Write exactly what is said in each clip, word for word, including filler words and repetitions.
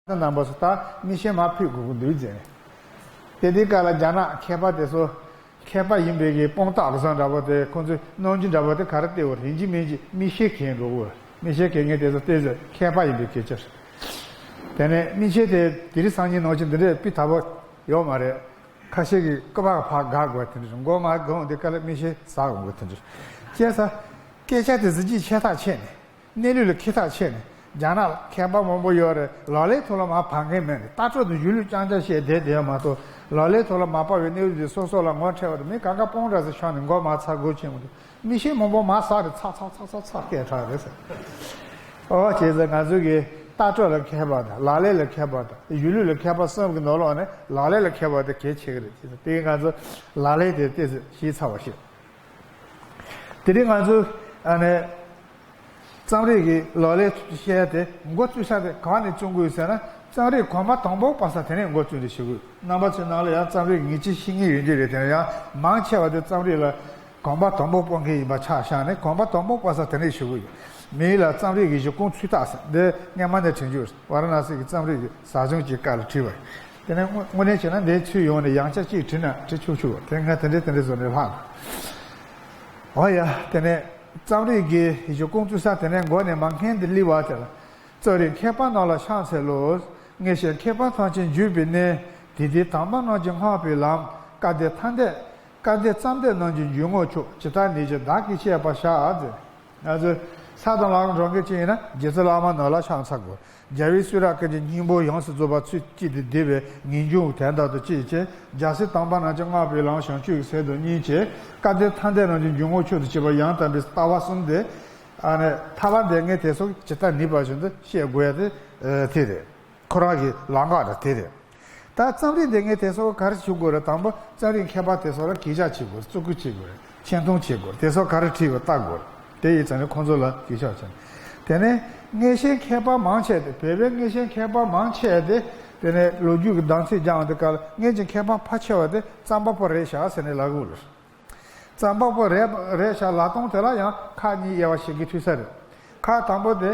ད་རྣམ་པ་ཚོ་ད་མིག་ཤེལ་མར་ཕུད་དགོས་ཀྱི་འདུག་ཟེར་ནས། དེ་དུས་སྐབས་ལ་རྒྱ་ནག་མཁས་པ་དེ་ཚོ་མཁས་པ་ཡིན་པའི་གི་དཔང་རྟགས་ལ་བཟང་འདྲ་པོ་དེ་ཁོང་ཚོས་གནང་རྒྱུ་འདྲ་པོ་དེ་ག་རེ་བལྟས་འོ། ཡིན་གཅིག་མིན་གཅིག་མིག་ཤེལ་གྱོན་འགྲོ་གི་འོ། མིག་ཤེལ་གྱོན་མཁན་དེ་ཚོ་ཏོག་ཙམ་མཁས་པ་ཡིན་པའི་སྐད་ཆ་རེད། དེ་ནས་མིག་ཤེལ་དེ་དེ་རིང་སང་ཉིན་ནང་བཞིན་འདི་འདྲའི་དཔེ་དག་པོ་ཡོད་མ་རེད། ཁ་ཤས་ཀྱིས་སྐུ་པར་ཕར་དགག་དགོས་དེ་འདྲ། མགོ་མར་དགོངས་དེ་ཀ་ལ་མིག་ཤེལ་ཟག་འོང་གི་དེ་འདྲ། བྱས་ཙང་སྐད་ཆ་དེ་གཟི་བརྗིད་ཆེ་ཐག་ཆད་ནས། གནས་ལུགས་ལ་ཁེ་ཐག་ཆད་ནས། རྒྱ་ནག་ལ་མཁས་པ་མང་པོ་ཡོད་རེད། ལག་ལེན་ཐོག་ལ་མར་བབས་མཁན་མེད་ནས། ལྟ་གྲུབ་དང་གཞུང་ལུགས་རྐྱང་རྐྱང་བཤད་བསྡད་བསྡད་ཡོད་མ་གཏོགས། ལག་ལེན་ཐོག་ལ་མ་བབས་པའི་གནས་ལུགས་དེ་སོ་སོ་ལ་ངོ་འཕྲད་པ་དེ་མི་གང་ག་དཔང་འདྲ་ཟེར་ཤོར་ནས་མགོ་མར་ཚ་དགོས་ཆེན་པོ་འདུག་མིག་ཤེལ་མང་པོ་མར་ཟག་རེད། ཚག་ཚག་ཚག་ཚག་ཚག་སྐད་གྲགས་རེད་ཟེར། ཨོ་བྱས་ཙང་ང་ཚོ་གི་ལྟ་གྲུབ་ལ་མཁས་པ་དང་། ལག་ལེན་ལ་མཁས་པ་དང་། གཞུང་ལུགས་ལ་མཁས་པ་གསུམ་གྱི་ནང་ལོགས་ནས་ལག་ལེན་ལ་མཁས་པ་དེ་གལ་ཆེ་གི་རེད། བྱས་ཙང་དེ་ང་ཚོ་ལག་ལེན་དེ་ཏོག་ཙམ་ཤེས་ཚར་བ་ཞིག་དེ་རིང་ང་ཚོ་ཨ་ནི་རྩོམ་རིག་གི་ལག་ལེན་བཤད་ཡ་དེ་འགོ་བཙུགས་ས་དེ་གང་ནས་བཙུགས་དགོས་ཟེར་ན། རྩོམ་རིག་གོམ་པ་དང་པོ་སྤོ་ས་དེ་ནས་འགོ་བཙུགས་ནས་ཞུ་དགོས། རྣམ་པ་ཚོའི་ནང་ལ་ཡང་རྩོམ་རིག་ངེས་ཅན་ཤེས་མཁན་ཡོད་རྒྱུ་རེད། དེ་ནས་ཡང་མང་ཆེ་བ་དེ་རྩོམ་རིག་ལ་གོམ་པ་དང་པོ་སྤོ་མཁན་ཡིན་པ་ཆགས་བཞག་ནས། གོམ་པ་དང་པོ་སྤོ་ས་དེ་ནས་ཞུ་དགོས་ཡོད། མིང་ལ་རྩོམ་རིག་གི་གཞི་ཁུངས་ཚུལ་རྟགས་ཟེར། འདི་སྔོན་མ་ནས་བྲིས་རྒྱུ་རེད། ཝཱ་ར་ཎ་སི་གི་རྩོམ་རིག་གི་ཟབ་སྦྱོང་གི་སྐབས་ལ་བྲིས་པ་རེད། དེ་ནས་དངོས་དངོས་གནས་བྱས་ན་འདིའི་ཚུལ་ཡོངས་ནས་ཡང་བསྐྱར་གཅིག་བྲིས་ན་འབྲི་ཆོག་ཆོག་དེ་ང་དེ་འདྲས་དེ་འདྲས་བཟོ་ནས་ལྷག་འོ་ཡ། དེ་ནས་རྩོམ་རིག་གི་གཞི་ཁུངས་བཙུགས་ས་དེ་ནས་འགོ་ནས་མར་སྔོན་དུ་སླེབས་པ་དེ་ལ། རྩོམ་རིག་མཁས་པ་རྣམས་ལ་ཕྱག་འཚལ་ལོ། ངེས་ཤེས་མཁས་པ་ཐམས་ཅད་འཇུག་པའི་གནས། དེ་དུས་དམ་པ་རྣམས་ཀྱིས་བསྔགས་པའི་ལམ། སྐལ་ལྡན་ཐ་དད། སྐལ་ལྡན་རྩོམ་སྡེ་རྣམས་ཀྱི་འཇུག་ངོགས་མཆོག་ཇི་ལྟར་ནུས་ཀྱང་བདག་གིས་བཤད་པར་བྱ་ཟེར། ང་ཚོས་ས་དང་ལམ་འགྲོ་མཁན་ཅིག་ཡིན་ན་རྗེ་བཙུན་བླ་མ་རྣམས་ལ་ཕྱག་འཚལ་དགོས། རྒྱལ་བའི་གསུང་རབ་ཀུན་གྱི་སྙིང་པོ་ཡོངས་སུ་རྫོགས་པ་ཚུལ་གཅིག་ཏུ་བསྡུས་པའི་ངེས་འབྱུང་དོན་དག་ཏུ་གཅིག་བྱས། རྒྱལ་སྲས་དམ་པ་རྣམས་ཀྱིས་བསྔགས་པའི་ལམ་བྱང་ཆུབ་ཀྱི་སེམས་དང་གཉིས་བྱས། སྐལ་ལྡན་ཐ་དད་རྣམས་ཀྱི་འཇུག་ངོགས་མཆོག་ཏུ་གྱུར་པ་ཡང་དག་པའི་ལྟ་བ་གསུམ་སྟེ། ཨ་ནི་ཐར་པ་དེ་ངས་དེ་ཚོ་ཇི་ལྟར་ནུས་པ་བཞིན་དུ་བཤད་དགོས་ཡ་དེ་དེ་རེད། ཁོ་རང་གི་ལམ་ཁ་རེད། དེ་རེད། ད་རྩོམ་རིག་འདི་ངས་དེ་ཚོ་ག་རེ་བྱེད་དགོས་རེད། དང་པོ་རྩོམ་རིག་མཁས་པ་དེ་ཚོ་ལ་གུས་ཞབས་བྱེད་དགོས། བརྩི་བཀུར་བྱེད་དགོས་རེད། ཆེ་མཐོང་བྱེད་དགོས་རེད། དེ་ཚོ་ག་རེ་བྲིས་པ་ལྟ་དགོས་རེད། དེ་ཡིན་ཙང་ནས་ཁོང་ཚོ་ལ་གུས་ཞབས་བྱེད། དེ་ནས་མངོན་ཤེས་མཁས་པ་མང་ཆེ་དེ། བོད་པའི་མངོན་ཤེས་མཁས་པ་མང་ཆེ་དེ། དེ་ནས་ལོ་རྒྱུས་ཀྱི་གདམས་ཚིག་སྦྱངས་དེ་ག་ལ་སྔོན་གྱི་མཁས་པ་ཕལ་ཆེ་བ་དེ་རྩོམ་པ་པོ་རེད་ཤག་ཟེར་ནས་ལབ་དགོས་རེད། རྩོམ་པ་པོ་རེད་རེད་ཤག་ལབ་སྟངས་དེ་ལ་ཡང་ཁག་གཉིས་དབྱེ་བ་ཕྱེ་གི་ཐུག་ས་རེད། ཁག་དང་པོ་དེ།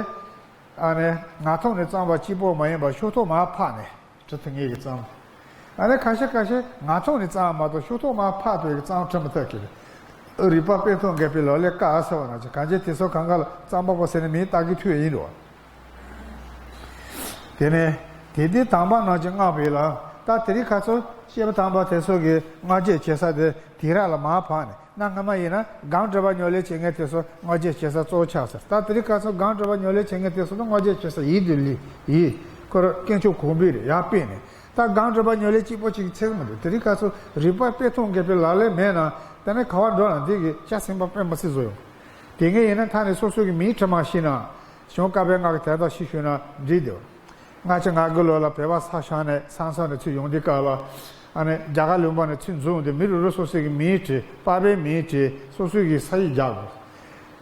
ཨ་ནི་ངག་ཐོག་ནས་བརྩམས་པ་གཅིག་པོ་མ་ཡིན་པར་ཤོག་ཐོག་མར་ཕབ་ནས་འབྲི་ཐུབ་མཁན་གྱི་རྩོམ། ཨ་ནི་ཁ་ཤས་ཁ་ཤས་ངག་ཐོག་ནས་བརྩམས་པ་མ་གཏོགས་ཤོག་ཐོག་མར་ཕབ་ཐུབ་ཀྱི་རྩོམ་འབྲི་མི་ཐུབ་ཀྱི་རེད། རིག་པ་དཔེ་མཐོང་དགའ་བའི་ལག་ལེན་དཀའ་ཟེར་བ་ནང་བཞིན། གང་ཅི་དེ་ཚོ་གང་ག་ལ་རྩོམ་པ་པོ་ཟེར་ནས་མིང་བཏགས་ཀྱི་ཐུག་ཡིན་འགྲོ། དེ་ནས་དེ་དུས་དམ་པ་རྣམས་ཀྱིས་བསྔགས་པའི་ལམ། ད་དེ་རིང་ཁ་སང་སྐྱེས་བུ་དམ་པ་དེ་ཚོ་གིས་བསྔགས་བརྗོད་བྱེད་ས་དེ་དུས་རབས་ལ་མར་བབས་ནས། གནའ་སྔ་མ་ཡིན་ན་སྒོམ་སྒྲུབ་པ་ཉམས་ལེན་བྱེད་མཁན་དེ་ཚོ་བསྔགས་བརྗོད་བྱེད་ས་གཙོ་བོ་ཆགས་ཟེར། ད་དེ་རིང་ཁ་སང་སྒོམ་སྒྲུབ་པ་ཉམས་ལེན་བྱེད་མཁན་དེ་ཚོ་ལ་བསྔགས་བརྗོད་བྱེད་ས་ཡིད་དུ་ལི་ཡིད། ཁོ་རང་དཀོན་མཆོག་གོང་འཕེལ་རེད། ཡར་སྤེལ་ནས། ད་སྒོམ་སྒྲུབ་པ་ཉམས་ལེན་གཅིག་པོ་གཅིག་ཚེག་མི་འདུག་དེ་རིང་ཁ་སང་རིག་པ་དཔེ་མཐོང་དགའ་བའི་ལག་ལེན་མེད་ན། ད་ནི་ག་བར་འགྲོ་ན་འདི་གི་སྐྱ་སེམས་པ་དཔེ་མི་སྲིད་བཟོ་ཡོང་། དེ་ངས་ཡིན་ན་ཐ་ནས་སོ་སོ་གི་མིང་བྲིས་མ་ཤེས་ན། གཞུང་བཀའ་པོད་ལྔ་གི་དོན་དག་ཤེས་ཤེས་ན་འགྲིག་འདུག་སྔ་ཕྱི་ང་དགུ་ལོ་ལ་བོད་པ་ས་ཤང་ནས་ས་མཚམས་ནས་ཚུར་ཡོང་དུས་སྐབས་ལ། ཨ་ནི་རྒྱ་གར་ལུང་པ་ནས་ཚུར་འཛོམས་ཏེ་མི་རེ་རེ་སོ་སོ་གི་མིང་བྲིས། པར་པའི་མིང་བྲིས། སོ་སོ་གི་ས་ཡིག་རྒྱག་དགོས།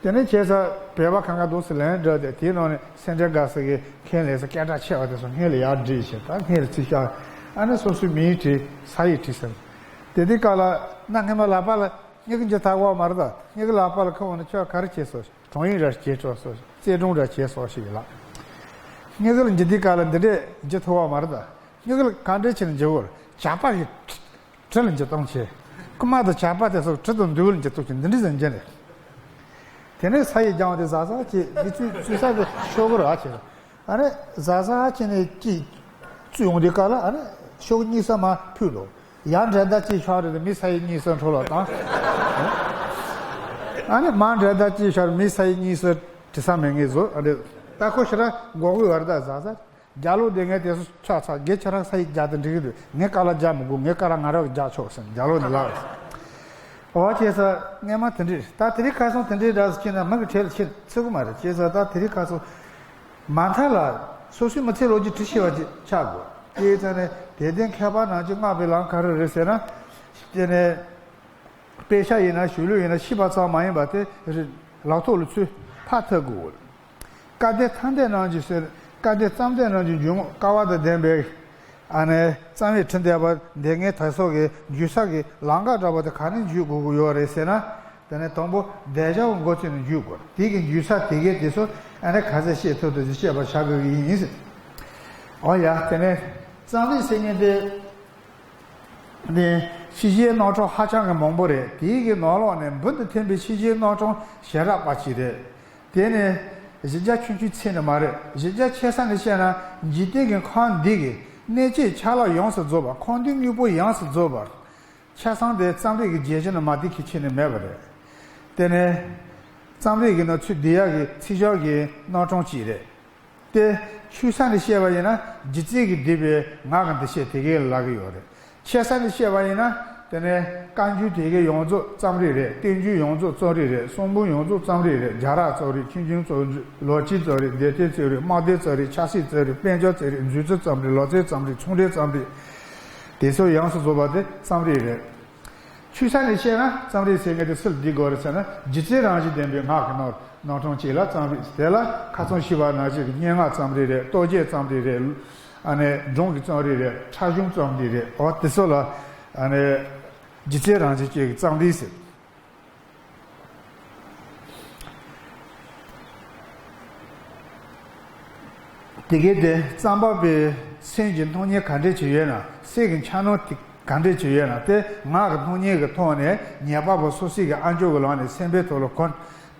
དེ་ནས་བྱས་ཙང་བོད་པ་གང་ག་འདུག་སེ་ལན་སྒྲོག་སྟེ། དེའི་ནང་ནས་སེ་འབྲས་དགའ་ས་གི་མཁན་ལེགས་ས་སྐད་གྲགས་ཆེ་བ་དེ་ཚོ་སྔོན་ལ་ཡར་བྲིས་བྱས། ད་སྔོན་ལ་ཚུར་བཞག་ཨ་ནི་སོ་སོའི་མིང་བྲིས། ས་ཡིག་བྲིས་ཟེར། དེ་དུས་སྐབས་ལ་གནའ་སྔ་མ་ལག་པ་ལ་སྨྱུ་གུ་འཇུ་ཐག་པ་མ་རེད་ད། སྨྱུ་གུ་ལག་པ་ལ་ཁུར་འོང་ན་ཁྱོད་ག་རེ་བྱས་སོང་། གྲོང་ཡིག་ར་བྱས་སོང་། བརྩེ་དུང་ར་བྱས་སོང་ཞིག་ལ། སྨྱུ་གུ་ལ་འཇུ་དུས་སྐབས་ལ་འདི་འདྲས་འཇུ་ཐུབ་པ་མ་རེད་ད། སྨྱུ་གུ་ལ་ག་འདྲས་བྱས་ནས་འཇུ་དགོས། ཇག་པ་གི་གྲི་ལ་འཇུ་སྟངས་བྱས། རྐུན་མ་དང་ཇག་པ་དེ་ཚོ་གྲི་དང་མདུང་ལ་འཇུ་སྟངས་བྱས། འདི་འདྲས་ཟེར་འཇུ་ནས། དེ་ནས་ས་ཡིག་སྦྱངས་ཏེ་གཟབ་གཟབ་བྱས། མི་ཚུད་ཚུད་ས་དེ་ཤོག་གུ་ར་བྱས། ཨ་ནི་གཟབ་གཟབ་བྱས་ནས་ཅིག་བཙུགས་ཡོང་དུས་སྐབས་ལ། ཨ་ནི་ཤོག་གཉིས་ས་མར་ཕུད་ལོ། ཡར་འགྲན་ཟླ་ཅིག་ཤར་རེད། མི་ས་ཡིག་གཉིས་ས་འཕྲོ་བརླག་བཏང་། ཨ་ནི་མར་འགྲན་ཟླ་ཅིག་ཤར། མི་ས་ཡིག་གཉིས་ས་བྲི་ས་མེད་ངེས་བཟོ། ཨ་ནི་ད་ཁོ་ཞེ་དྲག་མགོ་སྐོར་བར་ད་གཟབ་གཟབ། རྒྱ་ལོ་དེ་ངས་དེ་ཚོ་ཆགས་ཚར། རྒྱ་ཁྱེད་རང་ས་ཡིག་རྒྱག་དེ་འགྲིག་གི་འདུག་ངས་དཀའ་ལས་རྒྱག་མི་དགོས། ངས་དཀའ་ལས་ང་རང་གིས་རྒྱག་ཆོག་ཟེར། རྒྱ་ལོ་ནི་ལགས། འོ་བྱས་ཙང་སྔོན་མ་དེ་འདྲས། ད་དེ་རིང་ཁ་སང་དེ་འདྲས་འདྲ་ཟེར་ཁྱེད་རྣམས་མི་གི་གྲས་ལ་ཁྱེད་ཚུད་གི་མ་རེད། བྱས་ཙང་ད་དེ་རིང་ཁ་སང་མ་མཐའ་ལ་སོ་སོའི་མི་ཚེ་ལོ་རྒྱུས་བྲི་ཤེས་པ་ཅིག་ཆགས་དགོས། དེའི་རྩ་ནས་དད་ལྡན་མཁས་པ་རྣམས་ཀྱིས་བསྔགས་པའི་ལམ་ག་རེ་རེད་ཟེར་ན། དེ་ནས་དཔེ་ཆ་ཡིན་ན་གཞུང་ལུགས་ཡིན་ན་ཤེས་པ་ཙམ་མ་ཡིན་པ་དེ་རེད། ལག་ཐོག་ལ་ཚུར་ཕབ་ཐུབ་དགོས། སྐལ་ལྡན་ཐ་དད་རྣམས་ཀྱི་ཟེར། སྐལ་ལྡན་རྩོམ་སྡེ་རྣམས་ཀྱི་འཇུག་ངོགས། སྐལ་བ་དང་ལྡན་པའི་ཨ་ནི་རྩོམ་ཡིག་བྲིས་བསྡད་པ་འདི་ངས་དེ་ཚོ་གི་འཇུག་ས་གི་ལམ་ཁ་འདྲ་པོ་དེ་ག་ནས་འཇུག་དགོས་ཀྱི་ཡོད་རེད་ཟེར་ན། དེ་ནས་དང་པོ་དེ་བྱ་བ་འགོ་བཙུགས་ནས་འཇུག་དགོས། དེ་གི་འཇུག་ས་དེ་གའི་དེ་ཚོ་ཨ་ནི་ག་ཚད་བཤད་ཐུབ་ཐུབ་ཅིག་བཤད་པ་བྱ་དགོས་ཀྱི་ཡིན་ཟེར། ཨོ་ཡ། དེ་ནས་རྩོམ་རིག་ཟེར་མཁན་དེ་ནི་ཤེས་བྱའི་རྣམ་གྲངས་ཧ་ཅང་གི་མང་པོ་རེད། དེའི་གི་ནང་ལོགས་ནས་འབུར་དུ་ཐོན་པའི་ཤེས་བྱའི་རྣམ་གྲངས་ཞལ་རག་པ་ཅིག་རེད། དེ་ནི་གཞི་རྒྱ་ཆུང་ཆུང་ཚད་ནི་མ་རེད། གཞི་རྒྱ་ཆེ་ས་ནས་བཤད་ན། འཇིག་རྟེན་གྱི་ཁམས་འདི་གི་གནས་བཅས་ཆ་ལག་ཡོངས་སུ་རྫོགས་པ། ཁམས་འདིའི་དངོས་པོ་ཡོངས་སུ་རྫོགས་པ། ཆ་ཚང་དེ་རྩོམ་རིག་གི་རྒྱན་གཞི་ནི་མ་དེ་གི་ཁྱེར་ནས་མེད་པ་རེད། དེ་ནི་རྩོམ་རིག་གི་ནང་ཚུད་བསྡད་ཡག་གི་ཚིག་ཞབས་ཀྱི་རྣམ་གྲངས་གཅིག་རེད། དེ་ཆུང་ས་ནས་བཤད་པ་ཡིན་ན། སྒྱུ་རྩལ་གྱིས་བསྡུས་པའི་ངག་གི་འདུ་ཤེས་དེ་གའི་ལབ་ཀྱི་ཡོད་རེད། ཆེ་ས་ནས་བཤད་པ་ཡིན་ན། དེ་ནས་བཀའ་འགྱུར་དེ་གའི་ཡོངས་རྫོགས་རྩོམ་རིག་རེད། བསྟན་འགྱུར་ཡོངས་རྫོགས་རྩོམ་རིག་རེད། གསུང་འབུམ་ཡོངས་རྫོགས་རྩོམ་རིག་རེད། རྒྱལ་རབས་རྩོམ་རིག། ཆོས་འབྱུང་རྩོམ་རིག། ལོ་རྒྱུས་རྩོམ་རིག། འདས་དོན་རྩོམ་རིག། དམག་དོན་རྩོམ་རིག། ཆབ་སྲིད་རྩོམ་རིག། དཔལ་འབྱོར་རྩོམ་རིག། མཛོད་རྩོམ་རྩོམ་རིག། ལོ་ཙཱའི་རྩོམ་རིག། ཚོང་འབྲེལ་རྩོམ་རིག། དེ་ཚོ་ཡོངས་སུ་རྫོགས་པ་དེ་རྩོམ་རིག་རེད། ཆུང་ས་ནས་བཤད་ན་རྩོམ་རིག་ཟེར་མཁན་དེ་སུ་ལ་འདུ་དགོས་རེད་ཟེར་ན། སྒྱུ་རྩལ་རང་བཞིན་ལྡན་པའི་ངག་གི་རྣམ་རྣམ་གྲངས་གཅིག་ལ་རྩོམ་རིག། དེ་ལ་ཁ་སང་ཞུས་པ་ནང་བཞིན་གྱི་སྙན་ངག་རྩོམ་རིག་རེད། རྟོག་བརྗོད་རྩོམ་རིག་རེད། ཨ་ནི་སྒྲུང་གི་རྩོམ་རིག་རེད། ཕྲ་གཞུང་རྩོམ་རིག་རེད། འོ་དེ་ཚོ་ལ་ཨ་ནི་སྒྱུ་རྩལ་རང་བཞིན་ཅན་གྱི་རྩོམ་རིག་ཟེར། དེ་གའི་དེ་རྩོམ་པ་པོའི་སེམས་ཀྱི་སྣང་བརྙན་ག་འདྲས་ཅིག་ཡོད་ན། སེམས་ཀྱི་འཆར་སྣང་དེ་ག་འདྲས་ཅིག་ཡོད་ན། དེ་ངག་གི་སྣང་བརྙན་གྱི་ཐོག་ནས་ཉན་པ་པོ་སོ་སོའི་གི་ཨ་མཆོག་གི་ལག་ནས་སེམས་པའི་ཐོག་ལ་གོ་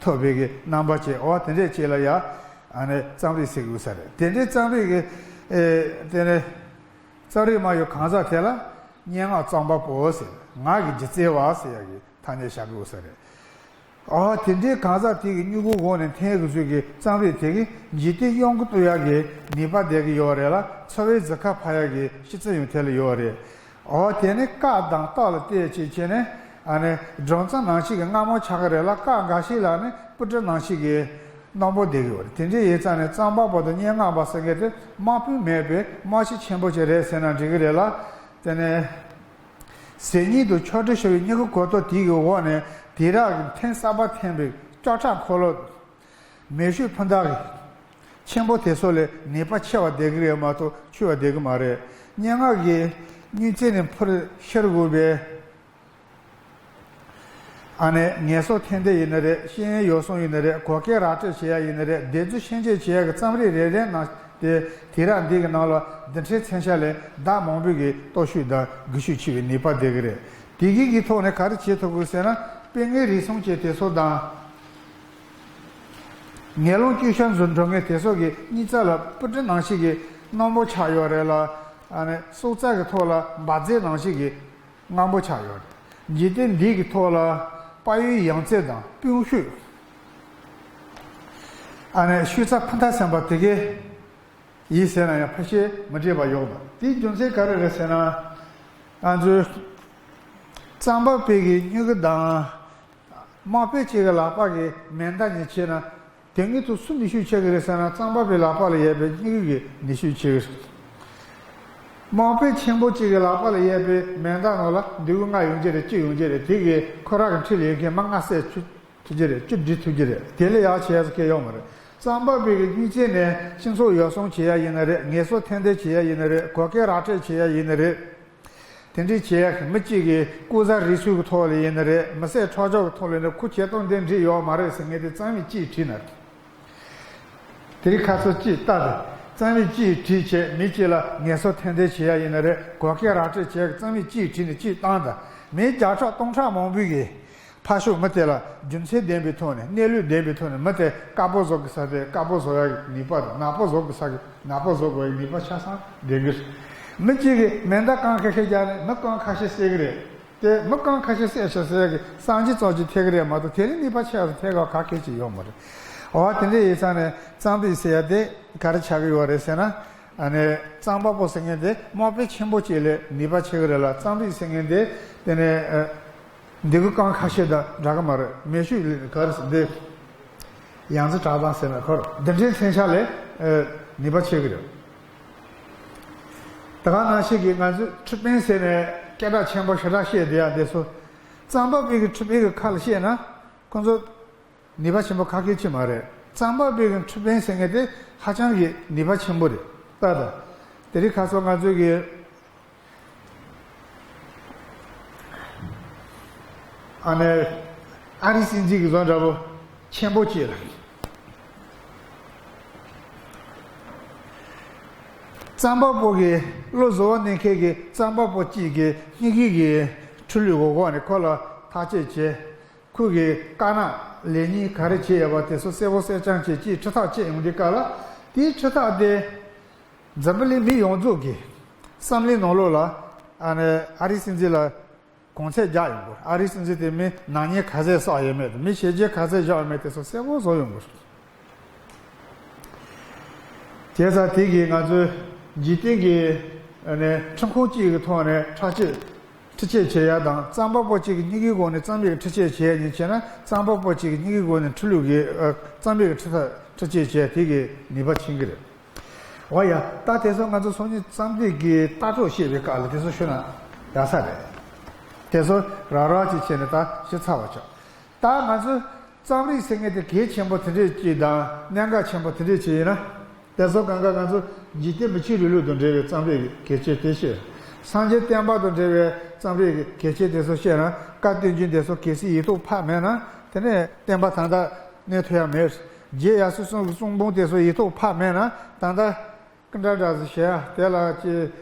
ཐུབ་པའི་གི་རྣམ་པ་ཅིག་འོ་དེ་འདྲས་ཅིག་ལ་ཡ་ཨ་ནི་རྩོམ་རིག་ཟེར་དགོས་ས་རེད། དེ་འདྲའི་རྩོམ་རིག་གི་ཨེ་དེ་ནས་རྩོམ་རིག་མ་ཡོད་གང་ཟག་དེ་ལ་སྙན་ངག་རྩོམ་པ་པོ་ཟེར། ངག་གི་སྒྱུ་རྩལ་བ་ཟེར་ཡ་གི་ཐ་སྙད་བཞག་དགོས་ས་རེད། ཨོ་དེ་འདྲའི་གང་ཟག་དེ་གི་མྱུ་གུ་འོག་ནས་འཐེན་གི་ཚུལ་གྱི་རྩོམ་རིག་དེ་གིས་འཇིག་རྟེན་གཡང་འགུག་གཏོང་ཡག་གི་ནུས་པ་ལྡན་གི་ཡོད་རེད་ལ། འཚོ་བའི་རྫིག་ཁ་འཕར་ཡག་གི་ཤེས་ཚད་ཡང་དེ་ལ་ཡོད་རེད། ཨོ་དེ་ནི་སྐབས་དང་རྟགས་ལ་བལྟས་བྱས་བྱས་ནས་ཨ་ནི་སྒྲུང་རྩོམ་ནང་བཞིན་གྱི་རྔ་མོང་ཆགས་ཀྱི་རེད་ལ། སྐབས་འགའ་ཞིག་ལ་ནི་སྤུ་གྲི་ནང་བཞིན་གྱི་རྣོན་པོ་ལྡན་གི་ཡོད་རེད། དེ་འདྲ་ཡིན་ཙང་ནས་རྩོམ་པ་པོ་དང་སྙན་ངག་པ་ཟེར་མཁན་དེ་དམག་དཔོན་མེད་པའི་དམག་སྤྱི་ཆེན་པོ་ཅིག་རེད་ཟེར་ན་འགྲིག་གི་རེད་ལ། དེ་ནས། ཟས་རྙིང་དང་ཆོག་སྒྲིག་ཞུ་བའི་མྱུ་གུ་གོ་རྟོགས་དེ་གི་འོག་ནས་དུས་རབས་ཀྱི་ཐེངས་གསར་པ་འཐེན་པའི་སྐྱོ་བྲག་འཁོར་ལོ། མེ་ཤུགས་འཕུར་མདའ་གི་ཆེན་པོ་དེ་ཚོ་ལས་ནུས་པ་ཆེ་བ་ལྡན་གི་རེད་མ་གཏོགས་ཆུང་བ་ལྡན་གི་མ་རེད། སྙན་ངག་གི་སྙན་ཚིག་ནས་འཕུར་ཤར་དགོས་པའི་ཨ་ནི་ངལ་གསོ་ཐེངས་འདི་ཡིན་ནི་རེད། ཤེས་ཡོན་ཡོ་བསྲང་ཡིན་ནི་རེད། གོ་སྐལ་ར་སྤྲོད་བྱེད་ཡ་ཡིན་ནི་རེད། སྡེབ་འཛུགས་ཤན་འབྱེད་བྱེད་ཡ་གི་རྩོམ་རིག་རེ་རེ་ནང་དེ་དུས་རབས་འདི་གི་ནང་ལ་འདི་འདྲའི་མཚོན་ཆ་ལས་བདག་མང་པོས་ཀྱི་རྟོག་ཞིབ་དང་སྒུལ་ཤུགས་ཆེ་བའི་ནུས་པ་ལྡན་གི་རེད། དེ་གི་གི་ཐོག་ནས་ག་རེ་བྱེད་ཐུབ་དགོས་ཟེར་ན། དཔེ་རྙིང་རིག་གསུམ་གྱི་དེ་ཚོ་དང་། ངན་སློང་སྐྱོ་ཤོས་འཛུལ་འགྲོ་མཁན་དེ་ཚོ་གི་སྙིང་རྩ་ལ་སྤུ་གྲི་ནང་བཞིན་གྱི་རྣོན་པོ་ཆགས་ཡོད་རེད་ལ། ཨ་ནི་སྲོག་རྩ་གི་ཐོག་ལ་འབར་རྫས་ནང་བཞིན་གྱི་རྔམ་པོ་ཆགས་ཡོད་རེད། འཇིག་རྟེན་འདི་གི་ཐོག་ལ་དཔལ་ཡོན་ཡོན་ཚད་དང་དཔོན་ཤུགས། ཨ་ནི་ཤུལ་རྩ་འཕུར་མདའ་ཟེར་བ་དེ་གའི་ཡིན་ཟེར་ན་ཡང་ཕལ་ཆེར་མི་འགྲིག་པ་ཡོད་མ་རེད། དེའི་རྒྱུ་མཚན་ག་རེ་རེད་ཟེར་ན། ང་ཚོའི་རྩོམ་པ་པོའི་གི་སྨྱུ་གུ་དང་། དམག་དཔོན་གཅིག་གི་ལག་པ་གི་མེ་མདའ་ནས་བྱས་ན། དེ་སྔོན་དུ་སུ་ནུས་ཤུགས་ཆེ་གི་རེད་ཟེར་ན། རྩོམ་པ་པོའི་ལག་པ་ལ་ཡོད་པའི་སྨྱུ་གུ་གི་ནུས་ཤུགས་ཆེ་གི་རེད། དམག་དཔོན་ཆེན་པོ་གཅིག་གི་ལག་པ་ལ་ཡོད་པའི་མེ་མདའ་ནང་ལ་མདུང་ལྔ་ཡོང་གི་རེད། བཅུ་ཡོང་གི་རེད། དེ་གི་ཁོ་རང་གི་འཁྲིས་ལ་ཡོད་མཁན་མི་ལྔ་བསད་ཆོག་ཐུབ་ཀྱི་རེད། བཅུ་སྒྲིལ་ཐུབ་ཀྱི་རེད། དེ་ལས་ཡག་བྱེད་ཡག་གི་ཡོད་མ་རེད། རྩོམ་པ་པོའི་གི་སྨྱུག་རྩེ་ནས་སྤྱི་ཚོགས་ཡོ་བསྲང་བྱེད་ཡག་ཡིན་ན་རེད། ངལ་གསོ་ཐེར་འདོན་བྱེད་ཡག་ཡིན་ན་རེད། གོ་སྐལ་ར་སྤྲོད་བྱེད་ཡག་ཡིན་ན་རེད། དེ་འདྲའི་བྱེད་ཡག་གི་མི་གཅིག་གིས་ལྐོག་ཟ་རུལ་སུངས་ཀྱི་ཐོག་ལ་ཡིན་ན་རེད། མི་བསད་ཁྲག་སྦྱོར་གྱི་ཐོག་ལ་ཡིན་ན། ཁོ་བྱེད་སྟངས་དེ་འགྲིག་ཡོད་མ་རེད་ཟེར་མཁན་དེ་རྩོམ་ཡིག་གཅིག་བྲིས་ན་རེད། དེ་རིང་ཁ་སང་གཅིག་ལྟ་དང་། རྩོམ་ཡིག་གཅིག་བྲིས་བྱས་མི་གཅིག་ལ་ངལ་གསོ་ཐེར་འདོན་བྱེད་ཡག་ཡིན་ན་རེད། གོ་སྐལ་ར་སྤྲོད་བྱེད་ཡག་གི་རྩོམ་ཡིག་གཅིག་བྲིས་ནས་གཅིག་བཏང་དང་། མི་བརྒྱ་ཕྲག་སྟོང་ཕྲག་མང་པོའི་གི་ཕར་ཕྱོགས་མི་དེ་ལ་རྒྱུ་མཚན་ལྡན་པའི་ཐོག་ནས། གནས་ལུགས་ལྡན་པའི་ཐོག་ནས་མི་དེ་དཀར་པོ་བཟོ་དགོས་ས་དེ་དཀར་པོ་བཟོ་ཡག་གི་ནུས་པ་དང་། ནག་པོ་བཟོ་དགོས་ས་གི་ནག་པོ་བཟོ་དགོས་ཡག་ནུས་པ་ཆ་ཚང་ལྡན་གི་རེད། མི་གཅིག་གིས་མེ་མདའ་རྐང་ཁ་ཤས་བརྒྱབ་ནས་མི་རྐང་ཁ་ཤས་བསད་གི་རེད། དེ་མི་རྐང་ཁ་ཤས་བསད་ཤག་ཟེར་ཡག་གི་སངས་རྒྱས་ཙམ་ཅིག་ཐེབས་གི་རེད་མ་གཏོགས། དེ་ནི་ནུས་པ་ཆེ་བ་ཐེབས་ཡག་ག་གེ་ཅིག་ཡོད་མ་རེད། འོ་དེ་འདྲ་ཡིན་ཙང་ནས་རྩོམ་རིག་ཟེར་ཡག་དེ་ག་རེ་ཆགས་ཀྱི་ཡོད་རེད་ཟེར་ན། ཨ་ནི་རྩོམ་པ་པོ་ཟེར་མཁན་དེ་དམག་དཔོན་ཆེན་པོ་གཅིག་ལས་ནུས་པ་ཆེ་གི་རེད་ལ། རྩོམ་རིག་ཟེར་མཁན་དེ་དེ་ནས་ཨ་མདུང་རྐང་ཁ་ཤས་དང་འདྲ་གི་མ་རེད། མེ་ཤུགས་ག་རེ་ཟེར། འདི་ཡང་རྩེ་བྲག་ཐང་ཟེར་ན་ཁོ་འདི་འདྲའི་མཚོན་ཆ་ལས་ཨ་ནུས་པ་ཆེ་གི་རེད། ད་ག་ནང་བཞིན་གྱི་ང་ཚོས་འཁྲུལ་དཔོན་ཟེར་ནས་སྐད་གྲགས་ཆེན་པོ་ཞེ་དྲག་བཤད་བསྡད་ཡག་དེ་ཚོ། རྩོམ་པ་པོའི་གི་འཁྲུལ་དཔོན་གི་ཁ་ལ་བཤད་ན་ཁོ་ཚོ་ནུས་པ་ཆེན་པོ་ག་གེ་ཅིག་མ་རེད། རྩོམ་པ་པོའི་གི་འཁྲུལ་དཔོན་ཟེར་མཁན་དེ་ཧ་ཅང་གི་ནུས་པ་ཆེན་པོ་རེད། ལྟ་དང་། དེ་རིང་ཁ་སང་ང་ཚོའི་གི་ཨ་ནི་ཨ་རིའི་སྲིད་འཛིན་གི་བཟོ་འདྲ་པོ་ཆེན་པོ་གཅིག་ལ། རྩོམ་པ་པོ་གི་བློ་གཟུ་བོར་གནས་མཁན་གྱི་རྩོམ་པ་པོ་གཅིག་གི་སྙིང་གི་འཕྲུལ་ལུས་ཀྱི་སྒོ་ནས་ཁོ་ལ་ཐག་གཅོད་བྱས། ཁོ་གི་དཀར་ནག་ལེགས་ཉེས་ག་རེ་བྱས་ཡོད་པ་དེ་ཚོ་གསལ་པོ་གསལ་རྐྱང་བྱས། ཅིག་ཁྲི་ཐག་བཅད་ཡོང་དུས་སྐབས་ལ། དེའི་ཁྲི་ཐག་དེ་འཛམ་བུ་གླིང་མི་ཡོངས་རྫོགས་ཀྱི་བསམ་བློའི་ནང་ལོགས་ལ། ཨ་ནི་ཨ་རིའི་སྲིད་འཛིན་ལ་གོང་ཚད་རྒྱག་ཡོང་དགོས། ཨ་རིའི་སྲིད་འཛིན་དེ་མི་ནག་ཉེས་ག་ཚད་བསགས་ཡོད་མེད་དང་། མི་བྱས་རྗེས་ག་ཚད་བཞག་ཡོད་མེད་དེ་ཚོ་གསལ་པོ་བཟོ་ཡོང་དགོས། བྱས་ཙང་དེ་གིས་ང་ཚོའི་འཇིག་རྟེན་གྱི་ཨ་ནི་ཁྲིམས་ཁང་གཅིག་གི་ཐོག་ནས་ཁྲག་གཅོད་འཕྲུལ་ཆས་བྱེད་ཡ་དང་། རྩོམ་པ་པོ་གཅིག་གི་སྙིང་གི་སྒོ་ནས་རྩོམ་རིག་འཕྲུལ་ཆས་བྱེད་ཡ་གཉིས་བྱས་ན། རྩོམ་པ་པོ་གཅིག་གི་སྙིང་གི་སྒོ་ནས་འཕྲུལ་ལུགས་ཀྱི་ཨ་རྩོམ་རིག་འཕྲུལ་ཐག་འཕྲུལ་ཆས་བྱས། དེ་གིས་ནུས་པ་ཆེན་གྱི་རེད། འོ་ཡ། ད་དེ་ཚོ་ང་ཚོ་སང་ཉིན་རྩོམ་རིག་གི་ལྟ་གྲུབ་བཤད་པའི་སྐབས་ལ་དེ་ཚོ་ཞུས་ན་ཡག་ས་རེད། དེ་ཚོ་རག་རག་ཅིག་བྱས་ནས་ད་ཞུ་ཚར་བ་ཆོག་ད་ང་ཚོ་རྩོམ་རིག་ཟེར་མཁན་དེ་གལ་ཆེན་པོ་དེ་འདྲས་ཅིག་དང་གནད་འགག་ཆེན་པོ་དེ་འདྲས་ཅིག་ཡིན་ན། དེ་ཚོ་གང་ག་ང་ཚོ་འཇིག་རྟེན་མི་ཆོས་རིང་ལུགས་དང་འབྲེལ་བའི་རྩོམ་རིག་གི་གལ་ཆེ་དེ་བཤད། སངས་རྒྱས་བསྟན་པ་དང་འབྲེལ་བའི་རྩོམ་རིག་གི་གལ་ཆེ་དེ་ཚོ་བཤད་ན། བཀའ་བསྟན་འགྱུར་དེ་ཚོ་གལ་སྲིད་ཡིག་ཐོག་ཕབ་མེད་ན། དེ་ནས་བསྟན་པ་ད་ལྟ་གནས་ཐུབ་ཡ་མེད། རྗེ་ཡབ་སྲས་གསུམ་གྱི་གསུང་འབུམ་དེ་ཚོ་ཡིག་ཐོག་ཕབ་མེད་ན། ད་ལྟ་སྐུ་འདྲ་འདྲ་ཟེར་བཤད་ཡ་དེ་ལ་ཅི།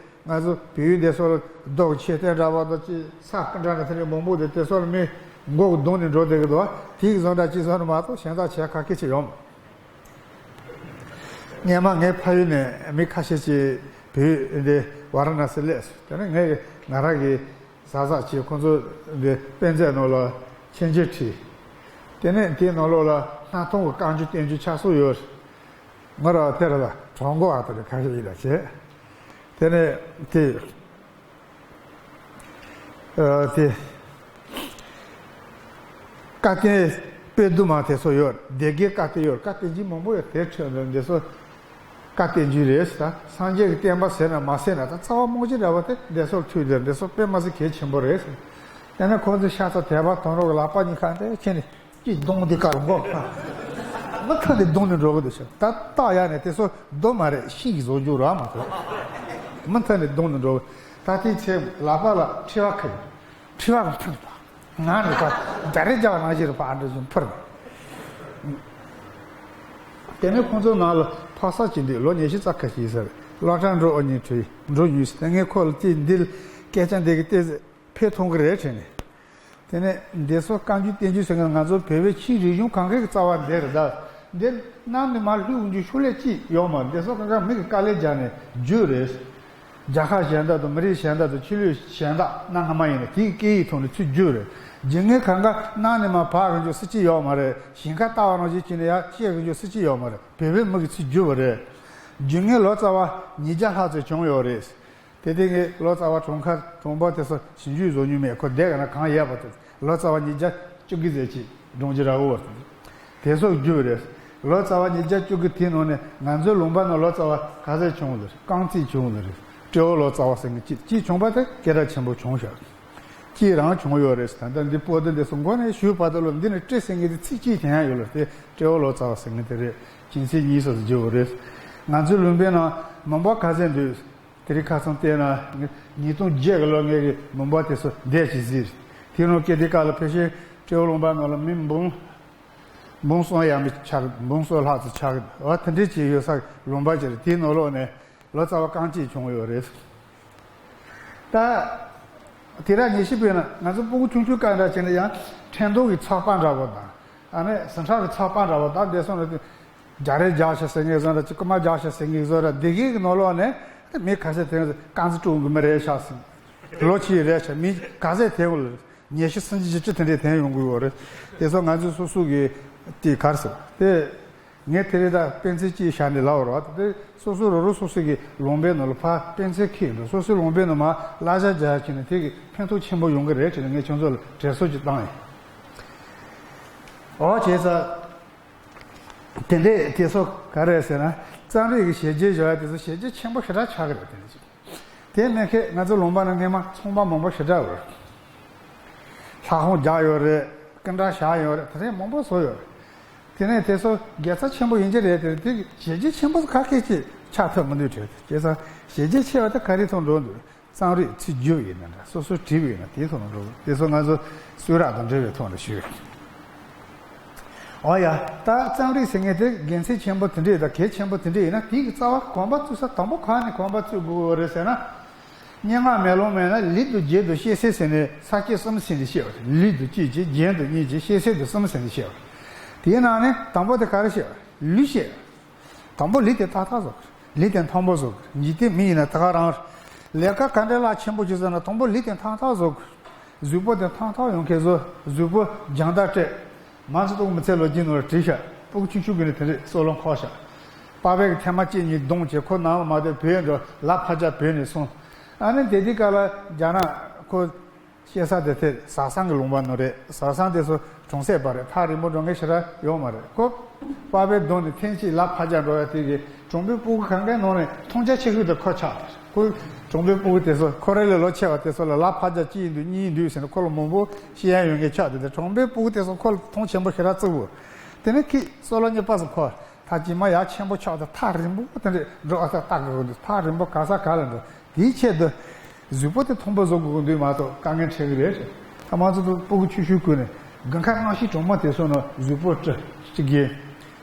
ང་ཚོ་བོད་ཡིག་འདི་ཚོ་ལ་རྡོ་གི་ཆས་བསྟན་འདྲ་བ་དང་ཅི། ས་སྐུ་འདྲ་འདྲ་དེ་འདྲ་མང་པོ་དེ་དེ་ཚོ་ལ་མི་མགོ་གི་གདོང་ནས་འགྲོ་བསྡད་ཀྱི་འདུག་དེ་གི་བཟོ་འདྲ་ཅི་བཟོ་འདྲ་མ་གཏོགས་གཞན་དག་བྱས་ཁ་སྐད་ཅིག་ཡོང་། སྔས་མ་ངའི་ཕ་ཡུལ་ནས་མི་ཁ་ཤས་ཅིག་བོད་འདི་ཝཱ་ར་ཎ་སི་སླེབས་སོང་། དེ་ནས་ངས་ང་རང་གི་གཟབ་གཟབ་བྱས། ཁོང་ཚོ་འདི་དཔེ་མཛོད་ནང་ལ་མཆན་བརྗོད་བྲིས། དེ་ནས་དེའི་ནང་ལོགས་ལ་སྣར་ཐང་གི་བཀའ་འགྱུར་བསྟན་འགྱུར་ཆགས་སྲོལ་ཡོད། ང་རང་དེ་ར་ལ་གྲོགས་མགོ་བ་དེ་ར་ཁ་ཤས་ཡིན་ལ་བྱས། དེ་ནས་དེ་ཨ་དེ་བཀའ་བསྟན་དཔེ་བསྡུར་མ་དེ་ཚོ་ཡོད། སྡེ་དགེའི་བཀའ་བསྟན་ཡོད། བཀའ་བསྟན་འགྱུར་མང་པོ་ཡོད། དེ་ཁྲོད་ནས་འདི་ཚོ་བཀའ་བསྟན་འགྱུར་རེད་ཟེར། ད་སངས་རྒྱས་ཀྱི་བསྟན་པ་ཟེར་ན་མ་ཟེར་ན། ད་རྩ་བ་རྨོངས་ཅན་འདྲ་བ་དེ་འདི་ཚོར་ཐུག་དེ་འདི་ཚོ་དཔེ་མ་སྲིད་གལ་ཆེན་པོ་རེད་ཟེར། དེ་ནས་ཁོང་ཚོས་ཤ་ཚ་དད་པ་དོན་རོགས་ལག་པ་གཉིས་ཁ་འདི་ཁྱེར་ནས་ཅིག་གདོང་འདི་ཀར་འགོ་ཁ། མུ་མཐུད་ནས་གདོང་ནས་འགྲོ་གི་འདུག་ཤག་ད་ལྟ་ཡ་ནས་དེ་ཚོ་རྡོ་མ་རེད། ཤིང་གི་བཟོ་རྒྱུ་ར་མ་གཏོགས། མུ་མཐུད་ནས་གདོང་ནས་འགྲོ་གི། ད་དེའི་ཚེ་ལག་པ་ལ་མཁྲིས་པ་ཁ་ཡོད། མཁྲིས་པ་གི་ཕུར་པ། ང་རེ་པ་རྒྱ་རེ་རྒྱ་ནང་བཞིན་རེ་པ་ཨ་འདྲ་བཞིན་ཕུར། དེ་ནས་ཁོང་ཚོ་ནང་ལ་ཕ་ས་ཅིག་འདུག་ལོ་ཉི་ཤུ་རྩ་ཁ་ཤས་ཟེར། སློབ་གྲྭ་འགྲོ་ཨ་ཉིན་ཁྲིད་འགྲོ་ཉུལ་ཟེར། ངས་ཁོ་ལ་དེ་འདི་སྐད་ཆ་འདི་གི་ཏེ་ཕེ་མཐོང་གི་རེད་དྲན་ནས། དེ་ནས་འདི་ཚོ་བཀའ་འགྱུར་བསྟན་འགྱུར་ཟེར་མཁན་ང་ཚོ་བོད་པའི་ཆོས་རིག་གཞུང་གང་གའི་རྩ་བ་འདི་རེད་ད། འདི་གནམ་ནས་མར་ལྷུང་རྒྱུ་ཤུགས་ལས་ཅི་ཡོད་མ་རེད། འདི་ཚོ་གང་ག་མི་གི་དཀའ་ལས་རྒྱག་ནས་བརྒྱུད་རེད། རྒྱལ་ཁབ་གཞན་དག་དང་མི་རིགས་གཞན་དག་དང་ཆོས་ལུགས་གཞན་དག་གནའ་སྔ་མ་ཡིན་ན་དེའི་སྐད་ཡིག་ཐོག་ནས་ཚུར་བརྒྱུད་རེད། རྒྱུ་དངོས་གང་ག་གནམ་ནས་མར་བབས་རེད་རྒྱུ་སྲིད་ཇུས་ཡོད་མ་རེད། ཞིང་ཁ་ལྟ་བ་ནང་བཞིན་བྱས་ནས་ཡར་སྐྱེ་རེད་རྒྱུ་སྲིད་ཇུས་ཡོད་མ་རེད། བོད་པའི་མི་གིས་ཚུར་བརྒྱུད་པ་རེད། རྒྱུ་དངོས་ལོ་ཙཱ་བ་ཉིས་བརྒྱ་ལྷག་ཙམ་བྱུང་ཡོད་རེད། དེ་དེ་གའི་ལོ་ཙཱ་བ་གྲོངས་ཁ་གྲོངས་པ་དེ་ཚོ་ཞིབ་འཇུག་བཟོ་མྱོང་མེད། ཁོ་བསྡད་ག་ན་གང་ཡོད་པ་དེ་ལོ་ཙཱ་བ་ཉིས་བརྒྱ་བཅུ་དགུ་ཙམ་ཅིག་སྒྲུང་ཅིག་ར་འོ་དེ་ཚོ་བརྒྱུད་རེད། ལོ་ཙཱ་བ་ཉིས་བརྒྱ་བཅུ་དགུ་དེའི་ནང་ནས་ང་ཚོའི་ལུང་པ་ན་ལོ་ཙཱ་བ་ག་ཚད་བྱུང་ལ་རེད། རྐང་རྩེད་བྱུང་ལ་རེད། སྤྲེའུ་ལོ་ཙཱ་བ་ཟེར་མཁན་གཅིག་གཅིག་བྱུང་པ་དེ་སྐད་གྲགས་ཆེན་པོ་བྱུང་ཤག་གཅིག་རང་བྱུང་ཡོད་རེད། ད་ལྟ་འདི་པོ་ཏི་འདི་ཚོ་མགོ་ནས་ཞུས་བར་དུ་ལོ་འདི་ནས་སྤྲེ་ཟེར་མཁན་དེ་ཚིག་གཅིག་དྲན་ཡ་ཡོད་ལ། དེ་སྤྲེའུ་ལོ་ཙཱ་བ་ཟེར་མཁན་དེ་རེད། སྤྱན་ཚེས་གཉིས་སོགས་སུ་བརྗོད་པ་རེད། ང་ཚོའི་ལུང་པའི་ནང་མུན་པ་ག་ཚད་འདུག་དེ་རིང་ཁ་སང་བལྟས་ན་ཉིས་སྟོང་བརྒྱད་ཀྱི་ལོ་ངེད་ཀྱི་མུན་པ་དེ་ཚོ་འདས་ཀྱི་ཟིག་དེ་རིང་སྐྱེ་དུས་སྐབས་ལ་ཕལ་ཆེར་སྤྲེའུ་ལུང་པ་ནང་ལ་མི་འབུམ་འབུམ་གསུམ་ཡས་མས་ཆགས། འབུམ་གསུམ་ལྷག་ཙམ་ཆགས་ཀྱི་འདུག་འོ་དེ་འདྲས་ཅིག་ཡོད་ས་ལུང་པ་ཅིག་རེད། དེའི་ནང་ལོགས་ནས་ལོ་ཙཱ་བ་རྐང་གཅིག་བྱུང་ཡོད་རེད། ད་དེ་ར་ཉི་ཤུ་པའི་ནང་ང་ཚོ་སྤུ་གུ་ཆུང་ཆུང་སྐབས་འདྲ་བྱས་ན་ཡང་ཕྲན་བུ་གི་ཚོགས་པ་འདྲ་བོ་དང་། ཨ་ནི་ཟིང་འཁྲུག་གི་ཚོགས་པ་འདྲ་བོ་དང་བསྡད་སོང་ན། རྒྱ་རེ་རྒྱག་ཤག་ཟེར་མཁན་བཟོ་འདྲ་ཅིག་རྐུན་མ་རྒྱག་ཤག་ཟེར་མཁན་བཟོ་འདྲ་འདི་གའི་གི་ནང་ལོགས་ནས་མི་ག་ཚད་དེ་རྐང་རྩེད་སྤྲོད་གི་མི་རེད་ཤག་ཟེར། ལོ་ཆེ་རེད་ཤག་མི་ག་ཚད་དེ་བོ་ལ་ཉི་ཤུ་སུམ་ཅུ་བཞི་བཅུ་དེ་འདྲས་དེ་ཡོང་གི་ཡོད་རེད། དེ་ཚོ་ང་ཚོས་སོ་སོ་གི་དེ་ག་རེ་ཟེར་དེ། ངས་དེ་རིང་ད་དཔེ་མཚོན་གཅིག་བཞག་ནས་ལབ་པ་རེད་བ། དེ་སོ་སོ་རོ་རོ་སོ་སོ་གི་ལུང་པའི་ནང་ལ་ཕར་དཔེ་མཚོན་འཁྱེར་འགྲོ། སོ་སོའི་ལུང་པའི་ནང་མར་གླ་ཆ་རྒྱག་བྱས་ནས་དེ་གི་ཕན་ཐོགས་ཆེན་པོ་ཡོང་གི་རེད་ཅེས་ནས་ངས་ཁྱོད་ཚོ་ལ་དྲན་གསོ་ཅིག་བཏང་ཡིན། འོ་བྱས་ཙང་། དེ་འདྲས་དེ་ཚོ་ག་རེ་ཟེར་ན། རྩོམ་རིག་གི་བྱས་རྗེས་བཞག་ཡ་དེ་ཚོ་བྱས་རྗེས་ཆེན་པོ་ཞེ་དྲག་ཆགས་ཀྱི་རེད། དེ་འདྲ་ཅིག་དེ་མིན་ཁེ་ང་ཚོ་ལུང་པ་ན་སྔས་མ་ཚོང་པ་མང་པོ་ཞེ་དྲག་ཡོད་རེད། ལྷ་ཁང་རྒྱག་ཡོད་རེད། སྐུ་འདྲ་བཞག་ཡོད་རེད། དེ་འདྲས་མང་པོ་བཟོ་ཡོད་རེད། དེ་ནས་དེ་ཚོ་དགེ་རྩ་ཆེན་པོ་ཡིན་གྱི་རེད། དེ་དེ་བྱས་རྗེས་ཆེན་པོ་ག་གེ་ཅིག་ཆགས་ཐུབ་མི་འདུག་བྱས། བྱས་ཙང་བྱས་རྗེས་ཆེ་བ་དེ་ག་རེ་ཐོག་འགྲོ་འདུག་རྩོམ་རིག་ཚུར་བསྒྱུར་ཡིན་ན་འདྲ། སོ་སོས་བྲིས་པ་ཡིན་ན་དེའི་ཐོག་ནས་འགྲོ། དེ་ཚོ་ང་ཚོ་གསུང་རབ་དང་འབྲེལ་བའི་ཐོག་ནས་ཞུས། ཨོ་ཡ། ད་རྩོམ་རིག་ཟེར་མཁན་དེ་དགེ་མཚན་ཆེན་པོ་དེ་འདྲས་དང་གལ་ཆེན་པོ་དེ་འདྲས་ཡིན་ན། དེའི་རྩ་བ་གོམ་པ་བཙུགས་ས་དང་པོ་གང་ནས་གོམ་པ་བཙུགས་དགོས་རེད་ཟེར་ན། སྙན་ངག་མེ་ལོང་མེད་ན་ལེགས་དང་རྒྱན་དང་ཤེས་གསལ་ཟེར་ནས་ས་བཅད་གསུམ་ཟེར་ནས་བཤད་པ་རེད། ལེགས་དང་དཔྱོད་ཅན། རྒྱན་དང་སྙན་ཅན། ཤེས་གསལ་དང་གསུམ་ཟེར་ནས་བཤད་པ་རེད། དེའི་ནང་ནས་དང་པོ་དེ་ག་རེ་བཤད་པ་རེད། ལེགས་བཤད། དང་པོ་ལེགས་དེ་ཏག་ཏག་བཟོ་དགོས། ལེགས་དེ་མཐོན་པོ་བཟོ་དགོས། འཇིག་རྟེན་མི་ཡིན་ན་ད་ག་རང་རེད། ལས་ཀ་ག་འདྲའི་རླབས་ཆེན་པོ་བྱེད་ཟེར་ན་དང་པོ་ལེགས་དེ་ཐང་ཐང་བཟོ་དགོས། གཟུགས་པོ་དེ་ཐང་ཐང་ཡོང་མཁན་བཟོ། གཟུགས་པོ་རྒྱང་ཐག་སྤྲད། མང་ཆེ་ཏོག་མི་ཚེ་ལོ་རྒྱུས་ནོར་བྲིས་ཤག་སྤུ་གུ་ཆུང་ཆུང་གི་ནས་དེ་འདྲས་སྲོག་ལོ་འཁོར་ཤག་པ་ཕས་ཀྱི་ཐེངས་མ་གཅིག་གཉིས་རྡུང་བྱས་ཁོ་ནང་ལ་མ་སྡོད་བུད་འགྲོ། ལ་ཕར་རྒྱག་བུད་ནས་སོང་། ཨ་ནི་དེ་དུས་སྐབས་ལ་རྒྱ་ནག་ཁོ་སྐྱེས་ས་དེ་དེ་ཟ་ཟང་གི་ལུང་པ་ནོར་རེད། ཟ་ཟང་དེ་ཚོ་གྲོང་གསེབ་པ་རེད། ཐག་རིང་པོ་འགྲོ་མཁན་ཞེ་དྲག་ཡོད་མ་རེད། ཁོ་པ་ཕས་རྡུང་ནས་ཐེངས་གཅིག་ལ་ཕར་རྒྱག་འགྲོ་ཡ་དེ་གི་གྲོང་པའི་སྤུ་གུ་གང་གའི་ནང་ནས་མཐོང་རྒྱ་ཆེ་ཤོས་དེ་ཁོ་ཆགས་རེད། ཁོ་གྲོང་པའི་སྤུ་གུ་དེ་ཚོ་ཁོ་རང་ལས་ལོ་ཆེ་བ་དེ་ཚོ་ལ་ལ་ཕར་རྒྱག་གཅིག་ཡིན་དུས་གཉིས་ཡིན་དུས་ཟེར་ནས་ཁོ་ལ་མང་པོ་བཤད་ཡ་ཡོད་མཁན་ཆགས། དེ་དེ་གྲོང་པའི་སྤུ་གུ་དེ་ཚོ་ཁོ་ལ་མཐོང་ཆེན་པོ་ཞེ་དྲག་བརྩི་གོ། དེ་ནས་ཁོས་སྲོག་ལོ་གཉིས་པ་སུ་འཁོར། ད་རྗེས་མ་ཡར་ཆེན་པོ་ཆགས་དུས་ཐག་རིང་པོ་དེ་འདྲས་འགྲོ་ཨ་ས་ལྟ་དགོས་འདུག་ཐག་རིང་པོ་ག་ས་ག་ལ་འགྲོ། དེའི་ཆེད་དུ་གཟུགས་པོ་དེ་མཐོན་པོ་བཟོ་དགོས་འདུག་མ་གཏོགས་དཀའ་ངལ་འཕྲད་ཀྱི་རེད། ད་མང་ཚོགས་དུ་སྤུ་གུ་ཆུང་ཆུང་ཀུན་ནས་དགུན་ཁ་གནམ་གཤིས་གྲང་མོ་དེ་ཚོ་ནང་གཟུགས་པོ་ཀྲི་ཅིག་གིས་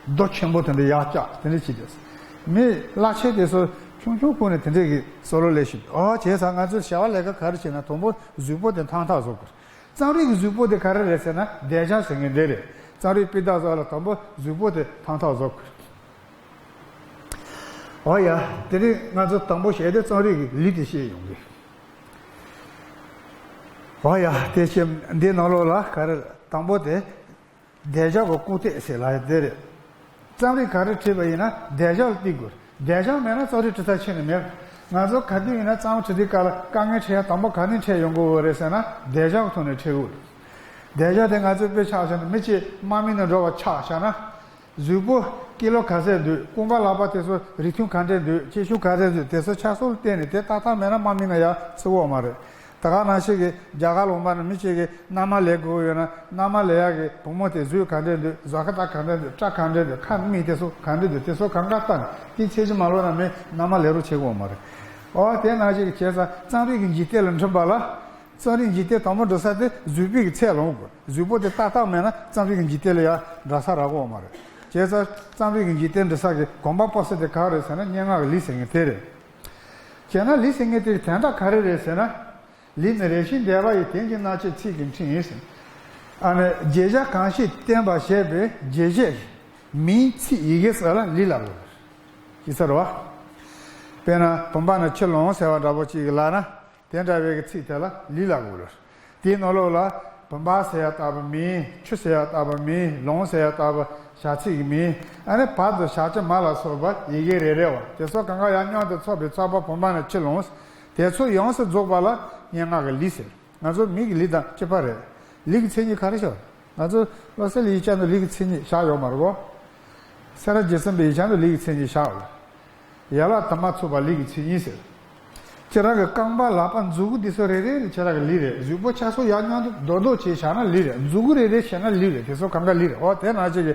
རྡོ་ཆེན་པོ་དེ་འདྲ་ཡར་བཀྱག་དེ་འདྲ་བྱས་ཏེ། མི་བླ་ཆེན་དེ་ཚོ་ཆུང་ཆུང་ཀུན་ནས་དེ་འདྲས་ཀྱི་སྲོག་ལོ་ལས་ཤིག་ཨོ་བྱས་ཙང་ང་ཚོས་བྱ་བ་ལས་ཀ་ག་རེ་བྱས་ན་དང་པོ་གཟུགས་པོ་དེ་ཐང་ཐག་བཟོ་དགོས། རྩོམ་རིག་གི་གཟུགས་པོ་དེ་ག་རེ་རེད་ཟེར་ན་སྡེར་སྦྱོར་ཟེར་མཁན་དེ་རེད། རྩོམ་རིག་སྤུས་དག་བཟོ་ལ་དང་པོ་གཟུགས་པོ་དེ་ཐང་ཐག་བཟོ་དགོས། ཨོ་ཡ། དེ་རིང་ང་ཚོ་དང་པོ་བཤད་དེ་རྩོམ་རིག་གི་ལུས་དེ་བཤད་ཡོང་གི། ཨོ་ཡ། དེ་བཤད་འདི་ནང་ལོགས་ལ་ག་རེ་དང་པོ་དེ། སྡེར་སྦྱོར་གྱི་རྐུབ་སྟེགས་ཟེར་ལབ་ཡ་དེ་རེད། རྩོམ་རིག་ག་རེ་བྲིས་པ་ཡིན་ན་སྡེར་སྦྱོར་ལ་བརྟེན་དགོས། སྡེར་སྦྱོར་མེད་ན་རྩོམ་རིག་བྲི་ཐབས་ཁྱོན་ནས་མེད། ང་ཚོ་ག་དུས་ཡིན་ན་རྩོམ་བྲི་དུས་སྐབས་ལ་དཀའ་ངལ་འཕྲད་ཡ་དང་པོ་ག་ནས་འཕྲད་ཡོང་གི་ཡོད་རེད་ཟེར་ན་སྡེར་སྦྱོར་གྱི་ཐོག་ནས་འཕྲད་ཡོད་རེད། སྡེར་སྦྱོར་དེ་ང་ཚོས་དཔེ་ཆ་བཞག་ན་མི་གཅིག་དམག་མི་ནང་འགྲོ་བ་ཆ་བཞག་ན། གཟུགས་པོ་ཀི་ལོ་ག་ཚད་འདུག་རྐང་པ་ལག་པ་དེ་ཚོ་རིགས་མཐུན་ག་འདྲས་འདུག་ཆེ་ཆུང་ག་འདྲས་འདུག་དེ་ཚོ་ཆ་ཚང་ལ་བལྟས་ནས་དེ་ཏག་ཏག་མེད་ན་དམག་མི་ནང་ཡར་བཙུགས་ཡོད་མ་རེད། ད་ག་ནང་བཞིན་གྱི་རྒྱ་གར་ལུང་པ་ན་མི་གཅིག་གིས་མནའ་མ་ལེན་དགོས་ཡོད་ན་མནའ་མ་ལེན་ཡག་གི་བུ་མོ་དེ་གཟུགས་ག་འདྲས་འདུག་གཟའ་སྐར་ག་འདྲས་འདུག་སྐྲ་ག་འདྲས་འདུག་ཁ་མིག་དེ་ཚོ་ག་འདྲས་འདུག་དེ་ཚོ་གང་ག་ལྟ་ནས་དེ་ཚད་གཞི་མ་ལོན་ན་མི་མནའ་མ་ལེན་རོགས་བྱེད་དགོས་མ་རེད། ཨོ་དེ་ནང་བཞིན་གྱི་བྱས་ཙང་རྩོམ་རིག་གི་འཇིག་རྟེན་ལ་འགྲིམ་པ་ལ། རྩོམ་རིག་འཇིག་རྟེན་དང་པོ་འགྲོ་ས་དེ་གཟུགས་པོའི་གི་ཚད་ལོངས་དགོས། གཟུགས་པོ་དེ་ཏག་ཏག་མེད་ན་རྩོམ་རིག་གི་འཇིག་རྟེན་ལ་ཡང་འགྲོ་ས་རག་གི་ཡོད་མ་རེད། བྱས་ཙང་རྩོམ་རིག་གི་འཇིག་རྟེན་འགྲོ་ས་གི་གོམ་པ་སྤོ་ས་དེ་ག་རེ་རེད་ཟེར་ན་སྙན་ངག་གི་ལུས་ཟེར་མཁན་དེ་རེད། བྱས་ན་ལུས་ཟེར་མཁན་དེ་གི་དོན་དག་ག་རེ་རེད་ཟེར་ན། ལུས་ནི་རེ་ཞིག་འདས་པ་ཡི། དོན་གྱི་རྣམ་བཅད་ཚིག་གི་འཕྲིན་ཡིན་ཟེར། ཨ་ནི་བརྗོད་བྱ་གང་ཞིག་བསྟན་པར་བྱེད་པའི་རྗོད་བྱེད་མིང་ཚིག་ཡི་གེ་སོགས་ལ་ལུས་ལབ་དགོས། ཅི་ཟེར་བ། དཔེར་ན་བུམ་པ་ནི་ཆུ་ལོངས་ཟེར་བ་འདྲ་པོ་ཅིག་ལབ་ན། དེ་འདྲ་བའི་གི་ཚིག་དེ་ལ་ལུས་ལབ་དགོས་རེད། དེའི་ནང་ལོགས་ལ་བུམ་པ་ཟེར་ཡ་ལྟ་བུ་མིན། ཆུ་ཟེར་ཡ་ལྟ་བུ་མིན། ལོངས་ཟེར་ཡ་ལྟ་བུ་བྱ་ཚིག་གི་མིང་། ཨ་ནི་བ་དང་ཞབས་ཀྱུ་མ་ལ་སོགས་པ་ཡི་གེ་རེ་རེ་བ་དེ་ཚོ་གང་ག་ཡར་སྙོམས་དུ་ཚོགས་པའི་ཚོགས་པ་བུམ་པ་ནི་ཆུ་ལོངས། དེ་ཚོ་ཡོངས་སུ་རྫོགས་པ་ལ་སྙན་ངག་གི་ལུས་ཟེར། ང་ཚོ་མིག་གི་ལུས་དང་གཅིག་པ་རེད། ལུས་ཀྱི་མཚན་ཉིད་ག་རེ་ཤོད། ང་ཚོ་བློ་གསལ་ཡིག་ཆ་ནང་ལུས་ཀྱི་མཚན་ཉིད་བཞག་ཡོད་མ་རེད་གོ། སེ་ར་བྱེད་ཚན་པའི་ཡིག་ཆ་ནང་ལུས་ཀྱི་མཚན་ཉིད་བཞག་ཡོད། ཡན་ལག་དུ་མ་ཚུགས་པ་ལུས་ཀྱི་མཚན་ཉིད་ཟེར། ཁྱེད་རང་གི་རྐང་པ་ལག་པ་མཛུ་གུ་འདི་ཚོ་རེ་རེ་ནི་ཁྱེད་རང་གི་ལུས་རེད། གཟུགས་པོ་ཆ་ཚང་ཡར་སྙོམས་དུ་རྡོག་རྡོག་བྱས་བཞག་ན་ལུས་རེད། མཛུ་གུ་རེ་རེ་བྱས་ན་ལུས་རེད། དེ་ཚོ་གང་ག་ལུས་རེད། འོ་དེ་ནང་བཞིན་གྱི་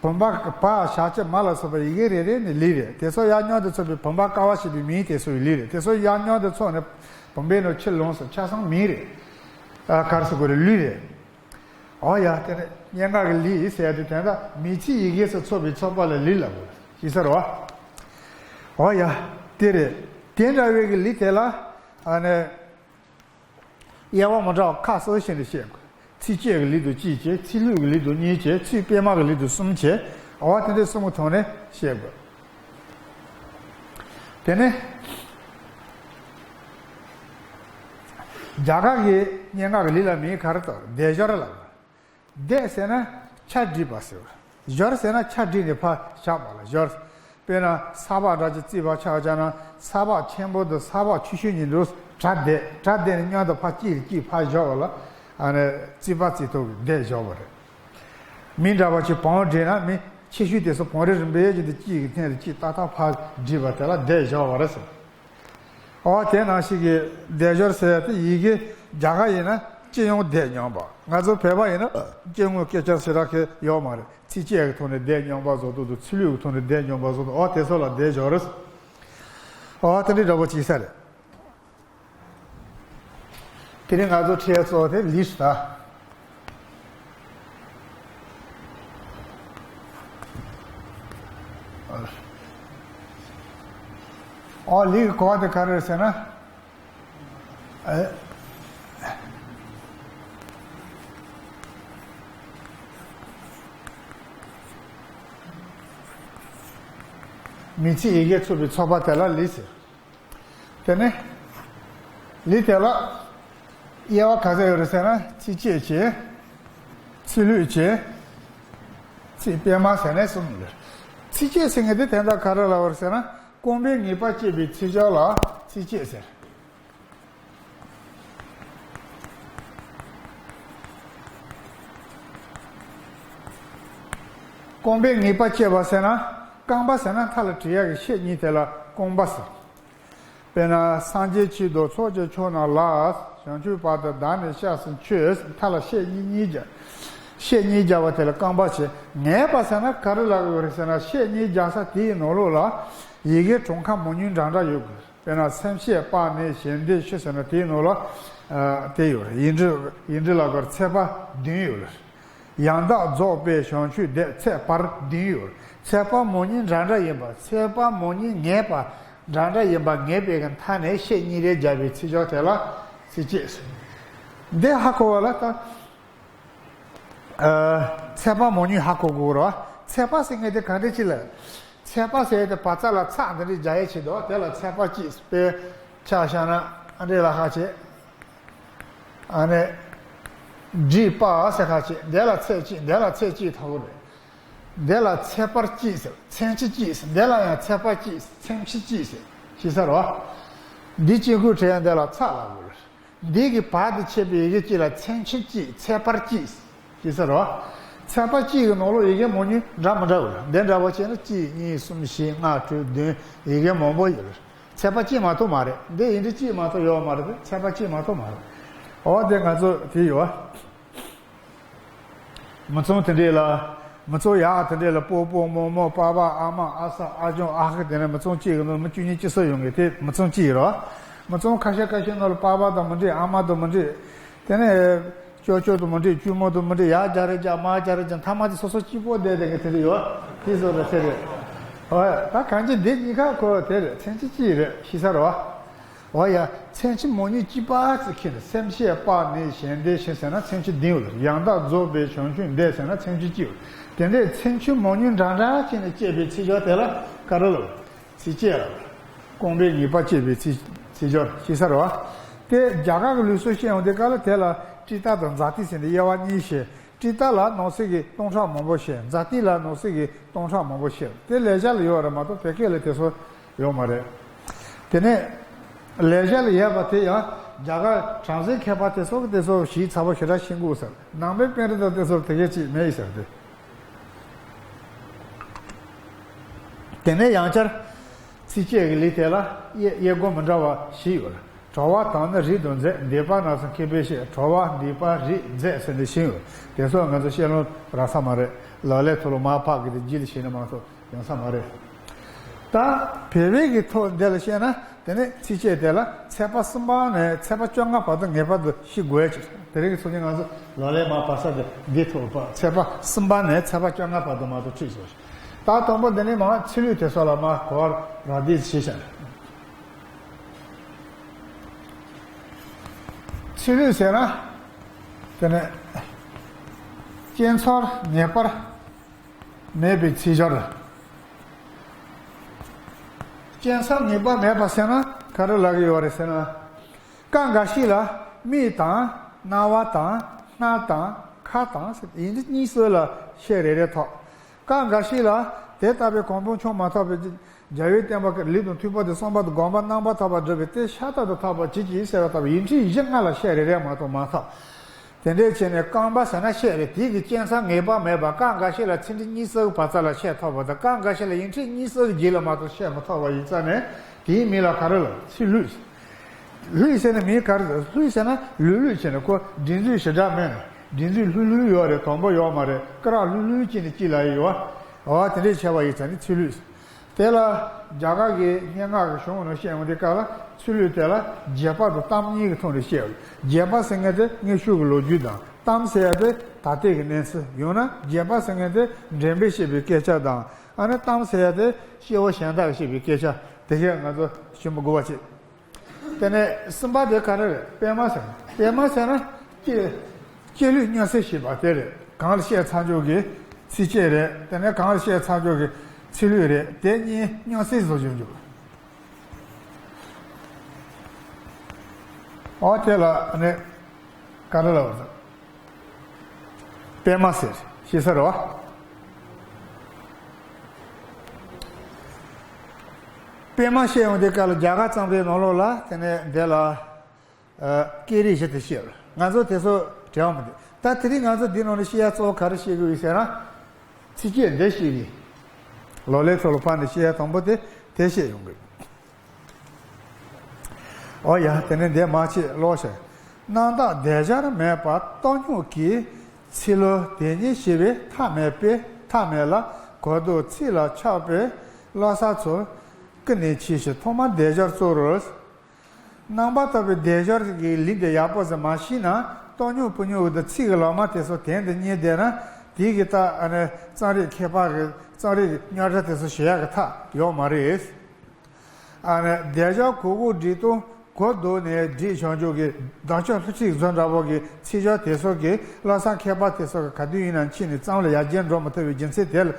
བུམ་པ་བ་ཞབས་ཀྱུ་མ་ལ་སོགས་པ་ཡི་གེ་རེ་རེ་ནི་ལུས་རེད། དེ་ཚོ་ཡར་སྙོམས་དུ་ཚོགས་པའི་བུམ་པ་ཀ་བ་ཞེས་པའི་མིང་དེ་ཚོ་ཡི་ལུས་རེད། དེ་ཚོ་ཡར་སྙོམས་དུ་ཚོགས་ནས་བུམ་པའི་ནང་ཆུ་ལོངས་སུ་ཆ་ཚང་མིང་རེད། ཨ་གར་སོ་གོ་རེ་ལུས་རེད། ཨོ་ཡ། དེ་ནས་སྙན་ངག་གི་ལུས་ཟེར་ཡ་དེ་དོན་དག་མིང་ཚིག་ཡི་གེ་སོགས་ཚོགས་པའི་ཚོགས་པ་ལ་ལུས་ལབ་དགོས་ཞེས་ཟེར་བ། ཨོ་ཡ། དེ་རེད། དེ་འདྲ་བའི་གི་ལུས་དེ་ལ་ཨ་ནི་དབྱེ་བ་མི་འདྲ་བ་ཁ་གསལ་བྱས་ནས་བཤད་དགོས། ཚིགས་བཅད་ཀྱི་ལུས་དང་དཔྱིས་བཅད། ཚིག་ལྷུག་གི་ལུས་དང་སྙན་བཅད། ཚིག་སྤེལ་མ་གི་ལུས་དང་གསུམ་བཅད། ཨོ་དེ་འདྲ་གསུམ་གི་ཐོག་ནས་བཤད་དགོས། དེ་ནས་རྒྱ་གར་གྱི་སྙན་ངག་གི་ལུས་ལ་མིང་ག་རེ་བཏགས། སྡེར་སྦྱོར་ལབ། སྡེར་ཟེར་ན་ཆ་བསྒྲིགས་པ་ཟེར། སྦྱོར་ཟེར་ན་ཆ་བསྒྲིགས་ནས་ཕར་བཞག་པ་ལ་སྦྱོར། དཔེར་ན་ས་ཕག་འདྲ་ཅིག་རྩིས་པ་ཆ་བཞག་ན་ས་ཕག་ཆེན་པོ་དང་ས་ཕག་ཆུང་ཆུང་གཉིས་འདུག་གྲ་སྡེར། གྲ་སྡེར་ནས་སྙོམས་དུ་ཕར་གཅིག་གཅིག་ཕར་བཞག་པ་ལ་ཨ་ནི་རྩིས་པ་རྩིས་ཐོག་གི་སྡེར་སྦྱོར་བ་རེད། མི་འདྲ་བ་ཅིག་བང་བསྒྲིགས་ན་མི་ཆེ་ཤོས་དེ་ཚོ་བང་རིམ་རིམ་པས་ཀྱི་དེ་གཅིག་གི་སྟེང་དུ་གཅིག་ཏག་ཏག་ཕར་བསྒྲིགས་པ་དེ་ལ་སྡེར་སྦྱོར་བ་རེད་ཟེར། ཨོ་དེ་ནང་བཞིན་གྱི་སྡེར་སྦྱོར་ཟེར་ཡ་དེ་ཡི་གེ་རྒྱ་གར་ཡིན་ན་སྤྱི་ཡོངས་སྡེར་སྙོམས་པ། ང་ཚོ་བོད་པ་ཡིན་ན་སྐྱེ་དངོས་སྐད་ཆ་ཞེ་དྲག་གི་ཡོད་མ་རེད། ཚིགས་བཅད་ཀྱི་ཐོག་ནས་སྡེར་སྙོམས་པ་བཟོ་འདུག་དང་ཚིག་ལྷུག་གི་ཐོག་ནས་སྡེར་སྙོམས་པ་བཟོ་འདུག་ཨོ་དེ་ཚོ་ལ་སྡེར་སྦྱོར་རེད། ཨོ་དེ་འདྲའི་འདྲ་པོ་ཅིག་ས་རེད། དེ་རིང་ང་ཚོ་ཁྲིད་ཡ་གཙོ་བོ་དེ་ལུས་ད། ཨོ་ལི་གི་གོ་བ་དེ་ག་རེ་རེད་ཟེར་ན། ཨེ། མིང་ཚིག་ཡི་གེ་ཚུགས་པའི་ཚོགས་པ་དེ་ལ་ལི་ཟེར། དེ་ནས་ལི་དེ་ལ་དབྱེ་བ་ག་ཚོད་ཡོད་རེད་ཟེར་ན། ཚིགས་བཅད་བྱས། ཚིག་ལྷོད་བྱས། ཚིག་སྤེལ་མ་ཟེར་ནས་གསུམ་ཡོད་རེད། ཚིགས་བཅད་ཟེར་མཁན་དེ་དོན་དག་ག་རེ་ལབ་པ་རེད་ཟེར་ན། རྐང་པའི་ངེས་པ་བསྐྱེད་པའི་ཚིག་སྦྱོར་ལ་ཚིགས་བཅད་ཟེར། རྐང་པའི་ངེས་པ་བསྐྱེད་པ་ཟེར་ན། རྐང་པ་ཟེར་ན་མཐའ་ལ་བྲི་ཡག་གི་ཤད་གཉིས་དེ་ལ་རྐང་པ་ཟེར། དཔེར་ན། སངས་རྒྱས་ཆོས་སྡུད་ཚོགས་ཀྱི་མཆོག་རྣམས་ལ། བྱང་ཆུབ་བར་དུ་བདག་ནི་སྐྱབས་སུ་མཆི། མཐའ་ལ་ཤད་གཉིས་གཉིས་རྒྱག་ཤད་གཉིས་རྒྱག་པ་དེ་ལ་རྐང་པ་བྱས། ངེས་པ་ཟེར་ན་ག་རེ་ལབ་ཀྱི་ཡོད་རེད་ཟེར་ན། ཤད་གཉིས་རྒྱག་ས་དེའི་ནང་ལོགས་ལ་ཡི་གེ་གྲངས་ཀ་མང་ཉུང་འདྲ་འདྲ་ཡོད་དགོས། དཔེར་ན། སེམས་བསྐྱེད་པ་ནི་ཞལ་འདེབས་ཞུ་ཟེར་ན་དེའི་ནང་ལ་ཨ་དེ་ཡོད་རེད། ཡིག་འབྲུ་ཡིག་འབྲུ་ལ་གར་ཚེག་བར་བདུན་ཡོད་རེད། ཡང་དག་རྫོགས་པའི་བྱང་ཆུབ་བདེ། ཚེག་བར་བདུན་ཡོད་རེད། ཚེག་བར་མང་ཉུང་འདྲ་འདྲ་ཡིན་པ། ཚེག་བར་མང་ཉུང་ངེས་པ་འདྲ་འདྲ་ཡིན་པ་ངེས་པའི་གི་མཐའ་ནས་ཤད་གཉིས་རེ་རྒྱག་པའི་ཚིག་སྦྱོར་དེ་ལ་ཚིགས་བཅད་ཟེར། འདི་ཧ་གོ་བ་ལ་ད། ཨ། ཚེག་བར་མང་ཉུང་ཧ་གོ་དགོས་རེད་བ། ཚེག་བར་ཟེར་མཁན་དེ་ག་འདྲ་ཅིག་ལ། ཚེག་བར་ཟེར་དེ་བར་ཚ་ལ་ཚག་འདི་འདྲ་རྒྱག་ཡས་བྱེད་དོ། དེ་ལ་ཚེག་བར་གཅིག་དཔེ་ཆ་བཞག་ན་ཨ་འདྲས་ལ་ཁ་ཆེ། ཨ་ནི། བྲིས་པ་ཟེར་ཁ་ཆེ། འདི་ལ་ཚེག་གཅིག་འདི་ལ་ཚེག་གཅིག་ཐོགས་རེད། འདི་ལ་ཚེག་བར་གཅིག་ཟེར། ཚེག་ཕྱེད་གཅིག་ཟེར། འདི་ལ་ཡང་ཚེག་བར་གཅིག་ཚེག་ཕྱེད་གཅིག་ཟེར། ཤེས་ས་རེད་བ། འདི་གཅིག་ཁུ་བྲིས་ཡང་འདི་ལ་ཚག་ལ་དགོས་རེད། འདི་གི་བར་དུ་ཕྱེད་པའི་ཡི་གེ་གཅིག་ལ་ཚེག་ཕྱེད་གཅིག་ཚེག་བར་གཅིག་ཅེས་ཟེར་རོ། ཚེག་བར་གཅིག་གི་ནང་ལོགས་ཡི་གེ་མང་ཉུང་འདྲ་མི་འདྲ་ཡོད་རེད། འདི་འདྲ་བ་བྱས་ན་གཅིག་གཉིས་གསུམ་བཞི་ལྔ་དྲུག་བདུན་ཡི་གེ་མང་པོ་ཡོད་རེད། ཚེག་བར་གཅིག་མ་གཏོགས་མ་རེད། འདི་ཡིག་འབྲུ་གཅིག་མ་གཏོགས་ཡོད་མ་རེད་པས། ཚེག་བར་གཅིག་མ་གཏོགས་མ་རེད། འོ་དེ་ང་ཚོ་དེ་ཡོད། མི་ཚང་དེ་འདྲས་ལ། མི་ཚང་ཡག་དེ་འདྲས་ལ་སྤོ་སྤོ་རྨོ་རྨོ་པ་པ་ཨ་མ་ཨ་ས་ཨ་ཅང་ཨ་ཁུ་དེ་འདྲ་མི་ཚང་གཅིག་གི་ནང་མི་བཅུ་གཉིས་བཅུ་གསུམ་ཡོང་གི། དེ་མི་ཚང་གཅིག་རེད། མི་ཚང་ཁ་ཤས་ཁ་ཤས་ནང་ལ་པ་པ་དང་མི་འགྲིག་ཨ་མ་དང་མི་འགྲིག་དེ་ནས་ཅོ་ཅོ་དང་མི་འགྲིག་གཅུང་མོ་དང་མི་འགྲིག་ཡར་རྒྱག་རེ་རྒྱག་མར་རྒྱག་རེ་རྒྱག་མཐའ་མ་དེ་སོ་སོ་གཅིག་པོ་བསྡད་བསྡད་མཁན་དེ་འདྲ་ཡོད། དེ་སོ་རེད་དེ་རེད། ཨོ་ད་གང་ཅི་འདི་གཉིས་ཀ་ཁོ་དེ་རེད། ཚན་གཅིག་གཅིག་རེད། ཤེས་ས་རེད་བ། འོ་ཡ། ཚེག་ཕྱེད་མང་ཉུང་གཅིག་པ་ཅིག་ཁྱེར་ནས་སེམས་བསྐྱེད་པ་ནི་ཞལ་འདེབས་ཞུ་ཟེར་ན་ཚེག་ཕྱེད་བདུན་ཡོད་རེད། ཡང་དག་རྫོགས་པའི་བྱང་ཆུབ་བདེ་ཟེར་ན་ཚེག་ཕྱེད་གཅིག་ཡོད་རེད། དེ་འདྲའི་ཚེག་ཕྱེད་མང་ཉུང་འདྲ་འདྲ་བྱས་ནས་བསྐྱེད་པའི་ཚིག་སྦྱོར་དེ་ལ་ག་རེ་ལབ། ཚིགས་བཅད་ལ། རྐང་པའི་ངེས་པ་བསྐྱེད་པའི་ཚིག་ཚིག་སྦྱོར་ཞེས་ཟེར་བ། དེ་རྒྱ་གར་གྱི་ལུགས་སྲོལ་བཤད་ཡོང་དུས་སྐབས་ལ་དེ་ལ་ཊཱིཀ་ཊ་དང་ཛཱ་ཏི་ཟེར་ནས་དབྱེ་བ་གཉིས་བཤད། ཊཱིཀ་ཊ་ལ་ནང་གསེས་ཀྱི་སྟོང་ཕྲག་མང་པོ་བཤད། ཛཱ་ཏི་ལ་ནང་གསེས་ཀྱི་སྟོང་ཕྲག་མང་པོ་བཤད། དེ་ལེགས་སྦྱར་ལ་ཡོད་རེད་མ་གཏོགས་བོད་སྐད་ལ་དེ་ཚོ་ཡོད་མ་རེད། དེ་ནས་ལེགས་སྦྱར་ལ་ཡོད་པ་དེ་ཡང་རྒྱ་གར་གྲངས་འཛིན་མཁས་པ་དེ་ཚོ་གིས་དེ་ཚོ་ཞིབ་ཚགས་པོ་ཞེ་དྲག་ཤེས་དགོས་ཟེར། ནང་པའི་དཔེ་རིས་དང་དེ་ཚོར་དེ་གས་ཅིག་མེད་ཟེར་ཏེ། དེ་ནས་ཡང་བསྐྱར་ཚིགས་བཅད་ཀྱི་ལས་དེ་ལ་དབྱེ་དབྱེ་སྒོ་མི་འདྲ་བ་བཞི་ཡོད་རེད། གྲོལ་བ་དང་ནི་རིགས་དང་རྫས། འདས་པ་རྣམས་སུ་མཁས་པས་བཤད། གྲོལ་བ་འདས་པ་རིགས་རྫས་ཟེར་ནས་བཞི་ཡོད། དེ་ཚོ་ང་ཚོ་བཤད་ལོང་རག་ས་མ་རེད། ལག་ལེན་ཐོག་ལ་མར་ཕབ་གི་དེ་རྗེས་ལ་བྱས་ན་མ་གཏོགས་ཡོང་ས་མ་རེད། ད་བོད་པའི་གི་ཐོག་འདི་ལ་བཤད་ན། དེ་ནས་ཚིགས་བཅད་དེ་ལ་ཚེག་བར་གསུམ་པ་ནས་ཚེག་བར་བཅོ་ལྔ་བར་དུ་ངེས་པར་དུ་ཤེས་དགོས་ཀྱི་རེད། དེ་རིང་གི་ཚོགས་ཆེན་ང་ཚོ་ལག་ལེན་མར་ཕབ་ས་དེ་འདི་ཐོག་ལ་ཕབ། ཚེག་བར་གསུམ་པ་ནས་ཚེག་བར་བཅོ་ལྔ་བར་དུ་མ་གཏོགས་ཁྲིད་སོང་ཞིག་ད་དང་པོ་འདི་ནས་མར་ཚིག་ལྷོད་དེ་ཚོ་ལ་མར་གོ་བ་རག་བསྡད་བྱས་བཞག་ཚིག་ལྷོད་ཟེར་ན། དེ་ནས་སྐྱེ་འཚར་ངེས་པར་མེད་པའི་ཚིག་སྦྱོར། སྐྱེ་འཚར་ངེས་པར་མེད་པ་ཟེར་ན་ག་རེ་ལབ་ཀྱི་ཡོད་རེད་ཟེར་ན། སྐབས་འགའ་ཞིག་ལ་མིག་དང་རྣ་བ་དང་སྣ་དང་ཁ་དང་ཟེར་ཡིན་གཅིག་གཉིས་སུ་ལ་ཤད་རེ་རེ་ཐོགས། སྐབས་འགའ་ཞིག་ལ་དེ་ལྟ་བུའི་གོ་འཕང་མཆོག་མ་ཐོབ་པའི་རྒྱལ་བའི་བསྟན་པ་ལུགས་དང་མཐུན་པ་དེ་གསུངས་པ་དང་། དགོངས་པ་རྣམ་པར་དག་པར་བསྒྲུབས་པའི་དེ་ཤ་སྟག་ཏུ་ཐོབ་པར་གྱིས་ཀྱིས་ཟེར་བ་ལྟ་བུ་ཡིག་ཕྲེང་བཞི་ལྔ་ལ་ཤད་རེ་རེ་མ་གཏོགས་མ་ཐོགས། དེ་འདྲའི་བྱས་ནས་རྐང་པ་ཟེར་ན་ཤད་རེ་དེ་གི་སྐྱེ་འཚར་ངེས་པར་མེད་པ། སྐབས་འགའ་ཞིག་ལ་ཚིག་ཕྲེང་གཉིས་གསུམ་བར་ཚ་ལ་ཤད་ཐོབ་པ་དང་། སྐབས་འགའ་ཞིག་ལ་ཡིག་ཕྲེང་གཉིས་གསུམ་རྗེས་ལ་མ་གཏོགས་ཤད་མ་ཐོབ་པ་ཡིན་ཙང་ནས་དེའི་མིང་ལ་ག་རེ་ལབ། ཚིག་ལྷོད། ལྷོད་ཟེར་ན་མིང་ག་རེ་ཟེར། ལྷོད་ཟེར་ན་ལྷོད་ལྷོད་བྱས་ནས་ཁོ་འདྲེན་ཚུལ་ཞེ་དྲག་མེད་ན། འདྲེན་ཚུལ་ལྷོད་ལྷོད་ཡོད་རེད། དང་པོ་ཡོད་མ་རེད། སྐ་རགས་ལྷོད་ལྷོད་བྱས་ནས་གཅིག་ལ་ཡོད། འོ་དེ་འདྲས་བྱས་པ་ཡིན་ཙང་ནི་ཚིག་ལྷོད། དེ་ལ་རྒྱ་གར་གྱི་སྙན་ངག་གི་གཞུང་ནང་བཤད་ཡོང་དུས་སྐབས་ལ་ཚིག་ལྷོད་དེ་ལ་རྒྱས་པ་དང་གཏམ་གཉིས་ཀྱི་ཐོག་ནས་བཤད་ཡོད། རྒྱས་པ་ཟེར་མཁན་དེ་དངོས་ཤུགས་ཀྱི་ལོ་རྒྱུས་དང་ གཏམ་ཟེར་ཡ་དེ་ད་ལྟའི་གི་གནས་ཚུལ། ཡང་ན་བརྗེད་པ་ཟེར་མཁན་དེ་འདྲེན་པས་བཤད་པའི་སྐད་ཆ་དང་། ཨ་ནི་གཏམ་ཟེར་ཡ་དེ་སྐྱེ་བོ་གཞན་དག་གིས་བཤད་པའི་སྐད་ཆ། དེ་བཞིན་ང་ཚོ་ཞིབ་མོ་དགོས་པ་བྱེད། དེ་ནས་གསུམ་པ་དེ་ག་རེ་རེད། སྤེལ་མ་ཟེར། སྤེལ་མ་ཟེར་ན་སྐྱེ་སྐྱེ་ལུས་སྙན་སེང་ཞེས་པ་དེ་རེད། གང་ལ་བཤད་ཚར་ཆོག་གི་ཚིགས་བཅད་རེད། དེ་ནས་གང་ལ་བཤད་ཚར་ཆོག་གི་ཚིག་ལྷུག་རེད། དེ་གཉིས་སྙན་སེང་བཟོ་བྱུང་བྱུང་། ཨོ་དེ་ལ་ནི་ག་རེ་ལབ་པ་རེད། སྤེལ་མ་ཟེར། ཤེས་ས་རེད་བ། སྤེལ་མ་བཤད་ཡོང་དུས་སྐབས་ལ་རྒྱ་གར་རྩོམ་རིག་ནང་ལོགས་ལ་དེ་ནས་འདི་ལ་ཨ་སྐད་རིགས་བཞི་དེ་བཤད་ཡོད། ང་ཚོ་དེ་ཚོ་དྲན་པ་མི་འདུག་ད་དེ་རིང་ང་ཚོ་འདི་ནང་ནས་བཤད་ཡ་གཙོ་བོ་ག་རེ་བཤད་ཀྱི་ཡོད་ཟེར་ན། ཚིགས་བཅད་འདི་བཤད་ཀྱི། ལོ་ལེགས་མཚོ་ལ་ཕར་ནས་བཤད་ཡ་དང་པོ་དེ་དེ་བཤད་ཡོང་གི། ཨོ་ཡ། དེ་ནས་འདི་མ་ཆད་ཀློག་ཤག་རྣམ་དག་བདེ་སྦྱོར་མེད་པར་སྟོང་ཉིད་ཀྱི། ཚིག་ལྷུག་དེ་ཉིད་ཤེས་པའི་ཐབས་མེད་པས། ཐབས་མེད་ལ་གོ་ལྡོག་ཚིག་ལ་ཆགས་པའི་བློ་གསར་ཚོ། ཀུན་ནས་ཆེས་ཤིང་ཐོག་མར་བདེ་སྦྱོར་གཙོ་བོར། རྣམ་པར་དག་པའི་བདེ་སྦྱོར་གྱི་ལུགས་འདི་ཡག་པོ་ཟིག་མ་ཤེས་ན། སྟོང་ཉིད་སྤུ་ཉིད་འོག་ཏུ་ཚིག་གི་ལོ་མ་དེ་ཚོ་དོན་དུ་གཉེར་བསྡད་ན། དེ་གི་ད་ཨ་ནི་རྩོམ་རིག་མཁས་པ་གི་རྩོམ་རིག་རྙོག་དྲ་དེ་ཚོ་ཞི་ཡག་གི་ཐབས་ཡོད་མ་རེད། ཨ་ནི་བདེ་སྦྱོར་གོ་གོ་སྒྲིག་སྟངས་གོ་ལྡོག་ནས་སྒྲིག་བྱང་ཆུབ་ཀྱི་བདག་ཅག་ལྷུ་ཚིགས་བཟོ་འདྲ་པོ་གི་ཚིག་སྦྱོར་དེ་ཚོ་གི་བློ་བཟང་མཁས་པ་དེ་ཚོ་གི་ག་དུས་ཡིན་ན་ཕྱིན་ནས་རྩོམ་ལ་ཡར་རྒྱས་འགྲོ་མི་ཐུབ་པའི་རྒྱུ་མཚན་དེ་ལ་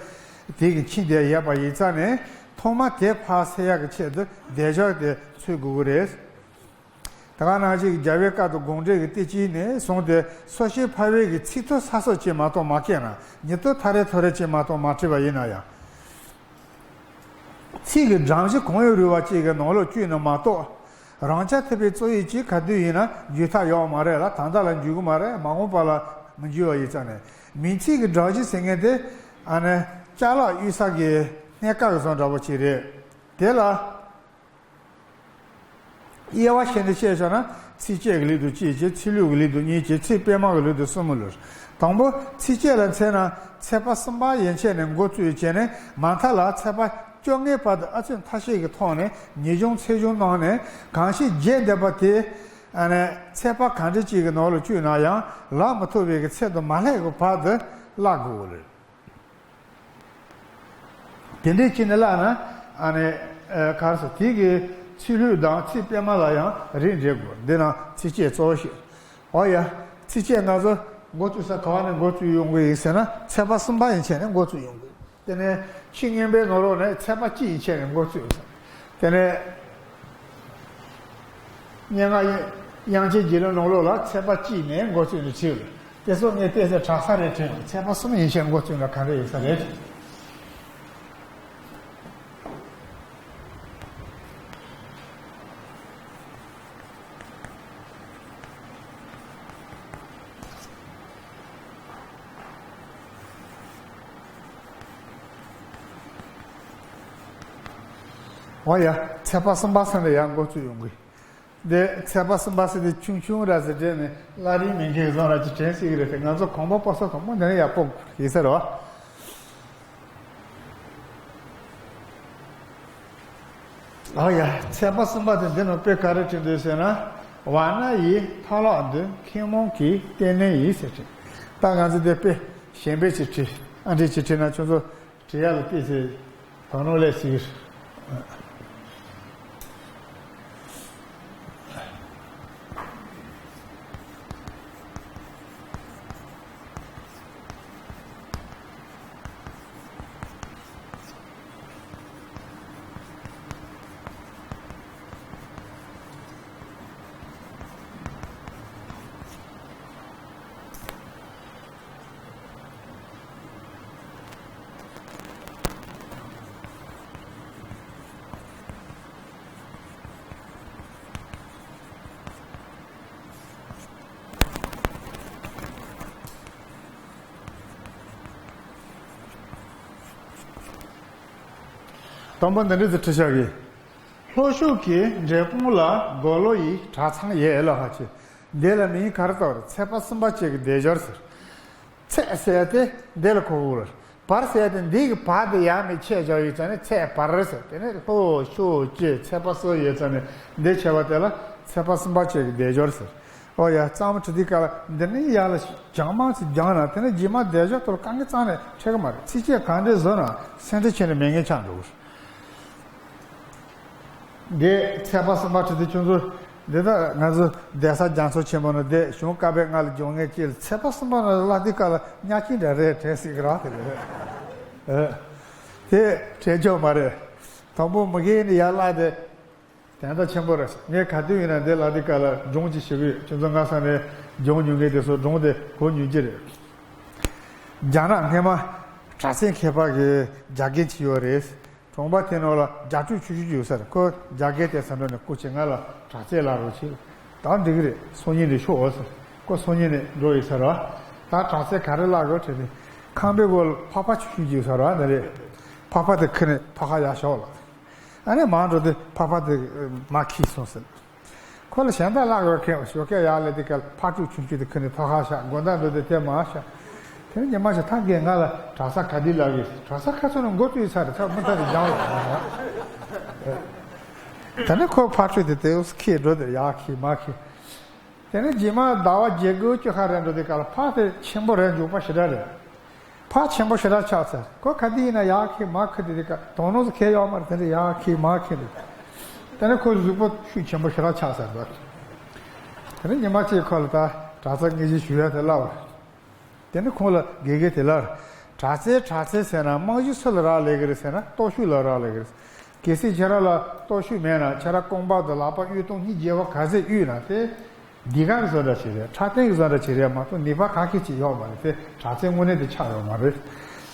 དེ་གི་ཕྱིན་བསྡད་ཡོད་པ་ཡིན་ཙང་ནས། ཐོག་མ་དེ་ཕར་སེལ་ཡག་གི་ཆེད་དུ་བདེ་སྦྱོར་དེ་འཚོལ་དགོས་ཀྱི་རེད། ད་ག་ནང་བཞིན་རྒྱལ་བའི་བཀའ་དང་དགོངས་འགྲེལ་གྱི་སྟེ་གཅིག་ནས་བཟུང་སྟེ་སོ་སྐྱེ་ཕལ་བའི་གི་ཚིག་ཐོ་གསར་གསོ་བྱེད་མ་གཏོགས་མ་བཀལ་ན། ཉིས་ཐོ་ཐ་རེ་ཐོ་རེ་བྱེད་མ་གཏོགས་མ་བྲིས་པ་ཡིན་ན་ཡང་། ཚིག་གི་སྒྲ་གཞི་གང་ཡང་རུལ་བ་ཅིག་གི་ནང་ལོགས་བཅུག་ན་མ་གཏོགས། རང་རྐྱ་ཐུབ་པའི་རྩོམ་ཡིག་ཅིག་ག་དུས་ཡིན་ན་འགྱུར་ཐབས་ཡོད་མ་རེད་ལ། ད་ལྟ་ལ་འགྱུར་གི་མ་རེད། མ་འོངས་པ་ལ་མི་འགྱུར་བ་ཡིན་ཙང་ནས། མིང་ཚིག་གི་སྒྲ་གཞི་ཟེར་མཁན་དེ་ཨ་ནི་ཅ་ལག་གཡུག་ས་གི་སྣེ་ཁ་གི་བཟོ་འདྲ་པོ་ཅིག་རེད། དེ་ལ། དབྱེ་བ་ཕྱེ་ནས་བཤད་བྱས་ན། ཚིགས་བཅད་ཀྱི་ལུགས་དུ་གཅིག་བྱས། ཚིག་ལྷུག་གི་ལུགས་དུ་གཉིས་བྱས། ཚིག་སྤེལ་མ་གི་ལུགས་དུ་གསུམ་ལུགས། དང་པོ་ཚིགས་བཅད་ལ་མཚོན་ན་ཚེག་བར་གསུམ་པ་ཡན་ཆད་ནས་འགོ་བཙུགས་བྱས་ནས་མ་མཐའ་ལ་ཚེག་བར་བཅོ་ལྔའི་བར་དུ་ཨ་ཚོད་མཐའ་ཤས་ཀྱི་ཐོག་ནས་ཉེ་སྦྱོང་ཚེག་སྦྱོང་གནང་ནས། གང་ཞིག་བརྗེད་འདོད་པ་དེ་ཨ་ནི་ཚེག་བར་གང་འདྲ་ཅིག་གི་ནང་ལ་བཅུག་ན་ཡང་ལག་མི་ཐུབ་པའི་གི་ཚད་དུ་མ་སླེབས་ཀྱི་བར་དུ་བཀླག་དགོས་རེད། དེ་འདྲའི་ཕྱིན་ནས་བཀླགས་ན། ཨ་ནི་ཨ་ག་རེ་ཟེར། དེ་གི་ཚིག་ལྷུག་དང་ཚིག་སྤེལ་མ་ལ་ཡང་རིགས་འགྲེ་དགོས། འདི་ནང་ཚིགས་བཅད་གཙོ་བོ་བཤད། འོ་ཡ། ཚིགས་བཅད་ང་ཚོ་འགོ་བཙུགས་ས་ག་བ་ནས་འགོ་བཙུགས་ཡོང་གི་ཡིན་ཟེར་ན། ཚེག་བར་གསུམ་པ་ཡན་ཆད་ནས་འགོ་བཙུགས་ཡོང་གི། དེ་ནས་ཕྱི་སྙན་པའི་ནང་ལོགས་ནས་ཚེག་བར་གཅིག་ཡན་ཆད་ནས་འགོ་བཙུགས་ཡོང་། དེ་ནས། སྙན་ངག་དབྱངས་ཅན་དགེ་ལུགས་ནང་ལོགས་ལ་ཚེག་བར་གཅིག་ནས་འགོ་བཙུགས་ནས་བྲིས་ཡོད། དེ་ཚོ་ངས་བལྟས་ཚེ་གྲགས་ས་རེད་དྲན། ཚེག་བར་གསུམ་ཡན་ཆད་འགོ་བཙུགས་ན་ག་འདྲ་ཡོད་ས་རེད། འོ་ཡ། ཚེག་བར་གསུམ་པ་ཟེར་ནས་ཡར་འགོ་བཙུགས་ཡོང་གི། འདི་ཚེག་བར་གསུམ་པ་ཟེར་དེ་ཆུང་ཆུང་ར་ཟེར་དྲན་ནས་བླ་རིང་མི་འགས་བཟང་ར་ཅིག་དྲན་སྲིད་ཀྱི་རེད་དེ། ང་ཚོ་གོམ་པ་སྤོ་ས་དང་པོ་འདི་ནས་ཡར་སྤོ་དགོས་ཡིན་ས་རེད་བ། ཨ་ཡ། ཚེག་བར་གསུམ་པ་དེ་འདི་ནང་དཔེ་ག་རེ་བྲིས་འདུག་ཟེར་ན། ཝཱ་ཎ་ཡིས་མཐའ་ལག་འདི། མཁས་མང་གིས་ལྟས་ངན་ཡིན་ཟེར་བྲིས། ད་ང་ཚོ་དེ་དཔེ་གཞན་པས་ཅིག་བྲིས། ཨ་འདྲས་ཅིག་བྲིས་ན་ཁྱོད་ཚོ་བྲིས་ཡ་ལ་དཔེ་ཟེར། དོ་སྣང་སླེབས་སྲིད་ཀྱི་རེད། དང་པོ་འདི་འདྲ་ཟེར་བྲིས་བཞག་གི། ལྷོ་ཕྱོགས་ཀྱི་འབྲས་སྤུངས་ལ། མགོ་ལོག་ཡི་གྲྭ་ཚང་ཡོད་ལ་ཧ་ཅི། འདི་ལ་མིང་ག་རེ་བཏགས་རེད། ཚེག་བར་གསུམ་པ་བཅས་ཀྱི་སྡེབ་སྦྱོར་ཟེར། ཚེག་ཟེར་ཏེ་འདི་ལ་གོ་དགོས་རེད། བར་ཟེར་ཏེ་འདི་གི་བར་དུ་ཡང་མི་ཆད་བཞག་ཡོད་ཙང་ནས་ཚེག་བར་ཟེར། དེ་ནས་ལྷོ་ཕྱོགས་ཀྱི་ཚེག་བར་གསུམ་ཡོད་ཙང་ནས་འདི་ཆད་པ་དེ་ལ་ཚེག་བར་གསུམ་པ་བཅས་ཀྱི་སྡེབ་སྦྱོར་ཟེར། ཨོ་ཡ། གཙང་མ་བྲི་དུས་སྐབས་ལ་འདི་ནས་ཡར་ལ་རྒྱང་མང་ཙམ་རྒྱང་ན། དེ་ནས་རྗེས་མ་བསྡད་ཞོར་དུ་ལ་དཀའ་ངལ་རྩ་ནས་འཕྲད་ཀྱི་མ་རེད། ཚིགས་བཅད་གང་འདྲ་བཟོ་ན་སེམས་ཁྲལ་བྱས་ནས་མེད་མཁན་ཆགས་འགྲོ་གི་རེད། འདི་ཚེག་བར་གསུམ་པ་བྲི་དུས་ཁྱོད་ཚོ། འདི་ལྟར་ང་ཚོ་གདན་ས་རྒྱ་མཚོ་ཆེན་པོ་ནས་འདི་གཞུང་བཀའ་པོད་ལྔ་ལ་སྦྱོང་མཁན་གཅིག་ལ་ཚེག་བར་གསུམ་པ་ནས་བཀླག་དུས་སྐབས་ལ་གཉའ་ཤིང་འདྲ་རེད་དྲན་སྲིད་ཀྱི་རེད། དེ་རེད། ཨེ། དེ་དྲན་ཆོག་མ་རེད། དང་པོ་མ་གིར་ནས་ཡར་བཀླགས་ཏེ། དོན་དག་ཆེན་པོ་རེད། ངས་ག་དུས་ཡིན་ན་འདི་ལ་འདི་ག་ལ་སྦྱོང་ཅིག་ཞུ་གི་ཡོད། ཁྱོད་ཚོ་སྔ་ས་ནས་སྦྱོང་མྱོང་མཁན་དེ་ཚོ་སྦྱོང་དེ་གོ་མྱོང་གི་རེད། རྒྱ་ནག་སྔས་མ་གྲྭ་ས་མཁས་པ་གི་རྒྱ་རྒན་ཅིག་ཡོད་རེད། གྲོང་པ་དེ་ནང་ལ་རྒྱ་ཕྲུག་ཆུང་ཆུང་ཅིག་ཡོད་ས་རེད། ཁོ་རྒྱ་རྒན་དེ་ས་འགྲོ་ནས་སྐུ་མཁྱེན་ང་ལ་གྲྭ་ས་བཀླག་རོགས་བྱེད། ད་འགྲིག་གི་རེད། སང་ཉིན་ནས་ཤོག་ཟེར། ཁོ་སང་ཉིན་ནས་འགྲོ་ཡོད་ས་རེད། ད་གྲྭ་ས་ག་རེ་བཀླག་དགོས་དྲན་ནས་ཁང་པའི་སྒོ་ལ་ཕག་པ་ཆུང་ཆུང་ཅིག་ཡོད་ས་རེད། འདི་རེད། ཕག་པ་དེ་ཁྱེར་ནས་ཕར་ཁ་ཡར་ཤོག་ལ། ཨ་ནི་མར་འགྲོ་དུས་ཕག་པ་དེ་མར་འཁྱེར་སོང་ཟེར། ཁོ་ལ་གཞན་དག་བཀླག་དགོས་མཁན་ཞོགས་ཀས་ཡར་སླེབས་དུས་སྐབས་ཕག་ཕྲུག་ཆུང་ཆུང་དེ་ཁྱེར་ནས་ཕར་ཁ་བཞག་སྒོ་ཟླ་འགྲོ་དུས་དེ་མར་བཞག་དེ་ནས་ཉི་མ་ཞིག་ཐང་གིས་ང་ལ་གྲྭ་ས་ག་དུས་བཀླག་གི། གྲྭ་ས་ཁ་སང་ནས་འགོ་བཙུགས་ཚར་རེད། ཚར་མུ་མཐའ་དེ་སྦྱང་ལ། ད་ནི་ཁོ་ཕག་ཕྲུག་དེ་དེ་འཁྱེར་འགྲོ་དུས་ཡར་འཁྱེར་མར་འཁྱེར། དེ་ནས་རྗེས་མ་ཟླ་བ་བརྒྱད་དགུ་བཅུ་ཁ་རེ་འགྲོ་དུས་སྐབས་ལ་ཕག་དེ་ཆེན་པོ་རེད། མགྱོགས་པ་ཞེ་དྲག་རེད། ཕག་ཆེན་པོ་ཞེ་དྲག་ཆགས་ཚར། ཁོ་ག་དུས་ཡིན་ན་ཡར་འཁྱེར་མར་འཁྱེར་དུས་སྐབས་དོ་སྣང་ཟིག་གང་ཡང་ཡོད་མ་རེད། དེ་འདྲ་ཡར་འཁྱེར་མར་འཁྱེར་དུས། དེ་ནས་ཁོའི་གཟུགས་པོ་ཤུགས་ཆེན་པོ་ཞེ་དྲག་ཆགས་ཚར་འདུག་དེ་ནས་ཉི་མ་གཅིག་ཁོ་ལ་ད་གྲྭ་ས་དངོས་གཞི་ཞུ་ཡ་དེ་བཀླགས་པ་རེད། དེ་ནས་ཁོང་ལ་དགེ་རྒན་དེ་ལ། གྲྭ་ས་གྲྭ་ས་ཟེར་ན་རྨང་གཞི་སུ་ལ་རག་ལས་ཀྱི་རེད་ཟེར་ན་སྟོབས་ཤུགས་ལ་རག་ལས་ཀྱི་རེད། གལ་སྲིད་ཁྱེད་རང་ལ་སྟོབས་ཤུགས་མེད་ན་ཁྱེད་རང་རྐང་པ་དང་ལག་པ་དབུས་གཏོང་གཉིས་བརྗེ་བ་ག་ཚད་དབུས་ན་དེ། ཟློས་གར་གྱི་བཟོ་འདྲ་ཞིག་རེད། འཁྲབ་སྟོན་གྱི་བཟོ་འདྲ་ཞིག་རེད་མ་གཏོགས་ནུས་པ་ག་གེ་ཅིག་ཡོད་མ་རེད། དེ་གྲྭ་ས་དངོས་གནས་དེ་ཆགས་ཡོད་མ་རེད།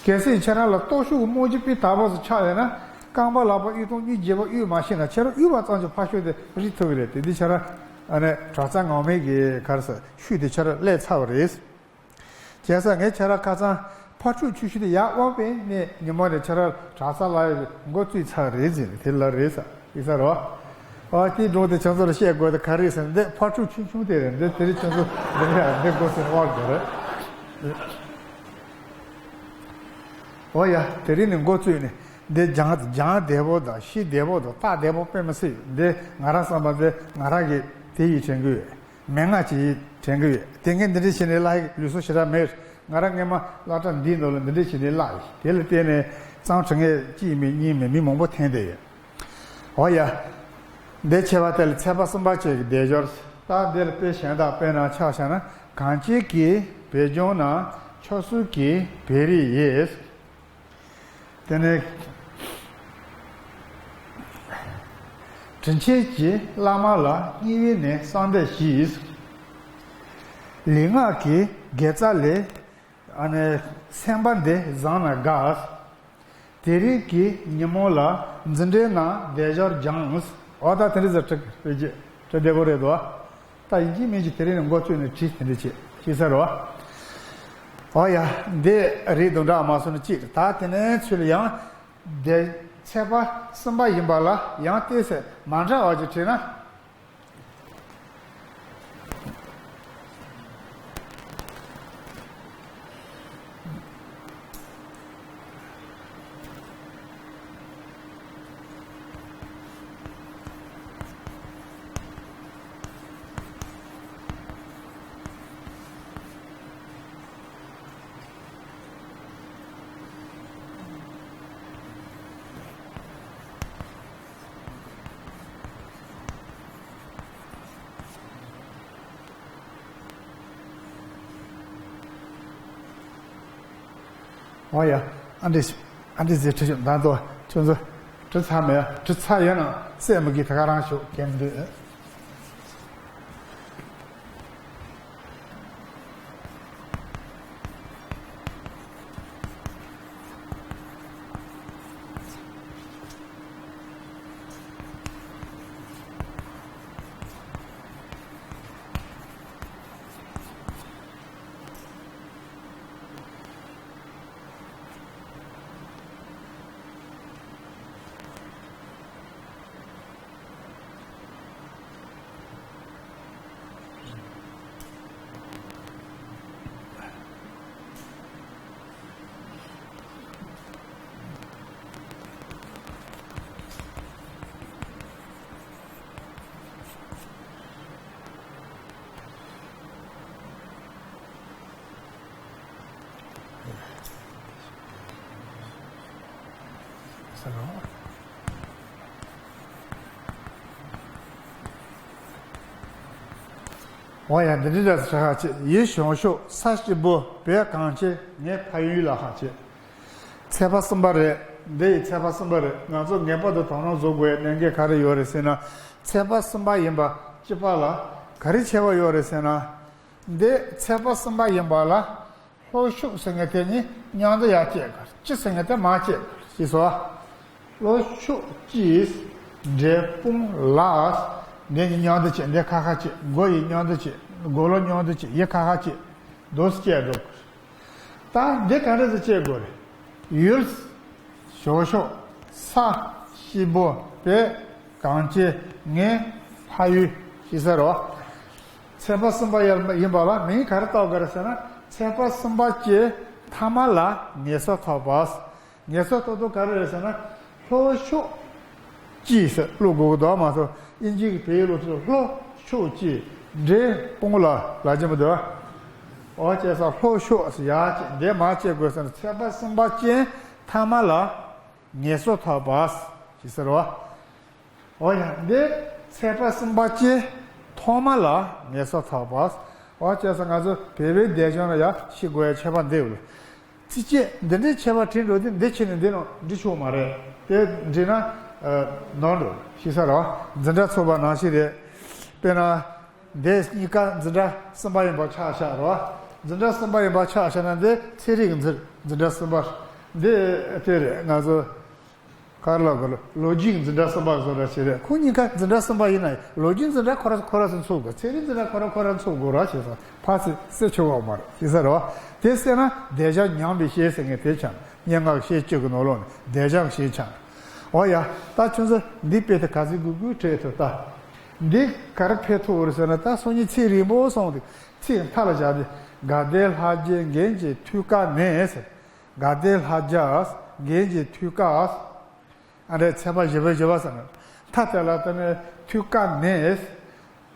གལ་སྲིད་ཁྱེད་རང་ལ་སྟོབས་ཤུགས་ཀྱི་རྨང་གཞི་དཔེ་དག་པོ་ཞིག་ཆགས་ཡོད་ན་རྐང་པ་ལག་པ་དབུས་གཏོང་གཉིས་བརྗེ་བ་དབུས་མ་ཤེས་ན་ཁྱེད་རང་དབུས་པ་ཙམ་གྱིས་ཕར་ཤོག་དེ་རིག་ཐུབ་ཀྱི་རེད། དེ་དུས་ཁྱེད་རང་ཨ་ནི་གྲྭ་ས་ངོ་མའི་གི་ག་རེ་ཟེར་ཤུགས་དེ་ཁྱེད་རང་སླེབས་ཚར་བ་རེད། བྱས་ཙང་ངས་ཁྱེད་རང་ཁ་སང་ཕག་ཕྲུག་ཆུང་ཆུང་དེ་ཡར་དབང་པའི་ནས་ཉིན་མོ་ནས་ཁྱེད་རང་གྲྭ་ས་ལ་ཡོད་འགོ་བཙུགས་ཚར་རེད་ཟེར་ནས་དེ་ལ་རེད་ཟེར་ཡིན་ས་རེད་བ། ཨ་དེའི་སྒྲུང་དེ་ཁྱེད་ཚོ་ལ་བཤད་དགོས་དེ་ག་རེ་ཟེར་ན་འདི་ཕག་ཕྲུག་ཆུང་ཆུང་དེ་རེད། འདི་དེ་རིང་ཁྱེད་ཚོ་འདི་འདྲ་འདི་འགོ་ཟེར་དབང་དགོས་རེད། ཨོ་ཡ། དེ་རིང་ནས་འགོ་བཙུགས་ནས་འདི་སྦྱང་སྦྱང་བདེ་པོ་དང་ཤེས་བདེ་པོ་དང་ལྟ་བདེ་པོ་དཔེ་མི་སྲིད་ཡོད། འདི་ང་རང་བསམ་པ་འདི་ང་རང་གིས་དེ་ཡིས་དྲན་གི་ཡོད། མན་ངག་ཅིག་དྲན་གི་ཡོད། དེ་ངས་འདི་འདྲ་བྱས་ནས་བཀླག་ཡག་ལུགས་སྲོལ་ཞེ་དྲག་མེད། ང་རང་སྔས་མ་སློབ་གྲྭ་འདིའི་ནང་ལ་འདི་འདྲ་བྱས་ནས་བཀླག་ཡིན། དེ་ལ་བརྟེན་ནས་གཙང་བྲི་མཁན་གཅིག་མིན་གཉིས་མིན་མི་མང་པོ་ཐོན་བསྡད་ཡོད། འོ་ཡ། འདི་བྱས་པ་དེ་ལ་ཚེག་བར་གསུམ་པ་བཅས་ཀྱི་སྡེབ་སྦྱོར། ད་འདི་ལ་དཔེ་གཞན་དག་དཔེར་ན་ཆ་བཞག་ན་གངས་ཅན་གྱི་བོད་ལྗོངས་ན་ཆོས་སྲིད་ཀྱི་བོད་རིགས་ཡོད། དེ་ནས་དྲིན་ཆེན་གྱི་བླ་མ་ལ་སྙིང་དབུས་ནས་བསམ་འདས་ཞུས། ལུས་ངག་གི་དགེ་རྩ་ལས་ཨ་ནི་སེམས་པ་འདི་བཟང་ན་དགའ། དེ་རིང་གི་ཉིན་མོ་ལ་འཛིན་གྲྭའི་ནང་བསྡད་ཞོར་སྦྱངས། འོ་ད་དེ་འདྲ་ཟེར་བྲི་བྲི་བྲི་བདེ་པོ་རེད་དོ། ད་ཡིན་གཅིག་མིན་གཅིག་དེ་རིང་ནས་འགོ་བཙུགས་ནས་བྲིས་དེ་འདྲ་བྱེད་ཤེས་ས་རེད་བ། ཨོ་ཡ། འདི་རེད་དོ་འདྲ་མ་སོང་ན་གཅིག་རེད། ད་དེ་ནས་ཚུར་ལ་ཡང་དེ་ཚེག་བར་གསུམ་པ་ཡིན་པ་ལ་ཡང་ཏོག་ཙམ་མ་འདྲ་བ་ཅིག་བྲིས་ན། ཨོ་ཡ། ཨ་འདྲས་ཨ་འདྲས་ཟེར་བྲིས་ཤོག་ད་དོ་ཁྱོད་ཚོ་བྲིས་ཚར་མེད། བྲིས་ཚར་ཡོད་ན་སེམས་མི་དགའི་ད་ག་རང་ཤོག་གལ་མི་འདུག་འོ་ཡ། འདི་འདྲ་ཟེར་ཁ་ཅིག་ཡིད་བཞིན་ཤོག་ས་སྐྱིད་པོ་བོད་གངས་ཅན་ངའི་ཕ་ཡུལ་ལ་ཁ་ཅིག་ཚེས་པ་གསུམ་པ་རེད། འདི་ཡི་ཚེས་པ་གསུམ་པ་རེད། ང་ཚོ་ངེས་པར་དུ་དོ་སྣང་བཟོ་དགོས་པའི་གནད་འགག་ག་རེ་ཡོད་རེད་ཟེར་ན། ཚེས་པ་གསུམ་པ་ཡིན་པ་གཅིག་པ་ལ་ག་རེ་ཁྱད་པར་ཡོད་རེད་ཟེར་ན། འདི་ཚེས་པ་གསུམ་པ་ཡིན་པ་ལ། ལྷོ་ཕྱོགས་ཟེར་མཁན་དེ་ནི་མཉམ་དུ་ཡར་བསྐྱལ་དགོས། སྤྱི་ཟེར་མཁན་དེ་མར་བསྐྱལ་དགོས་ཞེས་སོ། ལྷོ་ཕྱོགས་སྤྱི། འབྲས་སྤུངས་ལ། འདི་གཉིས་མཉམ་དུ་བྱས། འདི་ཁ་ཁ་བྱས། མགོ་ཡི་མཉམ་དུ་བྱས། མགོ་ལོག་མཉམ་དུ་བྱས། ཡི་ཁ་ཁ་བྱས། རྡོ་བསྐྱལ་འགྲོ་དགོས། ད་འདི་ག་འདྲ་ཟེར་བསྐྱལ་དགོས་རེད། ཡུལ། བཞེས་ཤོག་ས་སྐྱིད་པོ་བོད་གངས་ཅན་ངའི་ཕ་ཡུལ་ཞེས་ཟེར་རོ། ཚེས་པ་གསུམ་པ་ཡར་ཡིན་པ་ལ་མིང་ག་རེ་བཏགས་དགོས་རེད་ཟེར་ན། ཚེས་པ་གསུམ་པ་སྤྱིའི་མཐའ་མ་ལ་ངལ་གསོ་ཐོབ་པ། ངལ་གསོ་ཐོབ་དུས་ག་རེ་རེད་ཟེར་ན། ལྷོ་ཕྱོགས་སྤྱི་ཟེར་ཀློག་དགོས་ཀྱི་འདུག་མ་གཏོགས་དབྱིན་ཇིའི་བོད་ཡིག་ཀློག་དུས་ལྷོ་ཕྱོགས་སྤྱི། འབྲས་སྤུངས་ལ་ལབ་ཀྱི་མི་འདུག་འོ་བྱས་ཙང་ལྷོ་ཕྱོགས་ཟེར་ཡར་བསྐྱལ། འདི་མར་བསྐྱལ་དགོས་ཟེར་ན། ཚེས་པ་གསུམ་པ་སྤྱིའི་མཐའ་མ་ལ་ངལ་གསོ་ཐོབ་པ་ཞེས་ཟེར་རོ། འོ་ཡ། འདི་ཚེས་པ་གསུམ་པ་སྤྱིའི་ཐོག་མ་ལ་ངལ་གསོ་ཐོབ་པ། འོ་བྱས་ཙང་ང་ཚོ་བོད་པའི་སྡེབ་སྦྱོར་ལ་ཡང་ཤེས་དགོས་ཡ་ཁྱད་པར་འདི་ཡོད། ཚིགས་བཅད་འདི་འདྲའི་ཁྱད་པར་བྲིས་འགྲོ་དུས་འདི་ཕྱི་ནས་འདི་ནང་འབྲི་ཆོག་མ་རེད། དེ་འབྲི་ན་ནོར་འགྲོ་ཞེས་ཟེར་རོ། འཛིན་གྲྭ་ཚོགས་པ་ནང་བཞིན་རེད། དཔེར་ན། འདི་གཉིས་ཀ་འཛིན་གྲྭ་གསུམ་པ་ཡིན་པ་ཆགས་བཞག་རོ། འཛིན་གྲྭ་གསུམ་པ་ཡིན་པ་ཆགས་བཞག་ན། འདི་ཚན་རིག་འཛིན་འཛིན་གྲྭ་གསུམ་པ། འདི་དེ་རེད། ང་ཚོ་ག་རེ་ལབ་དགོས་རེད། ལོ་རྒྱུས་འཛིན་གྲྭ་གསུམ་པ་བཟོ་འདྲ་ཞིག་རེད། ཁོ་གཉིས་ཀ་འཛིན་གྲྭ་གསུམ་པ་ཡིན་ན་ཡང་ལོ་རྒྱུས་འཛིན་གྲྭ་ཁོ་ར་ཁོ་ར་ཚོ་འཚོགས་དགོས། ཚན་རིག་འཛིན་གྲྭ་ཁོ་ར་ཁོ་ར་འཚོགས་དགོས་ར་ཞེས་སོང་། ཕར་ཚུར་བསྲེ་ཆོག་གི་མ་རེད་ཞེས་ཟེར་རོ། དེ་བསྲེས་ན་སྡེབ་སྦྱོར་ཉམས་པའི་ཤེས་ཟེར་མཁན་དེ་ཆགས། སྙན་ངག་ཤེས་བཅུ་གི་ནང་ལོགས་ནས་སྡེབ་སྦྱོར་ཤེས་ཆགས། འོ་ཡ། ད་ཁྱོད་ཚོ་འདི་དཔེ་དེ་ག་ཚོད་དགོས་དགོས་འཕྲད་ཐུབ་ད། འདི་ག་རེ་འཕྲད་ཐུབ་རེད་ཟེར་ན། ད་སང་ཉིན་ཚིག་རིང་པོ་སོང་སྟེ་ཚིག་མཐའ་ལ་བཞག་སྟེ། དགའ་ལྡན་ལྷ་རྒྱལ་རྒན་གྱི་ཐུགས་ཀ་ནས་ཟེར། དགའ་ལྡན་ལྷ་རྒྱལ་རྒན་གྱི་ཐུགས་ཀ། ཨ་འདྲའི་ཚེས་པ་བཞི་པ་བཞི་པ་ཟེར་ན། མཐའ་དེ་ལ་དེ་ནས་ཐུགས་ཀ་ནས་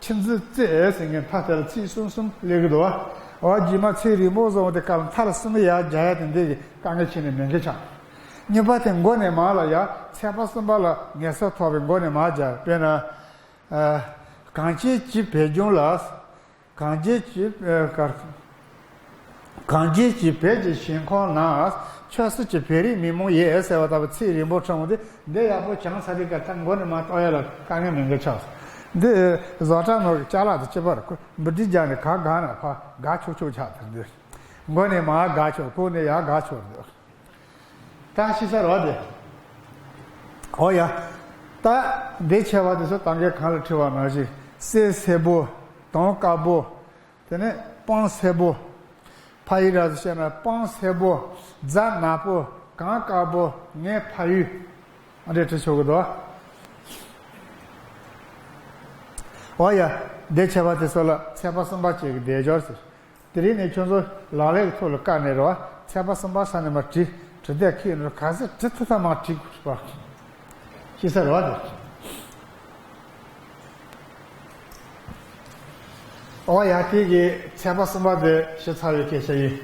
ཆུ་འཛིན་རྩེ་ཟེར་མཁན་མཐའ་དེ་ལ་ཚིག་གསུམ་གསུམ་སླེབས་ཀྱི་འདུག་བ། འོ་རྗེས་མ་ཚིག་རིང་པོ་བཟོ་བ་དེ་སྐབས་ལ་མཐའ་ལ་གསུམ་ཡར་རྒྱག་ཡ་དེ་འདི་གི་དཀའ་ངལ་ཁྱོན་ནས་མེད་མཁན་ཆགས། གཉིས་པ་དེ་མགོ་ནས་མར་ལ་ཡ། ཚེས་པ་གསུམ་པ་ལ་ངལ་གསོ་ཐོབ་པའི་མགོ་ནས་མར་རྒྱག་དཔེར་ན། ཨ། གངས་ཅན་གྱི་བོད་ལྗོངས་ལ། གངས་ཅན་གྱི་ཨ་ག་གངས་ཅན་གྱི་བོད་ཀྱི་ཞིང་ཁམས་ན། ཆོས་སྲིད་ཀྱི་བོད་རིགས་མི་མང་ཡོད་ཟེར་བ་ལྟ་བུ་ཚིག་རིང་པོ་ཕྲ་མོ་དེ། འདི་ཡག་པོ་སྦྱངས་ཚར་དུས་སྐབས་ད་མགོ་ནས་མར་གཏོང་ཡ་ལ་དཀའ་ངལ་མེད་མཁན་ཆགས་སོང་། འདི་བཟོ་གྲྭ་ནང་གི་ཅ་ལག་དང་གཅིག་པ་རེད། ཁོ་འབུད་རྡེ་རྒྱག་ནས་ག་བཀག་ན་ཕར་བཀག་ཆོག་ཆོག་ཆགས་ཐུབ། འདི་མགོ་ནས་མར་བཀག་ཆོག་ཁོག་ནས་ཡར་བཀག་ཆོག་འདུག་ད་ཤེས་ཚར་བ་དེ། འོ་ཡ། ད་འདི་ཆེ་བ་དེ་ཚོ་ད་གིན་གོང་ལ་བྲིས་པ་ནང་བཞིན། གསེར་སེར་པོ། དུང་དཀར་པོ། དེ་ནས་སྤང་སེར་པོ། ཕ་ཡུལ་ར་ཟེར་བཤད་ན་སྤང་སེར་པོ། རྫ་ནག་པོ། གངས་དཀར་པོ། ངའི་ཕ་ཡུལ། ཨ་འདྲས་བྲིས་ཆོག་གི་འདུག་འོ་ཡ། འདི་ཆེ་བ་དེ་ཚོ་ལ་ཚེས་པ་གསུམ་པ་བཅས་ཀྱི་སྡེབ་སྦྱོར་ཟེར། དེ་རིང་ནས་ཁྱོད་ཚོ་ལག་ལེན་གྱི་ཐོག་ལ་བཀར་ནས་རེད་བ། ཚེས་པ་གསུམ་པ་ས་ནས་མར་བྲིས། བྲིས་དེ་ཁྱེད་རང་ག་ཚོད་བྲིས་ཐུབ་ཐུབ་མར་བྲིས་དགོས་པ། ཤེས་ཚར་བ་དེ། ཨོ་ཡ། དེ་གི་ཚེས་པ་གསུམ་པ་དེ་ཤེས་ཚར་བའི་སྐད་ཆ་ཡིན།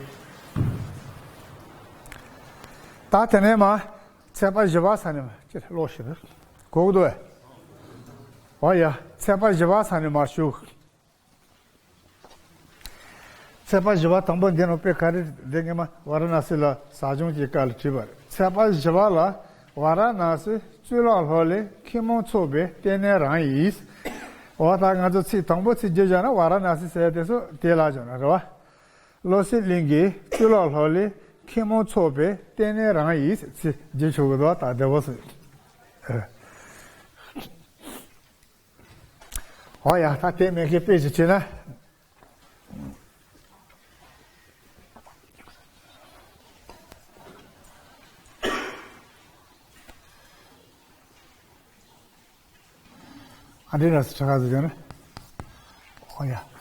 ད་དེ་ནས་མར་ཚེས་པ་བཞི་པ་ས་ནས་མར་ཅིག་ཀློག་ཤིག་རེད། གོ་གི་འདུག་བས། ཨོ་ཡ། ཚེས་པ་བཞི་པ་ས་ནས་མར་ཞུ། ཚེས་པ་བཞི་པ་དང་པོ་འདི་ནང་དཔེ་ག་རེ་རེད། འདི་སྔོན་མ་ཝཱ་ར་ཎ་སི་ལ་ཟབ་སྦྱོང་གི་སྐབས་ལ་བྲིས་པ་རེད། ཚེས་པ་བཞི་པ་ལ་ཝཱ་ར་ཎ་སི་གཙུག་ལག་ལྷོ་ལས་མཁས་མང་ཚོགས་པའི་ལྟེ་གནས་རང་ཡིན། འོ་ད་ང་ཚོ་ཚིག་དང་པོ་ཚིག་བརྗོད་བྱས་ན་ཝཱ་ར་ཎ་སི་ཟེར་དེ་ཚོ་དེ་ལ་བྱུང་ན་རེད་བ། བློ་གསལ་གླིང་གི་གཙུག་ལག་ལྷོ་ལས་མཁས་མང་ཚོགས་པའི་ལྟེ་གནས་རང་ཡིན་ཚིག་བརྗོད་ཆོག་གི་འདུག་ད་བདེ་བོ་སོང་། འོ་ཡ། ད་དེ་མེད་མཁན་དཔེ་ཞིག་བྱས་ན། ཨ་འདྲེ་ར་སི་ཁྲ་ཁ་ཟེར་ཀྱང་ན། འོ་ཡ།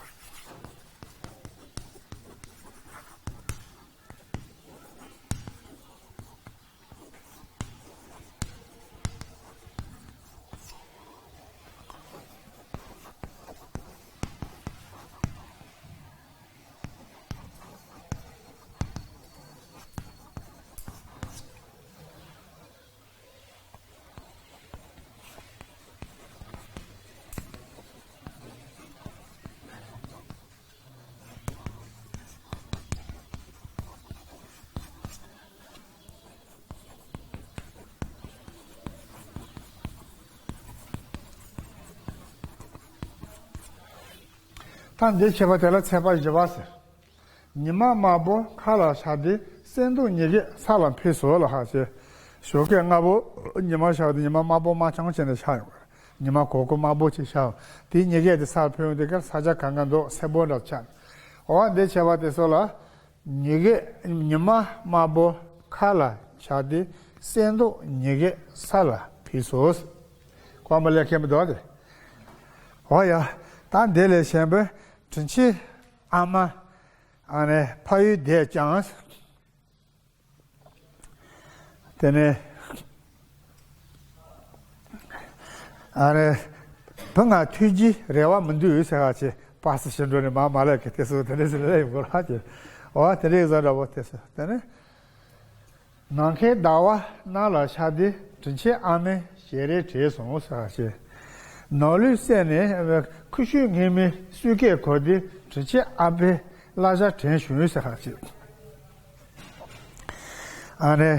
ད་འདི་བྱས་པ་དེ་ལ་ཚེས་པ་བཞི་པ་ཟེར། ཉི་མ་དམར་པོ་མཁའ་ལ་ཤར་ཏེ། གསེར་མདོག་ཉི་ཟེར་ས་ལ་འཕོས་སོ་ལ་ཧ་ཅེ། ཞོགས་ཀས་སྔ་པོ་ཉི་མ་ཤར་ཏེ་ཉི་མ་དམར་པོ་དམར་ཆང་བྱས་ནས་ཤར་ཡོང་བ་རེད། ཉི་མ་གོར་གོར་དམར་པོ་ཅིག་ཤར་ཡོང་། དེའི་ཉི་ཟེར་དེ་ས་ལ་འཕོས་ཡོང་དུས་ཀར་ས་ཆ་གང་ག་མདོག་སེར་པོ་འདྲ་ཆགས། འོ་འདི་བྱས་པ་དེ་ཚོ་ལ། ཉི་ཟེར་ཉི་མ་དམར་པོ་མཁའ་ལ་ཤར་ཏེ། གསེར་མདོག་ཉི་ཟེར་ས་ལ་འཕོས་སོ། གོ་མ་ལེ་ཁེ་མི་འདུག་དེ། འོ་ཡ། ད་འདི་ལས་གཞན་པའི་དྲིན་ཆེན་ཨ་མ། ཨ་ནི་ཕ་ཡུལ་བསྡད་ཀྱང་། དེ་ནས། ཨ་ནི། བུ་ང་ཐུགས་རྗེ་རེ་བ་མི་འདུག་ཟེར་ཁ་ཅིག་པ་སི་ཞིག་འགྲོ་ནས་མ་མ་ལས་ཀྱི་དེ་ཚོ་དེ་འདྲས་ཟེར་ལས་ཡོང་གི་ར་ཅིག་འོ་དེ་འདྲས་ཟེར་འདྲ་པོ་དེ་ཚོ་དེ་ནས། ནམ་མཁའི་ཟླ་བ་གནམ་ལ་ཤར་ཏེ། དྲིན་ཆེན་ཨ་མའི་ཞལ་རས་བྲིས་སོང་ཟེར་ཁ་ཅིག་ནོར་ལུས་བསད་ནས་ཁུ་བྱུག་ངན་མི་སུས་སྐད་གོ་སྟེ། དྲིན་ཆེན་ཨ་ཕའི་བསླབ་བྱ་དྲན་བྱུང་ཟེར་ཁ་ཅིག་ཨ་ནི།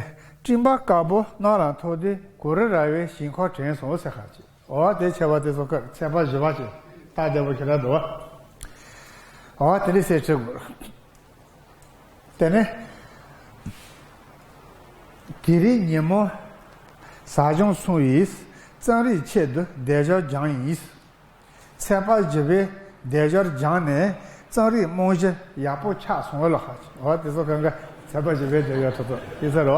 སྤྲིན་པ་དཀར་པོ་གནམ་ལ་མཐོ་སྟེ། གུ་རུ་ར་བའི་ཞིང་ཁམས་དྲན་སོང་ཟེར་ཁ་ཅིག་འོ་དེ་བྱས་པ་དེ་ཚོ་ཁ་ཚེས་པ་བཞི་པ་ཅིག་ལྟ་བདེ་པོ་ཞེ་དྲག་འདུག་འོ་དེ་འདྲས་ཟེར་བྲིས་དགོས། དེ་ནས། དེ་རིང་ཉིན་མོ་ཟབ་སྦྱོང་སོང་ཡིས། གཙང་རིགས་ཆེད་དུ་བདེ་སྦྱོར་སྦྱངས་ཡིན། ཚེས་པ་བཞི་པའི་བདེ་སྦྱོར་སྦྱངས་ནས། གཙང་རིགས་རྨང་གཞི་ཡག་པོ་ཆགས་སོང་བ་ལ་ཧ་ཅང་། འོ་དེ་ཚོ་གང་ག་ཚེས་པ་བཞི་པའི་བདེ་སྦྱོར་ཐོབ་ཐོབ་ཡིན་ས་རེད།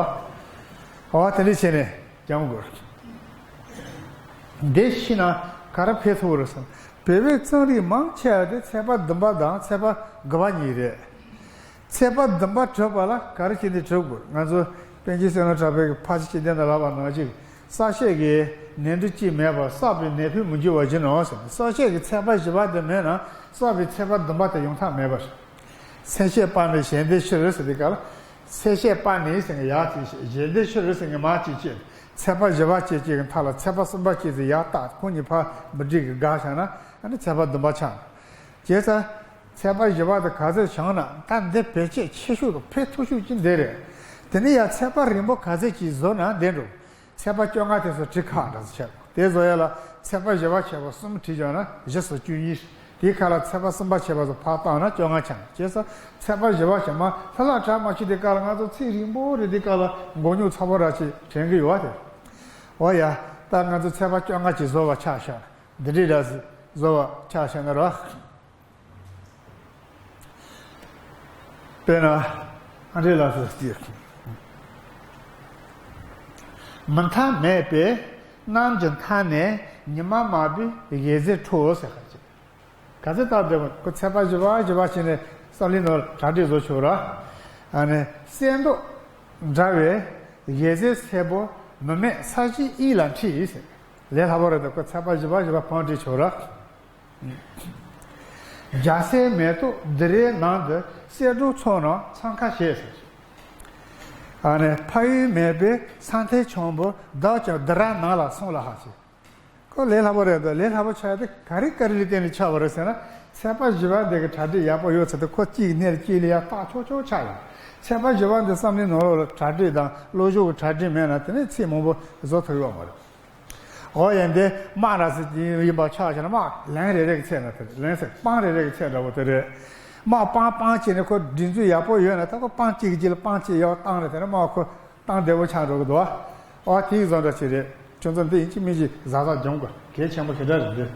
འོ་དེ་འདྲ་བྱས་ནས་སྦྱང་དགོས། འདི་ཤེས་ན་ག་རེ་ཕན་ཐོགས་རེད་ཟེར་ན། བོད་པའི་གཙང་རིགས་མང་ཆེ་བ་དེ་ཚེས་པ་བདུན་པ་དང་ཚེས་པ་དགུ་པ་གཉིས་རེད། ཚེས་པ་བདུན་པ་གྲུབ་པ་ལ་ག་རེ་བྱས་ནས་གྲུབ་དགོས། ང་ཚོ་པཎ་ཆེན་བསོད་ནམས་གྲགས་པའི་ཕར་ཕྱིན་སྤྱི་དོན་དུ་ལབ་པ་ནང་བཞིན། བསགས་བཞག་གི་ནད་འབྲུ་གཅིག་མེད་པར། བསགས་པའི་ནད་ཕུད་མི་འགྱུར་བར་བགྱིས་ནོ་ཟེར། བསགས་བཞག་གི་ཚེས་པ་བཞི་པ་དེ་མེད་ན་བསགས་པའི་ཚེས་པ་བདུན་པ་དེ་ཡོང་ཐབས་མེད་པ་རེད། ཚེས་ཤས་སྤར་ནས་ཞལ་འདེབས་ཕྱིར་ཟེར་དུས་སྐབས་ལ། ཚེས་ཤས་སྤར་ནས་ཟེར་མཁན་ཡག་ཅིག་བཤད། ཞལ་འདེབས་ཕྱིར་ཟེར་མཁན་མ་གཅིག་བཤད། ཚེས་པ་བཞི་པ་གཅིག་གཅིག་གི་མཐའ་ལ་ཚེས་པ་གསུམ་པ་གཅིག་ཚེ་ཡར་བཏགས། ཁོ་གཉིས་ཕར་མི་འགྲིག་གི་དགག་བཞག་ན་ཨ་ནི་ཚེས་པ་བདུན་པ་ཆགས། བྱས་ཙང་། ཚེས་པ་བཞི་པ་དེ་ག་ཚོད་བྱུང་ན་ད་འདི་བེད་སྤྱོད་ཆེ་ཤོས་དང་ཕན་ཐོགས་ཤོས་ཀྱི་འདི་རེད། དེ་ནས་ཡང་ཚེས་པ་རིང་པོ་ག་ཚོད་ཅིག་བཟོ་ན་འདི་འགྲོ། ཚེས་པ་བཅོ་ལྔ་དེ་ཚོ་བྲི་ཁག་འདྲ་ཚོ་བྱས། དེ་བཟོ་ཡ་ལ་ཚེས་པ་བཞི་པ་བྱས་པ་གསུམ་བྲིས་བྱུང་ན་བཞི་སོ་བཅུ་གཉིས། དེའི་ཁ་ལ་ཚེས་པ་གསུམ་པ་བྱས་པ་ཚོ་ཕར་བཏང་ན་བཅོ་ལྔ་ཆགས། བྱས་ཙང་ཚེས་པ་བཞི་པ་བྱས་མ་ལྷ་ལྷ་གྲགས་མ་ཆུ་དེ་ཀ་ལ་ང་ཚོ་ཚེས་རིང་པོ་རེད། དེ་ཀ་ལ་མགོ་རྙོག་ཚ་པོ་ར་ཅིག་དྲན་གི་ཡོད་བ་དེ། འོ་ཡ། ད་ང་ཚོ་ཚེས་པ་བཅོ་ལྔ་ཅིག་བཟོ་བ་ཆགས་ཤག་འདི་འདྲའི་འདྲ་ཟིག་བཟོ་བ་ཆགས་ཤག་ན་ར། དཔེར་ན། ཨ་འདྲེ་ལགས་སུ་སྟེ། མུ་མཐའ་མེད་པའི་གནམ་གྱི་མཐའ་ནས་ཉི་མ་དམར་པོའི་ཞལ་ཟས་འཕྲོ་ཟེར་ཁ་ཅིག་ག་ཚོད་ལྟར་བསྡད་པ་ཁོ་ཚེས་པ་བཞི་པ་བཞི་པ་བྱས་ནས་བསམ་བློའི་ནང་གྲ་སྒྲིག་བཟོ་ཆོག་ར། ཨ་ནི་གསེར་མདོག་འདྲ་བའི་ཞལ་ཟས་སེར་པོ་མུ་མེད་ས་གཞིའི་དབྱིངས་ལ་འཁྲིགས་ཟེར། ལས་སླ་པོ་རེད་དོ། ཁོ་ཚེས་པ་བཞི་པ་བཞི་པ་བང་སྒྲིག་ཆོག་ར། རྒྱ་སེར་མེ་ཏོག་ལྡུམ་རའི་ནང་དུ། གསེར་སྦྲམ་ཚོགས་རྣམས་འཚང་ཁ་བྱེད་ཟེར། ཨ་ནི་ཕ་ཡུལ་མེད་པའི་ས་མཐའི་འཁྱམ་པོ་བདག་ཀྱང་ལྡུམ་ར་ནང་ལ་སོང་ལ་ཧ་ཅེ། ཁོ་ལས་སླ་པོ་རེད་དོ། ལས་སླ་པོ་ཆགས་ཏེ་ག་རེ་ག་རེ་ལ་བརྟེན་ནས་ཆགས་པ་རེད་ཟེར་ན། ཚེས་པ་བཞི་པ་འདི་གི་གྲ་སྒྲིག་ཡག་པོ་ཡོད་ཚེ་དེ་ཁོ་གཅིག་གི་སྣེ་ལ་གཅིག་ལ་ཡར་བཏགས་ཆོག་ཆོག་ཆགས་ཡོང་། ཚེས་པ་བཞི་པ་འདི་བསམ་བློའི་ནང་ལོགས་ལ་གྲ་སྒྲིག་དང་བློ་སྦྱོང་གི་གྲ་སྒྲིག་མེད་ན་དེ་ནས་ཚེས་མང་པོ་བཟོ་ཐུབ་ཡོད་མ་རེད། འོ་ཡ། འདི་དམག་ར་ཟེར་གྱི་ཡིན་པ་ཆགས་བྱས་ན་དམག་ལན་རེ་རེ་གི་ཚད་ན་དེ་རེད། ལན་ཟེར་སྤང་རེ་རེ་གི་ཚད་འདྲ་པོ་དེ་རེད། དམག་སྤང་སྤང་བྱས་ནས་ཁོ་སྒྲིག་འཛུགས་ཡག་པོ་ཡོད་ན་ད་ཁོ་སྤང་གཅིག་གི་རྗེས་ལ་སྤང་གཅིག་ཡར་བཏང་ནས་དེ་ནས་དམག་ཁོ་སྟངས་བདེ་པོ་ཆགས་འགྲོ་གི་འདུག་ཨ། འོ་དེ་བཟོ་འདྲ་ཅིག་རེད། ཁྱོད་ཚོ་འདི་ཡིན་གཅིག་མིན་གཅིག་གཟབ་གཟབ་སྦྱོང་དགོས། གལ་ཆེན་པོ་ཞེ་དྲག་རེད་འདི།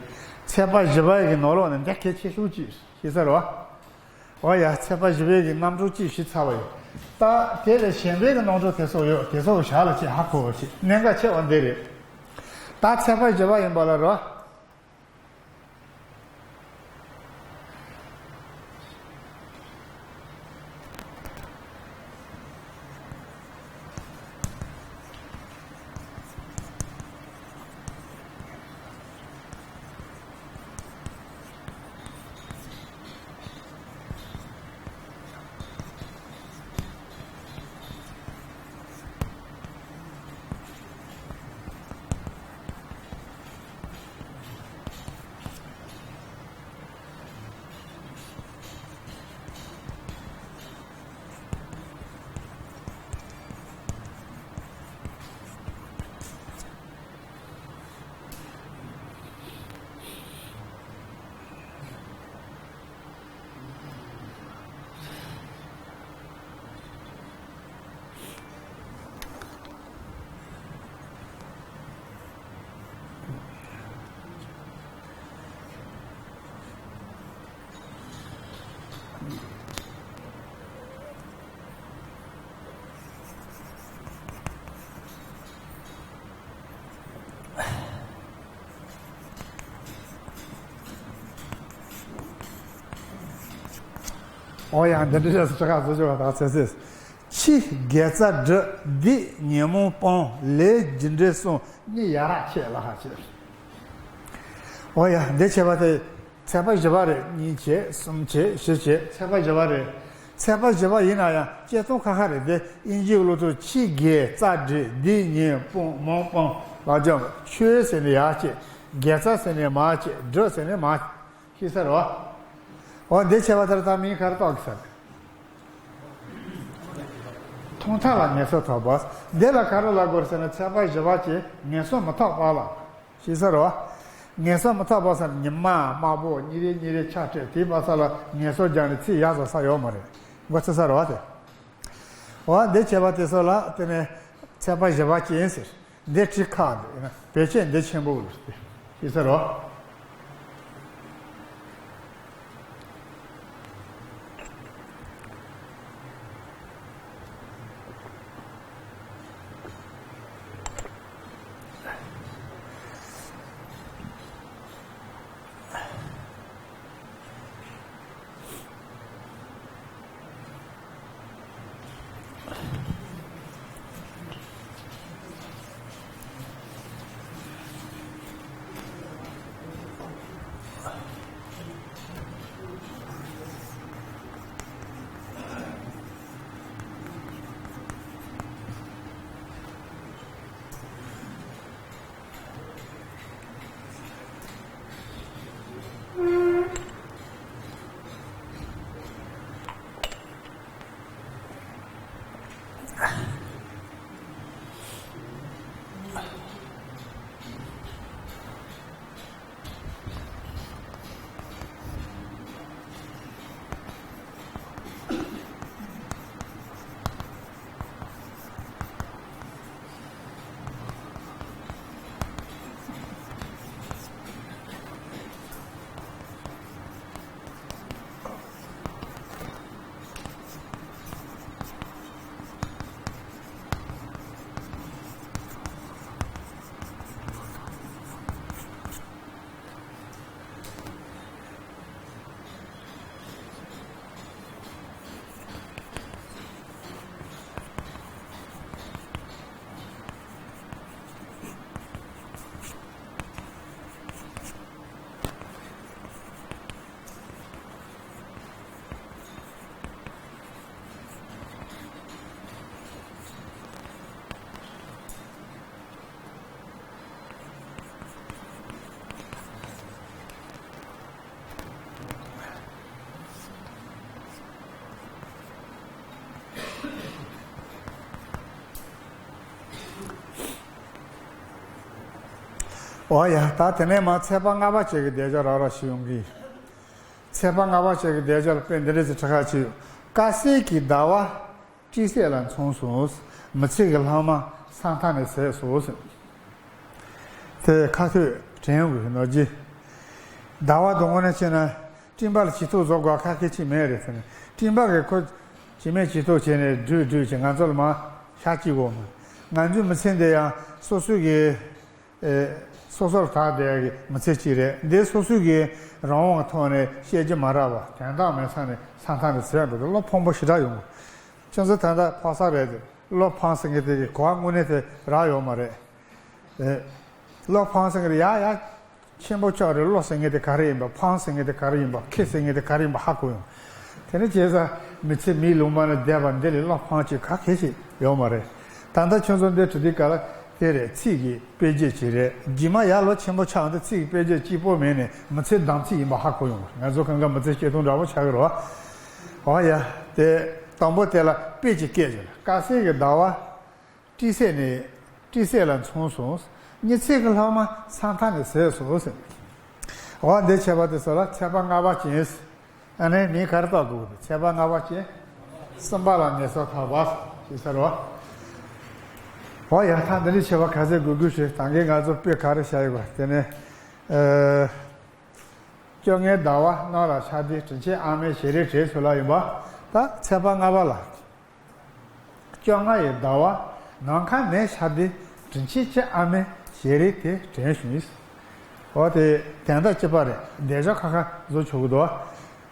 ཚེས་པ་བཞི་པ་ཡི་གི་ནང་ལོགས་ནས་འདི་གལ་ཆེ་ཤོས་ཅིག་ཤེས་ས་རེད་བ། འོ་ཡ། ཚེས་པ་བཞི་པའི་གི་རྣམ་གྲངས་ཅིག་ཞུས་ཚར་བ་ཡིན། ད་དེ་ལས་གཞན་པའི་གི་རྣམ་གྲངས་དེ་ཚོ་ཡོད། དེ་ཚོ་ཞར་ལ་ཅིག་ཧ་གོ་བ་ཅིག་གནད་འགག་ཆེ་བ་འདི་རེད། ད་ཚེས་པ་བཞི་པ་ཡིན་པ་ལ་རོ། ཨོ་ཡ། འདི་འདྲ་རེད། སྤྲི་ཁ་བཟོ་ཆོག་པ་དང་ཚེ་ཚེ། ཕྱི་དགེ་རྩ་སྒྲུབ། སྡིག་ཉོན་མོངས་སྤོང་། ལས་རྒྱུ་འབྲས་བསྲུང་། གཉིད་ཡ་རབས་ཆད། ལ་ཧ་ཆད། ཨོ་ཡ། འདི་བྱས་པ་དེ་ཚེག་བར་བཞི་པ་རེད། གཉིས་བྱས། གསུམ་བྱས། བཞི་བྱས། ཚེག་བར་བཞི་པ་རེད། ཚེག་བར་བཞི་པ་ཡིན་ན་ཡང་བཅད་སྟངས་ཁ་ཁ་རེད་དེ། དབྱིན་ཇིའི་སློབ་ཚོ་ཕྱི་དགེ་རྩ་སྒྲུབ། སྡིག་ཉོན་མོངས་སྤོང་། ལ་ཇོ་ཆོས་ཟེར་ནས་ཡར་བཅད། དགེ་རྩ་ཟེར་ནས་མར་བཅད། སྒྲུབ་ཟེར་ནས་མར། ཤེས་ས་རེད་བ། འོ་འདི་བྱས་པ་ལྟར་ད་མིང་ག་རེ་བཏགས་ཀྱི་ཟེར་ན། ཐོག་མཐའ་ལ་ངན་སོང་ཐོབ་པ། འདི་ལ་ག་རེ་ལབ་དགོས་ཟེར་ན། ཚེག་བར་བཞི་པ་གྱི་ངན་སོང་མི་ཐོབ་པ་ལ། ཤེས་ས་རེད་བ། ངན་སོང་མི་ཐོབ་པ་ཟེར་ན་ཉི་མ་དམར་པོ་ཉིན་རེ་ཉིན་རེ་ཆར་སྤྲད། དེའི་བར་ས་ལ་ངན་སོང་སྦྱངས་ནས་ཚེ་ཡག་བཟོ་ས་ཡོད་མ་རེད། མགོ་ཚོས་ས་རེད་བ་དེ། འོ་འདི་བྱས་པ་དེ་ཚོ་ལ་དེ་ནས་ཚེག་བར་བཞི་པ་ཅན་ཟེར། འདི་བྲིས་ཁག་འདི་ཡིན་ན་བེད་སྤྱོད་འདི་ཆེན་པོ་ལ་ཟེར་ས་རེད། འོ་ཡ། ད་དེ་ནས་མར་ཚེག་བར་ལྔ་པ་བཅས་ཀྱི་བསྡད་བཞག་རག་རག་ཞིག་ཡོང་གི། ཚེག་བར་ལྔ་པ་བཅས་ཀྱི་བསྡད་བཞག་ལ་དཔེ་འདི་འདྲ་ཞིག་ཁྲིད་ཁག་ཅིག་ཡོད། དཀར་གསལ་གྱི་ཟླ་བ་སྤྲིན་གསེབ་ལ་མཚུངས་སོ། མི་ཚེ་གི་ལྷག་མ་ས་མཐའ་ནས་ཟད་སོ་ཟེར། དེ་ཁ་ཐུག་དྲན་ཡོང་གི་ནོར་གྱི། ཟླ་བ་དུ་དངོས་གནས་བྱས་ན་སྤྲིན་པ་ལ་བྱི་ཐུག་བཟོ་དགོས་ཁག་ཁག་ཅིག་མེད་རེད་ཟེར་ནས། སྤྲིན་པ་གིས་ཁོ་བྱེ་མའི་བྱི་ཐུག་བྱས་ནས་སྦྲུས་སྦྲུས་བྱས་ང་ཚོ་ལ་མར་ཤར་གཅིག་འོང་མ། ང་ཚོའི་མི་ཚེ་འདི་ཡང་སོ་སོའི་གི་ཨེ། སོ་སོར་དག་བསྡད་ཀྱི་མི་ཚེ་གཅིག་རེད། འདི་སོ་སོའི་གི་རང་དབང་གི་ཐོག་ནས་བཤད་རྒྱུ་མ་རག་པ། དོན་དག་མེད་ས་ནས་ས་མཐའ་ནས་ཟད་འགྲོ་དུས་བློ་ཕམ་པོ་ཞེ་དྲག་ཡོང་གི། ཁྱོད་ཚོ་ད་ལྟ་ཕོ་གསར་རེད་དེ། བློ་ཕམ་ཟེར་མཁན་དེ་གི་གོ་བ་དངོས་གནས་དེ་རག་ཡོད་མ་རེད། ཨེ། བློ་ཕམ་ཟེར་མཁན་དེ་ཡ་ཡ་ཆེན་པོ་ཆགས་རེད། བློ་ཟེར་མཁན་དེ་ག་རེ་ཡིན་པ། ཕམ་ཟེར་མཁན་དེ་ག་རེ་ཡིན་པ། ཁེ་ཟེར་མཁན་དེ་ག་རེ་ཡིན་པ་ཧ་གོ་ཡོང་། དེ་ནས་བྱས་ཙང་མི་ཚེ་མིའི་ལུང་པ་ན་བསྡད་པ་འདི་ལས་བློ་ཕམ་ཅིག་ག་གེ་ཞིག་ཡོད་མ་རེད། ད་ལྟ་ཁྱོད་ཚོ་འདི་བྲིས་དུས་ག་ལ་དེ་རེད། ཚིག་གི་དཔེ་བརྗོད་ཅིག་རེད། རྗེས་མ་ཡར་ལོ་ཆེན་པོ་ཆགས་འདི་ཚིག་གི་དཔེ་བརྗོད་གཅིག་པོ་མེད་ནས་མི་ཚེ་དམ་ཚིག་ཡིན་པ་ཧ་གོ་ཡོང་། ང་ཚོ་གང་ག་མི་ཚེ་སྐྱེལ་སྟངས་འདྲ་པོ་ཆགས་ཀྱི་རེད་བ། འོ་ཡ། དེ་དང་པོ་དེ་ལ་དཔེ་ཅིག་སྐད་ཅིག་ལ། དཀར་གསལ་གྱི་ཟླ་བ་སྤྲིན་གསེབ་ནས་སྤྲིན་གསེབ་ལ་མཚུངས་སོ། མི་ཚེ་གི་ལྷག་མ་ས་མཐའ་ནས་ཟད་སོ་ཟེར། འོ་འདི་བྱས་པ་དེ་ཚོ་ལ་ཚེག་བར་ལྔ་པ་ཅན། ཨ་ནི་མིང་ག་རེ་བཏགས་འདུག་ཟེར་ན། ཚེག་བར་ལྔ་པ་ཅན། གསུམ་པ་ལ་ངན་སོང་ཐོབ་པ་ཞེས་ཟེར་བ། འོ་ཡ། ད་འདི་འདྲ་བྱས་པ་ག་ཚོད་དགོས་དགོས་ཞེས་ད་གིན་ང་ཚོ་དཔེ་ག་རེ་བཞག་ཡོད་པ་དེ་ནས། ཨ། བཅོ་ལྔའི་ཟླ་བ་ནམ་མཁའ་ལ་ཤར་དུས་དྲིན་ཆེན་ཨ་མའི་ཞལ་རས་དྲན་སོང་ལབ་ཡིན་པ། ད་ཚེག་བར་ལྔ་པ་ལ། བཅོ་ལྔ་ཡི་ཟླ་བ་ནམ་མཁའ་ནས་ཤར་དུས་དྲིན་ཆེན་ཁྱེད་ཨ་མའི་ཞལ་རས་དེ་དྲན་བྱུང་། འོ་དེ་དོན་དག་གཅིག་པ་རེད། བསྡད་བཞག་ཁ་ཁ་བཟོ་ཆོག་གི་འདུག་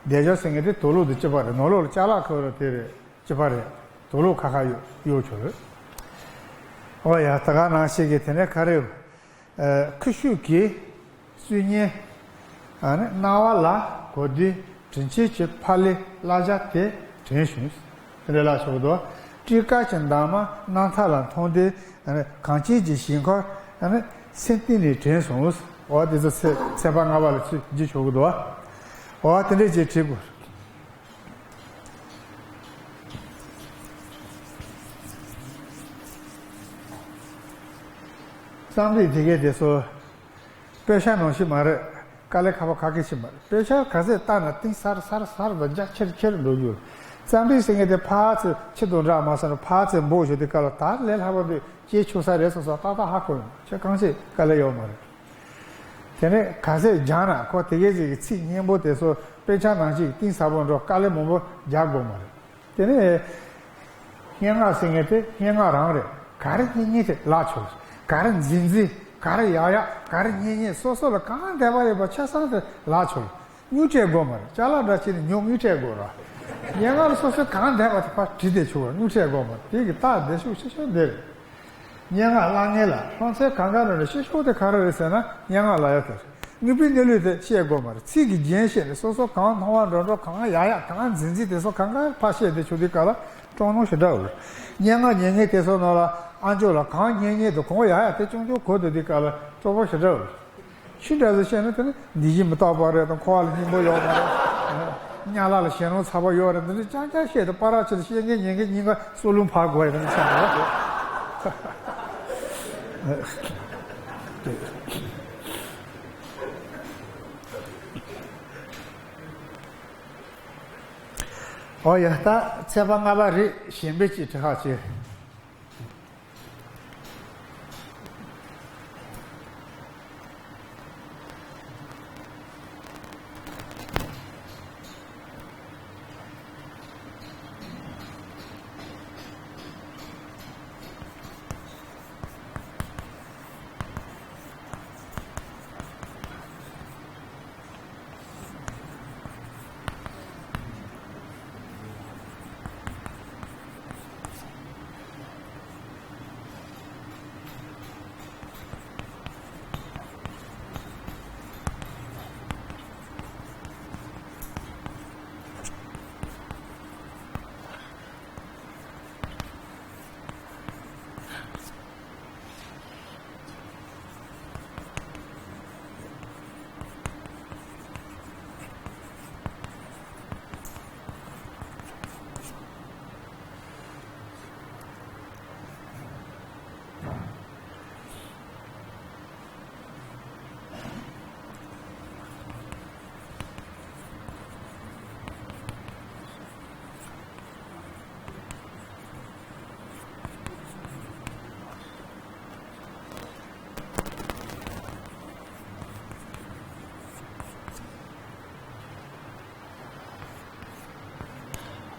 བདེ་འཇགས་ཟེར་མཁན་དེ་དུག་ལོག་དེ་གཅིག་པ་རེད། ནོར་ལོག་ལ་ཅ་ལག་ཁོ་ར་དེ་རེད། གཅིག་པ་རེད། དུག་ལོག་ཁ་ཁ་གཡུག་གཡུག་ཆོག་རེད། ཨོ་ཡ། ད་ག་ནང་བཞིན་གྱི་དེ་ནས་ག་རེ་ཡོད། ཨ། ཁུ་བྱུག་གི་སུས་ཉན། ཨ་ནི་རྣ་བ་ལ་གོ་དུས་དྲིན་ཆེན་གྱི་ཕ་ལེ་བསླབ་བྱ་དེ་དྲན་བྱུང་། དེ་འདྲ་ལ་ཆོག་གི་འདུག། སྤྲིན་དཀར་གྱི་འདབ་མ་རྣམ་ཐར་ལ་མཐོང་དུས། ཨ་ནི་གངས་ཅན་གྱི་ཞིང་ཁམས། ཨ་ནི་སེམས་གཏིང་ནས་དྲན་སོང་། འོ་དེ་ཚོ་ཚེ་ཚེག་བར་ལྔ་པ་ལ་ཚུར་འཇུག་ཆོག་གི་འདུག། འོ་དེ་འདྲས་ཅིག་བྲིས་དགོས། རྩོམ་རིག་དེ་གའི་དེ་ཚོ་དཔེ་ཆ་ནང་བཞིན་མ་རེད། དཀའ་ལས་ཁག་པོ་ཁག་གི་ཞིག་མ་རེད། དཔེ་ཆ་ག་ཚད་བལྟས་ན་གཏིང་ཟབ་ཟབ་ཟབ་དང་རྒྱ་ཆེར་ཆེར་འགྲོ་རྒྱུ་རེད། རྩོམ་རིག་ཟེར་མཁན་དེ་ཕར་ཚུར་ཕྱི་དང་འདྲ་མ་ཟད་ནས་ཕར་ཚུར་འབོག་བཞག་དུས་སྐབས་ལ་ད་ལས་སླ་པོ་འདུག། སྐྱེལ་ཆོག་ས་རེད་སོང་ཙང་ཏག་ཏག་ཧ་གོ་ཡོང་། ཁྱོད་གང་ཞིག་དཀའ་ལས་ཡོད་མ་རེད། དེ་ནས་ག་ཚད་སྦྱངས་ན་ཁོ་དེ་གའི་ཅིག་གི་ཚིག་སྙན་པོ་དེ་ཚོ་དཔེ་ཆ་ནང་བཞིན་གཏིང་ཟབ་པོ་འགྲོ་དཀའ་ལས་མང་པོ་རྒྱག་དགོས་མ་རེད། དེ་ནས་སྙན་ངག་ཟེར་མཁན་དེ་སྙན་ངག་རང་རེད། ག་རེ་སྙན་སྙན་དེ་བཀླག་ཆོག། ག་རེ་མཛེས་མཛེས། ག་རེ་ཡག་ཡག། ག་རེ་སྙན་སྙན། སོ་སོ་ལ་གང་བདེ་བ་ཡོད་པ་ཆ་ཚང་དེ་བཀླག་ཆོག། སྨྱུག་སྤྲད་དགོས་མ་རེད། ཅ་ལག་འདྲ་བྱས་ནས་ཉོ་སྨྱུག་སྤྲད་དགོས་ར། སྙན་ངག་ལ་སོ་སོས་གང་བདེ་བ་དེ་ཕར་བྲིས་ཏེ་ཆོག་ར། སྨྱུག་སྤྲད་དགོས་མ་རེད། དེ་གི་རྟགས་བདེ་ཤོས་ཆེ་ཤོས་འདི་རེད། སྙན་ངག་བཀླག་མཁན་ལ་ལྷུང་བཟེད་གང་ག་རེ་རེད། ཤེས་ཤོས་དེ་ག་རེ་རེད་ཟེར་ན་སྙན་ངག་བཀླག་ཡ་དེ་རེད། དངོས་པོའི་གནས་ལུགས་དེ་བཤད་དགོས་མ་རེད། ཚིག་གི་རྒྱན་བཤད་ནས་སོ་སོ་གང་མཐོང་བ་འགྲོ་འགྲོ། གང་ཡག་ཡག། གང་མཛེས་མཛེས། དེ་ཚོ་གང་ག་ཕར་བཤད་དེ་ཆོག་དུས་སྐབས་ལ་སྤྲོ་སྣང་ཞེ་དྲག་ཡོད་རེད། སྙན་ངག་ཉན་མཁན་དེ་ཚོ་ནང་ལ་ཨ་མཆོག་ལ་གང་སྙན་སྙན་དུ་གང་ཡག་ཡག་དེ་ཆུང་ཆུང་གོ་བསྡད་དུས་སྐབས་ལ་སྤྲོ་པོ་ཞེ་དྲག་ཡོད་རེད། ཆོས་འདྲ་ཟེར་བཤད་ན་དེ་ནི་འདི་བཞིན་མི་རྟག་པ་རེད་དང་། འཁོར་བ་ལ་སྙིང་པོ་ཡོད་མ་རེད། གཉའ་ལག་ལ་ཞེད་སྣང་ཚ་པོ་ཡོད་རེད། འདི་འདྲ་རྐྱང་རྐྱང་བཤད་དེ་པ་ར་ཆེ་དེ་བཤད་མཁན་ཉན་མཁན་གཉིས་ཀ་སྲོག་རླུང་འཕར་དགོས་ཡ་འདི་འདྲ་ཆགས་འདུག། ཨོ་ཡ། ད་ཚེག་བར་ལྔ་པ་རེད། གཞན་པའི་ཅིག་དྲི་ཁག་བྱེད།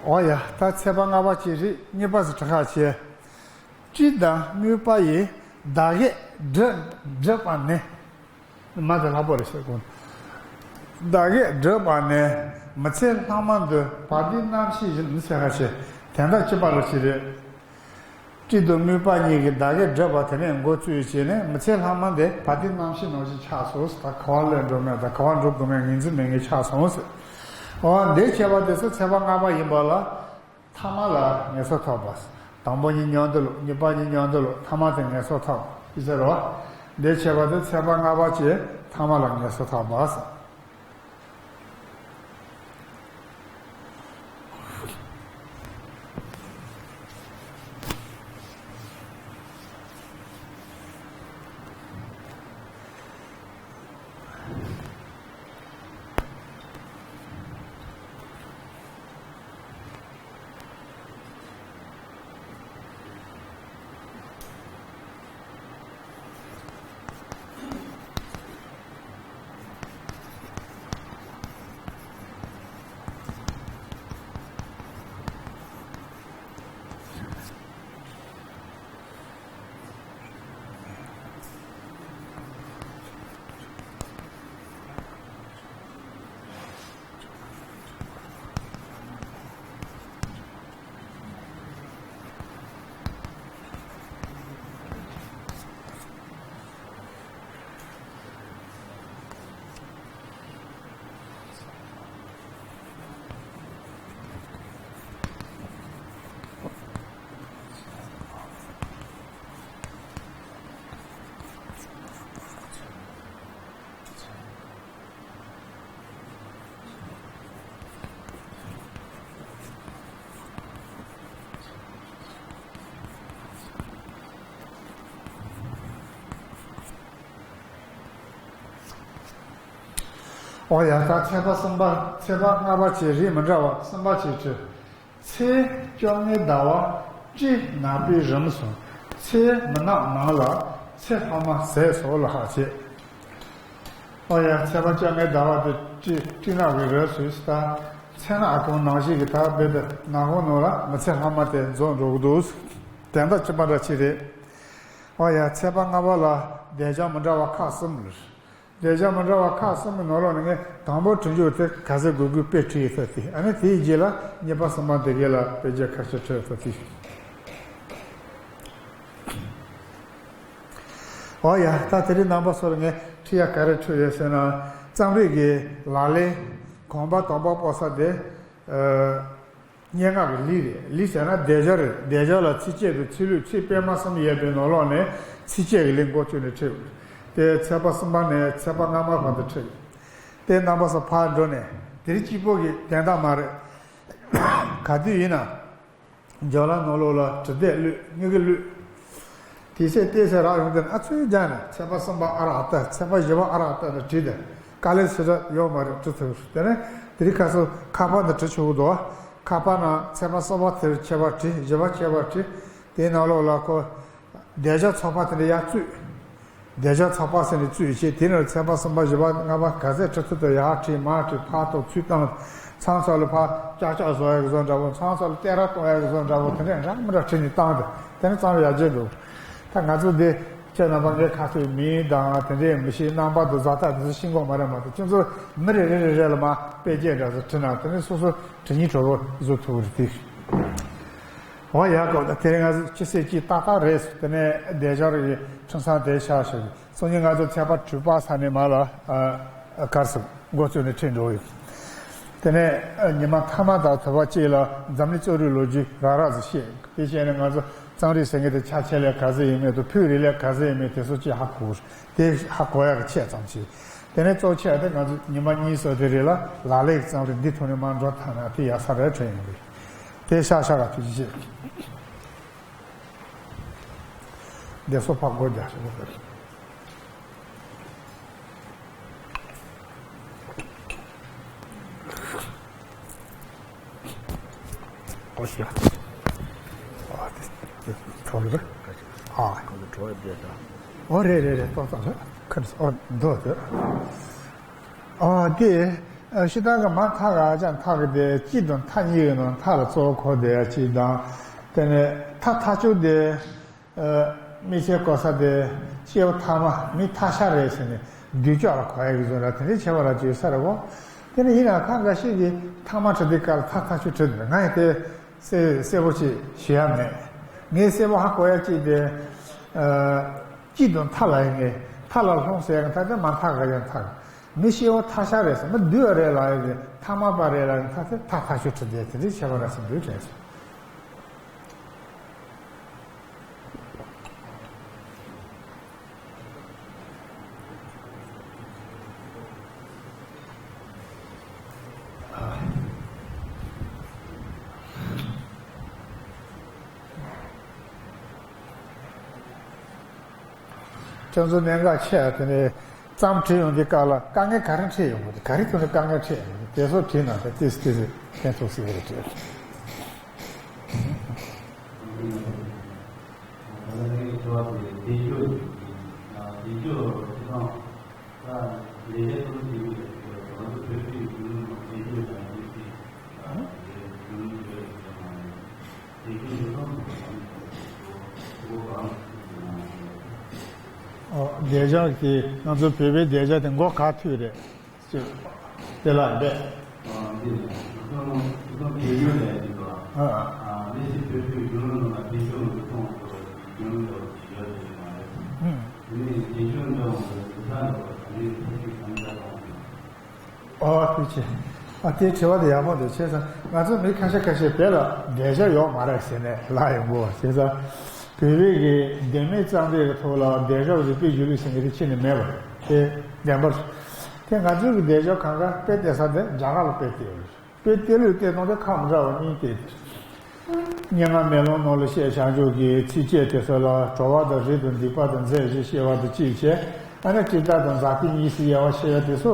འོ་ཡ། ད་ཚེག་བར་ལྔ་པ་ཅིག་རེད། གཉིས་པ་ཟེར་དྲི་ཁག་བྱས། སྤྲིན་དང་དམོད་པ་ཡིས་བདག་གིས་བསྒྲིབས་བསྒྲིབས་པ་ནི། མ་དེ་ལྷག་པོ་རེད་ཟེར་དགོས། བདག་གིས་བསྒྲིབས་པ་ནི། མི་ཚེ་ལྷག་མ་འདི་བར་དོའི་རྣམ་ཤེས་བཞིན་ཟེར་ཁ་ཆེ། དོན་དག་གཅིག་པ་ལ་ཅི་རེད། སྤྲིན་དང་དམོད་པ་གཉིས་ཀྱིས་བདག་གིས་བསྒྲིབས་པ་དེ་ནས་འགོ་བཙུགས་བྱས་ནས་མི་ཚེ་ལྷག་མ་འདི་བར་དོའི་རྣམ་ཤེས་ནང་བཞིན་ཆགས་སོང་ཟེར། ད་ག་བ་སླེབས་འགྲོ་མེད། ད་ག་བ་འགྲོ་དགོས་མེད། ངོས་འཛིན་མེད་མཁན་ཆགས་སོང་ཟེར། འོ་འདི་བྱས་པ་དེ་ཚོ་ཚེག་བར་ལྔ་པ་ཡིན་པ་ལ། ཐ་མ་ལ་ངེས་སོ་ཐོབ་པ། དང་པོ་གཉིས་མྱོང་འདི་ལོ། གཉིས་པ་གཉིས་མྱོང་འདི་ལོ། ཐ་མ་དེ་ངེས་སོ་ཐོབ་ཟེར་རོ། འདི་བྱས་པ་དེ་ཚེག་བར་ལྔ་པ་བྱས། ཐ་མ་ལ་ངེས་སོ་ཐོབ་པ་ཟེར། ཨོ་ཡ། ད་ཚེས་པ་གསུམ་པ། ཚེས་པ་ལྔ་པ་བྱས་རིགས་མི་འདྲ་བ་གསུམ་པ་བྱས་བྲིས། ཚེས་བཅོ་ལྔའི་ཟླ་བ་སྤྲེལ་ནག་པོའི་རིམ་སོང་། ཚེས་མི་ནག་ནང་ལ་ཚེས་ལྷག་མ་ཟད་སོང་ལ་ཧ་བྱེད། ཨོ་ཡ། ཚེས་པ་བཅོ་ལྔའི་ཟླ་བ་དེ་སྤྲེལ་སྤྲེལ་ནག་གི་རིམ་སོང་། ད་ཚེས་ནག་གང་ནང་བཞིན་གྱི་ད་རྦད་དེ་ནག་པོ་ནང་ལ་མི་ཚེས་ལྷག་མ་དེ་རྫོགས་འགྲོ་གི་འདུག། དོན་དག་ཅི་མ་འདྲ་ཅིག་རེད། ཨོ་ཡ། ཚེས་པ་ལྔ་པ་ལ་སྡེ་བྱང་མི་འདྲ་བ་ཁག་གསུམ་རེད། སྡེ་བྱང་མི་འདྲ་བ་ཁག་གསུམ་གྱི་ནང་ལོགས་ནས་ངས་དང་པོ་བྲིས་རྒྱུ་དེ་ག་ཚོད་དགོས་དགོས་དཔེ་བྲིས་ཡོད་ས་དེ། ཨ་ནི་དེའི་རྗེས་ལ་གཉིས་པ་གསུམ་པ་དེ་གའི་ལ་དཔེ་རྒྱ་ཁ་ཤས་བྲིས་ཡོད་ས་དེ། ཨོ་ཡ། ད་དེ་རིང་རྣམ་པ་ཚོར་ངས་བྲིས་ཡ་ག་རེ་བྲིས་ཡོད་ཟེར་ན། རྩོམ་རིག་གི་ལག་ལེན་གོམ་པ་དང་པོ་སྤོ་ས་དེ། ཨ། སྙན་ངག་གི་ལུས་རེད། ལུས་ཟེར་ན་སྡེ་སྦྱོར་རེད། སྡེ་སྦྱོར་ལ་ཚིགས་བཅད་དང་ཚིག་ལྷུག་ཚིག་སྤེལ་མ་གསུམ་ཡོད་པའི་ནང་ལོགས་ནས་ཚིགས་བཅད་ཀྱི་ལུས་འགོ་བཙུགས་ནས་བྲིས། དེ་ཚེས་པ་གསུམ་པ་ནས་ཚེས་པ་ལྔ་པ་བར་དུ་བྲིས། དེ་རྣམ་པ་ཚོ་ཕར་འགྲོ་ནས་དེ་རིང་གཅིག་པོ་གི་དོན་དག་མ་རེད། ག་དུས་ཡིན་ན། སྦྱོར་ཀློག་ནང་ལོགས་ལ་འབྲི་དེབ་བླུགས། སྙན་ངག་བླུགས། དེ་ཚེ་ལྟས་ཚེ་རག་ཡོང་དེ་ན། ཨ་ཚོའི་རྒྱ་ནས་ཚེས་པ་གསུམ་པ་ཨ་རག་ལྟ། ཚེས་པ་བཞི་པ་ཨ་རག་ལྟ་ནས་བྲིས་ཏེ། དཀའ་ལས་ཞེ་དྲག་ཡོད་མ་རེད། བྲིས་ཐུབ། དེ་ནས་དེ་རིང་ཁ་སང་ཁ་པར་ནང་བྲིས་ཆོག་གི་འདུག། ཁ་པར་ནང་ཚེས་པ་གསུམ་པ་དེར་ཁྱད་པར་བྲིས། བཞི་པ་ཁྱད་པར་བྲིས། དེའི་ནང་ལོགས་ལ་ཁོ་སྡེ་སྦྱོར་ཚོགས་པ་དེ་འདྲ་ཡར་བཙུགས། སྡེ་སྦྱོར་ཚོགས་པ་ཟེར་ནས་བཙུགས་བྱས། དེ་ནས་ཚེས་པ་གསུམ་པ་བཞི་པ་ལྔ་པ་ག་ཚད་བྲིས་ཐུབ་ཐུབ་ཡར་བྲིས་མར་བྲིས། ཕར་གཏོང་ཚུར་གཏོང་། མཚམས་མཚམས་ལ་ཕར་ཀྱག་ཀྱག་བཟོ་ཡག་གི་བཟོ་འདྲ་པོ། མཚམས་མཚམས་ལ་བསྟན་ར་གཏོང་ཡག་གི་བཟོ་འདྲ་པོ། དེ་འདྲ་འདྲ་མི་འདྲ་བྲིས་ནས་བཏང་སྟེ། དེ་ནས་རྩོམ་ཡར་རྒྱས་འགྲོ། ད་ང་ཚོ་འདི་ཁྱེད་རྣམ་པ་ངའི་ཁ་ཐུག་མིང་དང་དེ་འདྲའི་མི་ཤེས། རྣམ་པ་དང་བཟོ་ལྟ་དེ་ཚོ་ཤེས་ཀྱི་མ་རེད་མ་གཏོགས། ཁྱེད་ཚོ་མི་རེ་རེ་རེ་རེ་ལ་མར་དཔེ་རྒྱན་འདྲ་ཚོ་བྲིས་ན། དེ་ནས་སོ་སོ་འབྲི་སྙིང་བྲོ་བོ་བཟོ་ཐུབ་ཀྱི་རེད་དེ། འོ་ཡ། ཀོ་ད་དེ་རིང་ང་ཚོ་ཆུ་ཚོད་གཅིག་ཏག་ཏག་རེད། དེ་ནས་སྡེ་སྦྱོར་གྱི་འཕྲིན་བཟང་དེ་ཤར་ཞིག་སང་ཉིན་ང་ཚོ་ཚེས་པ་དྲུག་པ་ཚར་ནས་མར་ལ་ཨ་གར་སོང་འགོ་བཙུགས་ནས་ཁྲིད་འགྲོ་ཡོད། དེ་ནས་ཨ་ཉི་མ་མཐའ་མ་དང་དེ་བ་གཅིག་ལ་འཛམ་གླིང་རྩོམ་རིག་ལོ་རྒྱུས་རག་རག་ཙམ་བཤད། དེ་བཤད་ནས་ང་ཚོ་རྩོམ་རིག་ཟེར་མཁན་དེ་ཕྱག་འཚལ་ལས་ག་ཚོད་ཡིན་མིན་དང་། ཕུགས་རེ་ལས་ག་ཚོད་ཡིན་མིན་དེ་ཚོ་གཅིག་ཧ་གོ། དེ་ཧ་གོ་ཡག་གི་ཆེད་ཙམ་ཞིག་དེ་ནས་གཙོ་ཆེ་བ་དེ་ང་ཚོ་ཉི་མ་གཉིས་ཙམ་དེ་རིང་ལ་ལག་ལེན་གྱི་རྩོམ་རིག་འདི་ཐོག་ནས་མར་འགྲོ་ཐུབ་ན་དེ་ཡག་ས་རེད་དྲན་ཡོང་གི། དེ་ཤག་ཤག་ག་ཐུགས་རྗེ་ཆེ། བདེ་སོགས་ཕར་སྒོ་རྒྱག་ཤོག་ཨོ་ཤི། ཨ་དེ་དེ་གྲོགས་རེད། ཨ། ཁོང་ཚོ་གྲོགས་ཡོད་དེ་ད། ཨོ་རེད་རེད་རེད། ཏོག་ཙམ་རེད། ཁ་ཨོ་འདུག་དེ། ཨ་དེ་ཤི་ད་ག་མ་མཐའ་ག་ཅང་མཐའ་གི་དེ་གཅིག་དང་མཐའ་གཉིས་ཀྱི་ནང་མཐའ་ལ་གཙོ་བོ་གོ་བསྡད་ཡ་གཅིག་དང་། དེ་ནས་མཐའ་མཐའ་གཅིག་དེ། ཨ། དམིགས་བསལ་གོ་ས་དེ་སྐྱེ་བོ་ཐ་མ་མི་ཐ་ཤལ་རེད་ཟེར་ནས་བདུད་ཅག་ལ་གོ་ཡ་གི་བཟོ་འདྲ་དེ་འདྲའི་ཁྱད་པར་ར་ཅིག་ཡོད་ས་རེད་གོ། དེ་ནི་ཡིན་ན་ཁ་འགའ་ཞིག་གིས་ཐ་མ་བྲི་དུས་སྐབས་ལ་ཐ་ཐ་ཆུ་བྲི་འདུག། ང་ཡི་དེ་གསལ་གསལ་པོ་ཅིག་ཞུ་ཡ་མེད། ངས་གསལ་པོ་ཧ་གོ་ཡ་གཅིག་དེ། ཨ། སྐྱིད་དང་ཐ་ལ་ཡིན་ངེས། ཐ་ལ་ལྷུང་ཟེར་ཡ་གི་ཐ་དེ་མ་ཐག་ག་ཡང་ཐག། མི་སྐྱེ་བོ་ཐ་ཤལ་རེད་ཟེར། མི་བདུད་རེད་ལ་ཡ་གི་ཐ་མ་པ་རེད་ལ་ཡ་གི་ཐ་དེ་ཐ་ཐ་ཆུ་བྲི་དེ་དེ་འདྲའི་ཁྱད་པར་ར་ཅིག་འདུག་དྲན་སོང་། ཁྱོད་ཚོ་གནད་འགག་ཆེ་བ་དེ་ནས་རྩོམ་བྲིས་ཡོང་དུས་སྐབས་ལ་དཀའ་ངལ་ག་རེ་འཕྲད་ཡོང་གི་རེད། ག་རེ་ཐོག་ནས་དཀའ་ངལ་འཕྲད་ཡོང་གི་རེད། དེ་ཚོ་བྲིས་ན་ད་ཏིས་ཏིས་ཕན་ཐོགས་སྲིད་ཀྱི་རེད་དྲན། ཨོ། སྡེ་སྦྱོར་གྱི་ང་ཚོ་བོད་པའི་སྡེ་སྦྱོར་དེ་མགོ་ག་ཐུག་རེད། ཅེས་དེ་ལ་འབད། ཨ། ཨོ་དེ་ཆེ། ཨ་དེའི་དྲི་བ་དེ་ཡག་པོ་འདུག། བྱས་ཙང་ང་ཚོ་མི་ཁ་ཤས་ཁ་ཤས་བོད་ལ་སྡེ་སྦྱོར་ཡོད་མ་རེད་ཟེར་ནས་ལབ་ཡོང་གི། བྱས་ཙང་བོད་པའི་གི་ལྡེ་མིག་རྩོམ་རིག་གི་ཐོག་ལ་སྡེ་སྦྱོར་གྱི་དཔེ་བརྗོད་ལུགས་ཟེར་མཁན་དེ་ཕྱི་ནས་མེད་པ་རེད། དེ་བདེན་པ་རེད། དེ་ང་ཚོའི་གི་སྡེ་སྦྱོར་གང་ག་དཔེ་བལྟས་ས་དེ་རྒྱ་གར་ལ་དཔེ་བལྟས་ཡོད་རེད། དཔེ་བལྟས་ལུགས་བལྟས་སྟངས་དེ་ཁག་མི་འདྲ་བ་གཉིས་བལྟས་ཏེ། སྙན་ངག་མེ་ལོང་ནང་ལ་བཤད་བྱང་ཆུབ་ཀྱི་ཚིགས་བཅད་དེ་ཚོ་ལ་གྲོལ་བ་དང་རིགས་དང་སྡིག་པ་དང་རྫས་བཞི་བཤད་པ་དང་གཅིག་བྱས། ཨ་ནི་ཀྲིབ་ཏ་དང་ཛཱ་ཏི་གཉིས་སུ་དབྱེ་བ་བཤད་ཡ་དེ་ཚོ།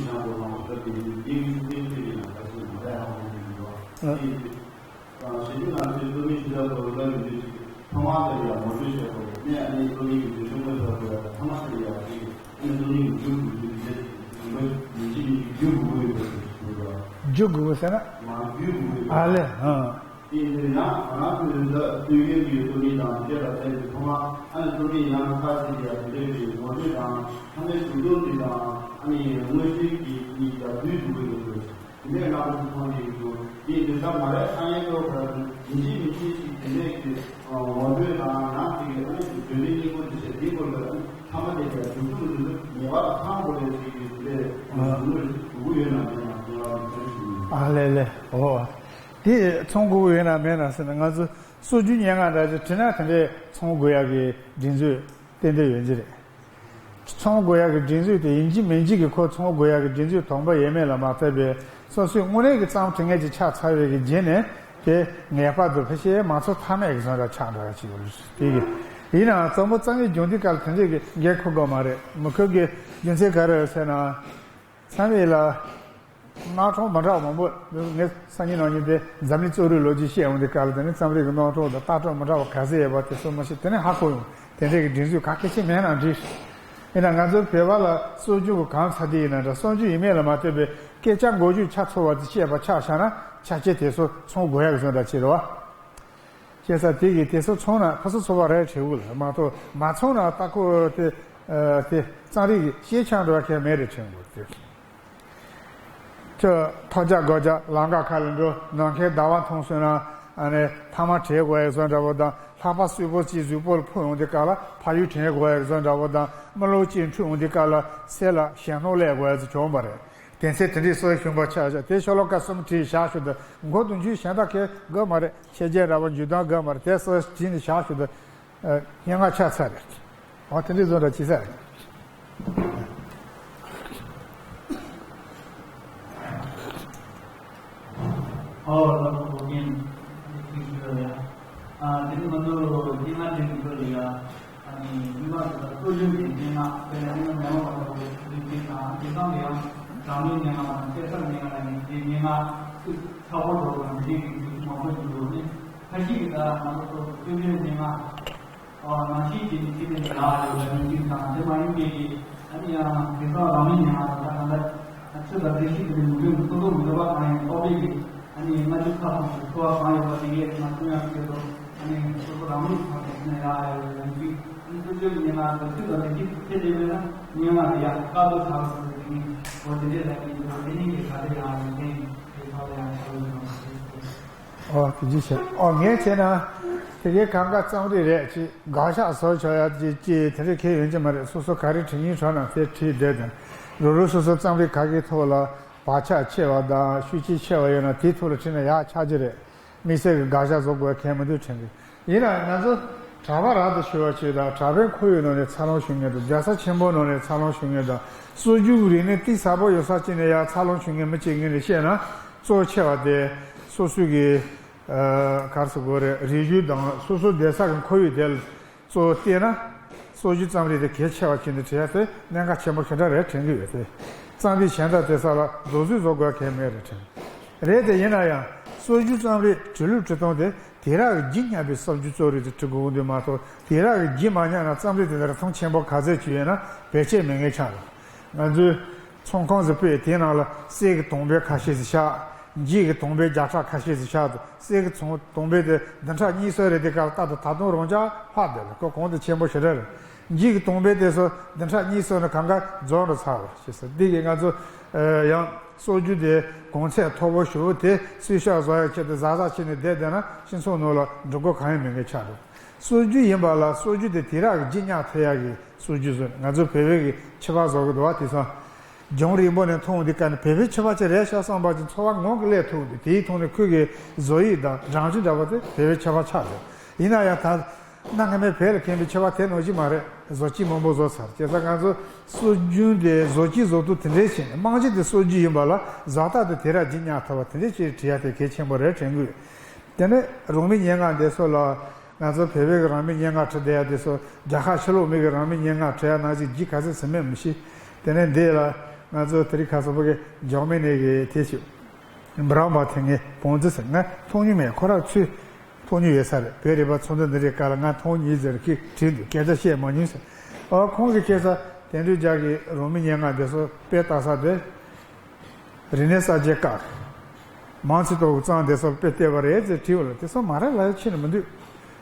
ཞིག་བྱ་དགོས་རང་སྐབས་དེ་ཡིན་དེའི་ཤུགས་རྐྱེན་ཐེབས་ཡིན་ན་ག་ཚོད་ན་ལས་ཧ་གོ་གི་ཡོད། ཨ། དེ་ཡིན་དུས། ཞེ་དྲུང་ལ་དེ་རྩོམ་ཡིག་ཞིག་ལ་གོ་ལ་ཡོད་དུས་ཅིག་ཐོག་མར་དེ་ཡང་ངོ་སྤྲོད་བྱེད་དགོས་ནས་ཨ་ནི་རྩོམ་ཡིག་གི་འགྲེལ་བཤད་ངོ་སྤྲོད་དགོས་ཡ་ཐོག་མ་དེ་ཡང་ཅིག་ཨ་ནི་རྩོམ་ཡིག་བསྒྱུར་དགོས་དུས་དེ་ཡིན་གྱི་མི་ཅི་མི་ཅི་བསྒྱུར་དགོས་ཡོད་པ་ཞིག་ཡོད་ལ། བསྒྱུར་དགོས་ཟེར་ན། མ་བསྒྱུར་དགོས་ཡོད་པ། ཨ་ལས། ཨ། དེ་ཡིན་དུས་ཡང་ང་རང་ཚོའི་ད་དུས་རྒྱུན་གྱི་རྩོམ་ཡིག་དང་དེ་ལ་བརྟེན་ཏེ་ཐོག་མར་ཨ་ནི་རྩོམ་ཡིག་ཡང་ཁ་ཅིག་ཡ་དེ་འདྲའི་གི་ངོ་སྤྲོད་དང་ཐ་སྙད་ཞུ་སྡོམ་དེ་དང་ཨ་ནི་དངོས་བཤུས་ཀྱི་གཉིས་ཀ་བསྡུས་འདུག་གི་འདུག་དེ་འདྲའི་རྣམ་པ་ཞིག་མཐོང་གི་འདུག་དེ་འདི་ལྟར་མ་རེད། ཐ་སྙད་ཀྱི་ཐོག་ལ་ཡིན་གཅིག་མིན་གཅིག་ཅིག་དེ་འདྲའི་གི་ངོ་སྤྲོད་དང་ཡང་ཅིག་གི་ཨ་ནི་བརྗོད་འདྲི་གཉིས་པོ། ཚང་མ་དེ་གའི་སྒྲུབ་ཚུལ་དེ་ཚོ་ངེས་པར་དུ་ཚང་དགོས་རེད་ཟེར་གྱི་དེ་འདྲའི་ཨ་འདུག་གི་ཡོད་ན་མེད་ན་ངེས་པར་དུ་ཐོན་ཞིག་ཡིན། ཨ་ལེ་ལེ། ཨོ། དེ་ཚང་དགོས་ཀྱི་ཡོད་ན་མེད་ན་ཟེར་ན། ང་ཚོ་སྲོལ་རྒྱུན་སྙན་ངག་འདྲ་ཅིག་བྲིས་ན་དེ་འདྲའི་ཚང་དགོས་ཡག་གི་སྒྲིག་འཛུགས་ཏན་ཏན་ཡོད་ཀྱི་རེད། ཚང་དགོས་ཡག་གི་སྒྲིག་འཛུགས་དེ་ཡིན་གཅིག་མིན་གཅིག་གི་ཁོ་ཚང་དགོས་ཡག་གི་སྒྲིག་འཛུགས་དང་པོ་ཡིན་མིན་ལ་མ་ལྟོས་པའི་སོ་སོའི་དངོས་གནས་ཀྱི་རྩོམ་འབྲི་མཁན་ཅིག་ཆགས་ཚར་བའི་གི་རྗེས་ནས་དེ་ངེས་པར་དུ་ཕལ་ཆེར་མང་ཚོགས་མཐའ་མའི་གི་བཟོ་འདྲ་ཆགས་འདྲ་ཅིག་ཡོད་རེད། དེ་གི་ཡིན་ནའང་རྩོམ་པ་རྩོམ་ཡིག་སྦྱོང་དུས་སྐབས་ལ་དེ་འདྲའི་གི་འགན་འཁུར་དགོས་མ་རེད། མི་ཁུར་གི་རྒྱུ་མཚན་ག་རེ་རེད་ཟེར་ན། རྩོམ་ཡིག་ལ་སྣ་ཁྲིད་མི་འདྲ་བ་མང་པོ། ངས་སང་ཉིན་གནངས་ཉིན་དེ་འཛམ་གླིང་རྩོམ་རིག་ལོ་རྒྱུས་བཤད་ཡོང་དུས་སྐབས་ལ་དེ་ནི་རྩོམ་རིག་གི་སྣ་ཁྲིད་དང་ལྟ་གྲུབ་མི་འདྲ་བ་ག་ཚད་ཡོད་པ་དེ་ཚོ་མ་ཤེས། དེ་ནས་ཧ་གོ་ཡོང་། དེ་འདྲའི་གི་སྒྲིག་འཛུགས་ག་གལ་ཆེ་མེད་ན་འགྲིག། ཡིན་ན་ང་ཚོའི་བོད་པ་ལ་སྲོལ་རྒྱུན་གྱི་གང་ཚ་དེ་ཡིན་ན་འདྲ། སྲོལ་རྒྱུན་ཡིན་མིན་ལ་མ་ལྟོས་པའི་སྐད་ཆ་མགོ་མཇུག་ཆ་ཚང་བ་དེ་བཤད་པ་ཆགས་བཞག་ན་ཆ་རྐྱེན་དེ་ཚོ་ཚང་དགོས་ཡག་བཟོ་འདྲ་ཅིག་རེད་བ། བྱས་ཙང་དེ་གི་དེ་ཚོ་ཚང་ན་ཕུན་སུམ་ཚོགས་པ་རེད་དྲན་གི་ལ་མ་གཏོགས། མ་ཚང་ན་ལྟ་སྐོར་དེ་ཨ་དེ་རྩོམ་རིག་གི་ཤེས་བྱ་འགྲོ་བ་གལ་མེད་རེད་དྲན་གི་འདུག། ཁྱོད་ཐོག་རྒྱག་སྒོ་རྒྱག་ལམ་ཁ་ཁ་ལ་འགྲོ། ནམ་མཁའི་ཟླ་བ་མཐོང་སོང་ན་ཨ་ནི་ཐ་མག་དྲས་དགོས་ཡག་བཟོ་འདྲ་པོ་དང་། ལྷགས་པ་སུས་པོ་ཅིག་གཟུགས་པོ་ལ་ཕོག་ཡོང་དུས་སྐབས་ལ་ཕ་ཡུལ་དྲན་དགོས་ཡག་བཟོ་འདྲ་པོ་དང་། རྨི་ལམ་ཅིག་འཁྲུལ་ཡོང་དུས་སྐབས་ལ་སེམས་ལ་ཞེད་སྣང་སླེབས་དགོས་ཡག་ཚོ་བྱུང་བ་རེད། དེ་ཚེ་དེ་འདྲའི་སྲོལ་བྱུང་བ་ཆགས་བཞག། དེ་ཤོ་ལོ་ཀ་གསུམ་བྲིས་བཞག་ཞུ་དུས་མགོ་དུ་འཇུས་གཞན་དག་གས་དགོས་མ་རེད། ཆེ་རྒྱས་ར་བ་འཇུ་དང་དགོས་མ་རེད། དེ་སྲོལ་བྲིས་ནས་བཞག་ཞུ་དུས་སྙན་ངག་ཆགས་ཚར་རེད། འོ་དེ་འདྲའི་བཟོ་འདྲ་བྱེད་ས་རེད། ཨོ་ལགས་སོ། ཨོ་རྒན་ཚིག་ཞུ་ཡ། ཨ་དེ་ནི་ང་ཚོ་སྙན་ངག་འབྲི་མི་ཚོ་ལ་ཡ། ཨ་ནི་མི་མང་ཚོ་ལ་སྲོལ་རྒྱུན་གྱི་སྙན་ངག་དཔེར་ན་སྙན་ངག་མི་མང་བ་ལྟ་བུའི་སྲོལ་རྒྱུན་དང་དེང་སང་གི་ཡང་རང་མོས་སྙན་ངག་དང་སྐད་གྲགས་སྙན་ངག་ལ་ནི་དེའི་སྙན་ངག་ཚིག་ཚ་པོ་འགྲོ་བ་འདི་འདྲའི་གི་ཚིག་མང་པོ་ཞིག་འདུག་ནི། ཁ་ཤས་ཀྱིས་ད་ང་ཚོ་སོ་སོ་སྲོལ་རྒྱུན་སྙན་ངག་ཨ་ནང་བཞིན་གྱི་ནི་ཁྱེད་ནི་ཡག་ཡོད་པ་ནི་ཅིག་དང་། དེ་མ་ཡིན་པའི་གི་ཨ་ནི་ཡང་དེང་སང་རང་མོས་སྙན་ངག་དང་ད་གང་ལྟར་ཆོས་དང་འགྲེལ་བཤད་ཀྱི་མུ་མཐུད་ནས་སོ་སོ་མི་འདོད་པ་གང་ཡིན་རྟོགས་པའི་གི་ཨ་ནི་སྔ་འགྱུར་ཁ་ཚང་གི་འཚོ་བ་གང་ཡོད་པ་དེ་གས་ང་ཚོ་ཡང་སྐད་དུ་ཨ་ནི་སོ་སོ་རང་མོས་ཁ་ཚང་ནས་ཡག་ཡོད་ལ་ཡང་ཅིག་ཨ་ནི་སོ་སོའི་སྙན་ངག་དང་ཆོས་དང་འགྲེལ་བཤད་ཐད་དེ་མེད་ན་སྙན་ངག་དེ་ཡག་དཀའ་སྡུག་ཆགས་སོང་། དེ་ནི་འོ་དེ་འདྲས་ལ་ཡིན་འདུག། དེ་ནི་གི་ག་རེ་ཡང་ཡིན་མཁན་དེ་ཚོ་ལ་ཡང་ཆགས་ཡོད་ལ་ཡང་ཅིག་ཨོ་དེ་ཅི་བྱས། ཨོ་ངས་བྱས་ན་དེ་གའི་གང་ག་རྩོམ་རིག་རེད། ཅིག་དགག་བཞག་བཟོ་ཆོག་ཡ་ཅིག་ཅིག་དེ་འདྲ་གལ་ཡོང་གི་མ་རེད། སོ་སོ་ག་རེ་བྲིས་སྙིང་བྲོ་ན་དེ་བྲིས་བསྡད་དང་། རོ་རོ་སོ་སོ་རྩོམ་རིག་ག་གི་ཐོག་ལ་བག་ཆགས་ཆེ་བ་དང་ཤུགས་རྐྱེན་ཆེ་བ་ཡོད་ན་དེའི་ཐོག་ལ་བྲིས་ན་ཡག་ཆགས་ཀྱི་རེད། དམིགས་བསལ་གྱི་དགག་བཞག་བཟོ་དགོས་གལ་མི་འདུག་དྲན་གི། ཡིན་ན་ང་ཚོ་གྲྭ་པ་རབ་ཏུ་ཞུ་བ་ཅིག་དང་། གྲྭ་པའི་ཁོར་ཡུག་ནང་ནས་འཚར་ལོངས་བྱུང་མཁན་དང་། རྒྱལ་ས་ཆེན་པོ་ནང་ནས་འཚར་ལོངས་བྱུང་མཁན་དང་། སྲོལ་རྒྱུན་རིག་གནས་གཏིང་ཟབ་པོ་ཡོད་ས་ཅིག་ནས་ཡར་འཚར་ལོངས་བྱུང་མཁན་མི་གཅིག་ངོས་ནས་བཤད་ན། གཙོ་ཆེ་བ་དེ་སོ་སོའི་གི་ཨ་ག་རེ་ཟེར་དགོས་རེད། རིག་གཞུང་དང་སོ་སོ་བསྡད་ས་གི་ཁོར་ཡུག་དེ་ལ་གཙོ་བོ་བལྟས་ན། སྲོལ་རྒྱུན་རྩོམ་རིག་དེ་གལ་ཆེ་བ་བྱས་ནས་བྲིས་ཡ་དེ་གནད་འགག་ཆེན་པོ་ཞེ་དྲག་རེད་དྲན་གི་ཡོད་དེ། རྩོམ་རིག་གཞན་དག་དེ་ཚོ་ལ་རྡོག་རྫིས་བཟོ་དགོས་གལ་མེད་རེད་དྲན། རེད་དེ། ཡིན་ན་ཡང་སྲོལ་རྒྱུན་རྩོམ་རིག་བྲིས་ལུགས་བྲིས་སྟངས་དེ་དེང་རབས་ཀྱི་རྒྱུན་སྙན་པའི་གསར་འགྱུར་རྩོམ་རིག་དེ་བྲི་དགོས་འདུག་མ་གཏོགས། དེང་རབས་ཀྱི་རྒྱུན་མ་སྙན་ན་རྩོམ་རིག་དེ་འདྲ་མཐོང་ཆེན་པོ་ག་ཚོད་ཅིག་ཡོད་ན་བེད་སྤྱད་མེད་མཁན་ཆགས་འགྲོ། ང་ཚོའི་ཚོང་ཁང་ཟིག་ཕུད། དེའི་ནང་ལ་གསེར་གྱི་དུང་བས་ཁ་ཤས་ཤིག་བཞག་འཇིག་གི་དུང་བས་བརྒྱ་ཕྲག་ཁ་ཤས་ཤིག་བཞག་འདུག། གསེར་གྱི་ཚོང་དུང་བས་དེ་བདུན་ཕྲག་གཉིས་གསུམ་རེ་དེ་གར་ལྟ་དུས་ད་དུང་རང་འཇགས་ལྷག་བསྡད་ལ་ཁོ་གོང་དུ་ཆེན་པོ་ཞེ་དྲག་རེད། འཇིག་གི་དུང་བས་དེ་ཚོ་བདུན་ཕྲག་གཉིས་གསུམ་ནས་གང་ག་རྫོགས་འགྲོ་ཚར་བ་ཞེས་ཟེར། འདི་གིས་ང་ཚོ་ཡང་སྲོལ་རྒྱུན་དེ་གོང་ཚད་མཐོ་པོ་ཞུ་དེ་གསོལ་ཤོག་བཟོ་ཡག་ཆེད་དུ་གཟབ་གཟབ་བྱས་ནས་བསྡད་བསྡད་ན་སྤྱི་ཚོགས་ནང་ལ་འགྲོ་སྒོ་གང་ཡང་མེད་མཁན་ཆགས་འགྲོ། སྲོལ་རྒྱུན་ཡིན་པ་ལ་སྲོལ་རྒྱུན་དེ་དེང་རབས་ཀྱི་རྒྱུན་སྙན་ཐུབ་ཡག་གི་སྲོལ་རྒྱུན་བཟོས། ང་ཚོ་བོད་པའི་གི་ཕྱི་པགས་བཟོ་གི་འདུག་བ། དེང་སང་རྒྱང་རིང་པོ་ནས་མཐོང་འདི་ག་ནས་བོད་པའི་ཕྱི་པགས་ཅིག་རེད་ཤག་བསམ་པ་ཅིག་ཚོར་བ་ངང་གིས་སླེབས་ཐུབ་འདུག། དེའི་ཐོག་ནས་ཁོས་གི་བཟོ་ཡིག་དང་སྒྲ་འཇུག་འདྲ་པོ་དེ་བོད་པའི་ཕྱི་པགས་ཆགས་འདུག། ཡིན་ན་ཡང་ད་གནའ་སྔ་མོའི་བོད་ལ་མཁན་པའི་ཕྱི་པགས་དེ་ནང་བཞིན་མ་རེད། བཟོ་བཅོས་མང་པོ་བཟོས་ཚར། བྱས་ཙང་ང་ཚོ་སྲོལ་རྒྱུན་དེ་བཟོ་བཅོས་བཟོ་དུས་དེ་འདྲའི་བྱས་ནས། རྨང་གཞི་དེ་སྲོལ་རྒྱུན་ཡིན་པ་ལ་བཟོ་ལྟ་དེ་དེང་རབས་རྒྱུན་སྙན་ཐུབ་པ་དེ་འདྲའི་ཅིག་བྲིས་ཡག་དེ་གལ་ཆེན་པོ་རེད་དྲན་གི་ཡོད། དེ་ནས་རང་མོས་སྙན་ངག་འདི་ཚོ་ལ། ང་ཚོ་བོད་པའི་གི་རང་མོས་སྙན་ངག་བྲིས་བསྡད་ཡག་དེ་ཚོ་རྒྱལ་ཁབ་ཕྱི་ལོགས་མི་གི་རང་མོས་སྙན་ངག་བྲིས་ཡག་ནང་བཞིན་རྒྱུན་ག་ཚོད་ཟིན་མེད་མི་ཤེས། དེ་ནས་འདི་ལ་ང་ཚོ་དེ་རིང་ཁ་སང་ཕ་གི་འཇར་མ་ནི་གི་དེ་ཞིག་འབུམ་རམས་པ་དེ། ངས་བོང་རྫི་ཟེར། ང་མཐོང་མྱོང་མེད། ཁོ་རང་ཚོས་མཐོང་མྱོང་ཡོད་ས་རེད། བོད་རིག་པ་ཚོགས་འདུ་འདི་འདྲའི་སྐབས་ལ་ང་མཐོང་མྱོང་ཟེར་གི་བྲིས་འདུག། སྐད་ཆ་བཤད་མ་མྱོང་ཟེར། ཨ་ཁོང་གིས་ཁ་སང་དོན་གྲུབ་རྒྱལ་གྱི་རང་མོས་སྙན་ངག་འདི་ཚོ་དཔེ་ལྟ་ས་དེ། རིག་གནས་གསར་བརྗེའི་སྐབས། མང་ཆེ་ཐོག་གི་རྩོམ་དེ་ཚོ་དཔེ་བལྟས་པ་རེད་ཅེས་དྲིས་པ་ལ། དེ་ཚོ་མ་རེད་ལབ་ཡ་ཕྱིན་ནས་མི་འདུག།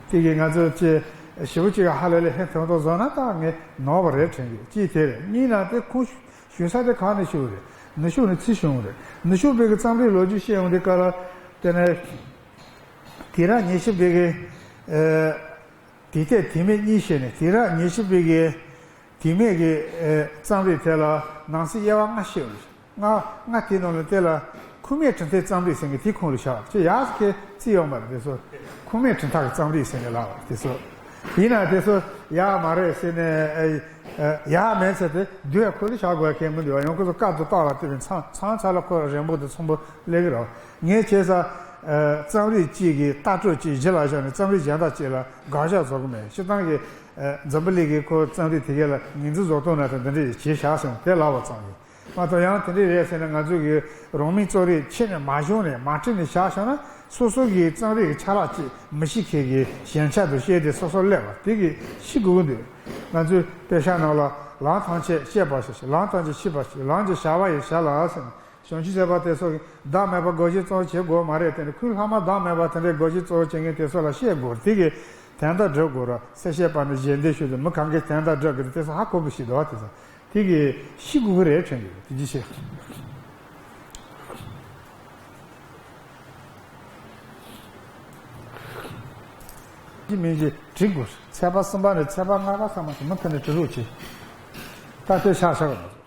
དེ་གིས་ང་ཚོ་ཅིག་ཞེ་པོ་ཅིག་ཧ་ལས་ལས་ཧེ་ཐོང་ཐོང་བཟོ་ན་ད་ངས་ནོར་བ་རེད་དྲན་གི། གཅིག་དེ་རེད། གཉིས་ན་དེ་ཁོང་ཞུ་ས་དེ་གང་ནས་ཞུ་རེད། ནུབ་ཕྱོགས་ནས་ཚུར་བྱུང་བ་རེད། ནུབ་ཕྱོགས་པའི་གི་རྩོམ་རིག་ལོ་རྒྱུས་བཤད་ཡོང་དུས་སྐབས་ལ། དེ་ནས་དེང་རབས་ཉི་ཤུ་པའི་གི་ཨ་དེ་ཐད་དེ་མིན་གཉིས་བཤད་ནས། དེང་རབས་ཉི་ཤུ་པའི་གི་དེ་མེད་ཀྱི་ཨེ་རྩོམ་རིག་དེ་ལ་ནང་གསེས་དབྱེ་བ་ལྔ་ཕྱེ་བ་རེད། ལྔ་ལྔ་དེའི་ནང་ལ་དེ་ལ་ཁུངས་མེད་གྲུབ་མཐའི་རྩོམ་རིག་ཟེར་མཁན་དེ་ཁོངས་ལ་བཞག་ཅེས་ཡག་ཟེར་མཁན་རྩིས་ཡོད་མ་རེད། དེ་ཚོ་ཁུངས་མེད་གྲུབ་མཐའ་གི་རྩོམ་རིག་ཟེར་ནས་ལབ་པ་དེ་ཚོ། ཡིན་ན་དེ་ཚོ་ཡག་མ་རེད་ཟེར་ནས་ཨེ་ཨེ་ཡག་མེད་ཟེར་ཏེ་བསྡུས་ཁོ་ལ་བཞག་དགོས་མཁན་མི་འདུག་བ། ཡང་ཁོ་ཚོ་སྐབས་དུ་བཏགས་ལ་བལྟས་པའི་མཚམས་མཚམས་ཚ་ལ་ཁོ་རན་པོ་དང་ཚོམ་བུ་སླེབས་ཀྱི་རེད། ངས་བྱས་ཙང་ཨེ་རྩོམ་རིག་གཅིག་གི་ལྟ་གྲུབ་གཅིག་གཞི་ལ་བཞག་ནས་རྩོམ་རིག་གཞན་དག་ཅིག་ལ་དགག་བཞག་བཟོ་གི་མེད། སྤྱིར་བཏང་གི་ཨེ་འཛམ་བུ་གླིང་གི་ཁོ་རྩོམ་རིག་དེ་གའི་ལ་ངོས་འཛིན་བཟོ་སྟངས་ན་ད་འདི་འདྲ་ཞིག་བྱས་བཞག་ཟེར་ནས་དེ་ལབ་པ་ཙམ་ཡིན། མ་གཏོགས་ཡང་དེ་འདྲ་རེད་ཟེར་ན་ང་ཚོ་གི་རང་མིང་རྩོམ་རིག་ཕྱི་ནས་མ་བྱུང་ནས་མ་བྲིས་ནས་བཞག་བཞག་ན་སོ་སོ་གི་རྩོམ་རིག་གི་ཆ་ལག་ཅིག་མི་ཤེས་མཁན་གྱི་ཞན་ཆ་དུ་བཤད་དེ་སོ་སོ་སླེབས་པ་དེ་གི་ཤི་དགོས་ཀྱི་འདུག་ང་ཚོའི་དཔེ་ཆ་ནང་ལ་ལམ་ཐམས་ཅད་ཤེས་པར་བྱ་ཞིང་། ལམ་ཐམས་ཅད་ཤེས་པར་བྱ། ལམ་གྱི་བྱ་བ་ཡི་བྱ་ལ་ཟེར་ནས། བྱང་ཆུབ་སེམས་དཔའ་དེ་ཚོ་གིས་བདག་མེད་པར་དགོངས་གཞི་གཙོ་བོ་བྱེད་དགོས་མ་རེད། དེ་ནི་ཁོའི་ལྷག་མ་བདག་མེད་པ་དེ་འདྲའི་དགོངས་གཞི་གཙོ་བོ་བྱེད་མཁན་དེ་ཚོ་ལ་བཤད་དགོས། དེ་གི་དོན་དག་སྒྲུབ་དགོས་ར། གསལ་བཤད་པ་ནི་ཞལ་འདོན་ཞུ་དུས་མི་གང་གིས་དོན་དག་སྒྲུབ་དགོས་རེད། དེ་ཚོ་ཧ་གོ་གི་ཞིག་འདུག་བ། དེ་ཚོ་དེ་གི་ཤི་དགོས་གི་རེད་དྲན་གི་རེད། དེ་ཅི་ཤེས། ཅི་མིན་ཅི་བྲི་དགོས། ཚེག་བར་གསུམ་པ་ནས་ཚེག་བར་ལྔ་པ་ཚང་མ་ཞིག་མུ་མཐུད་ནས་བྲི་རོགས་གྱིས། ད་ལྟའི་ཤག་ཤག་རེད།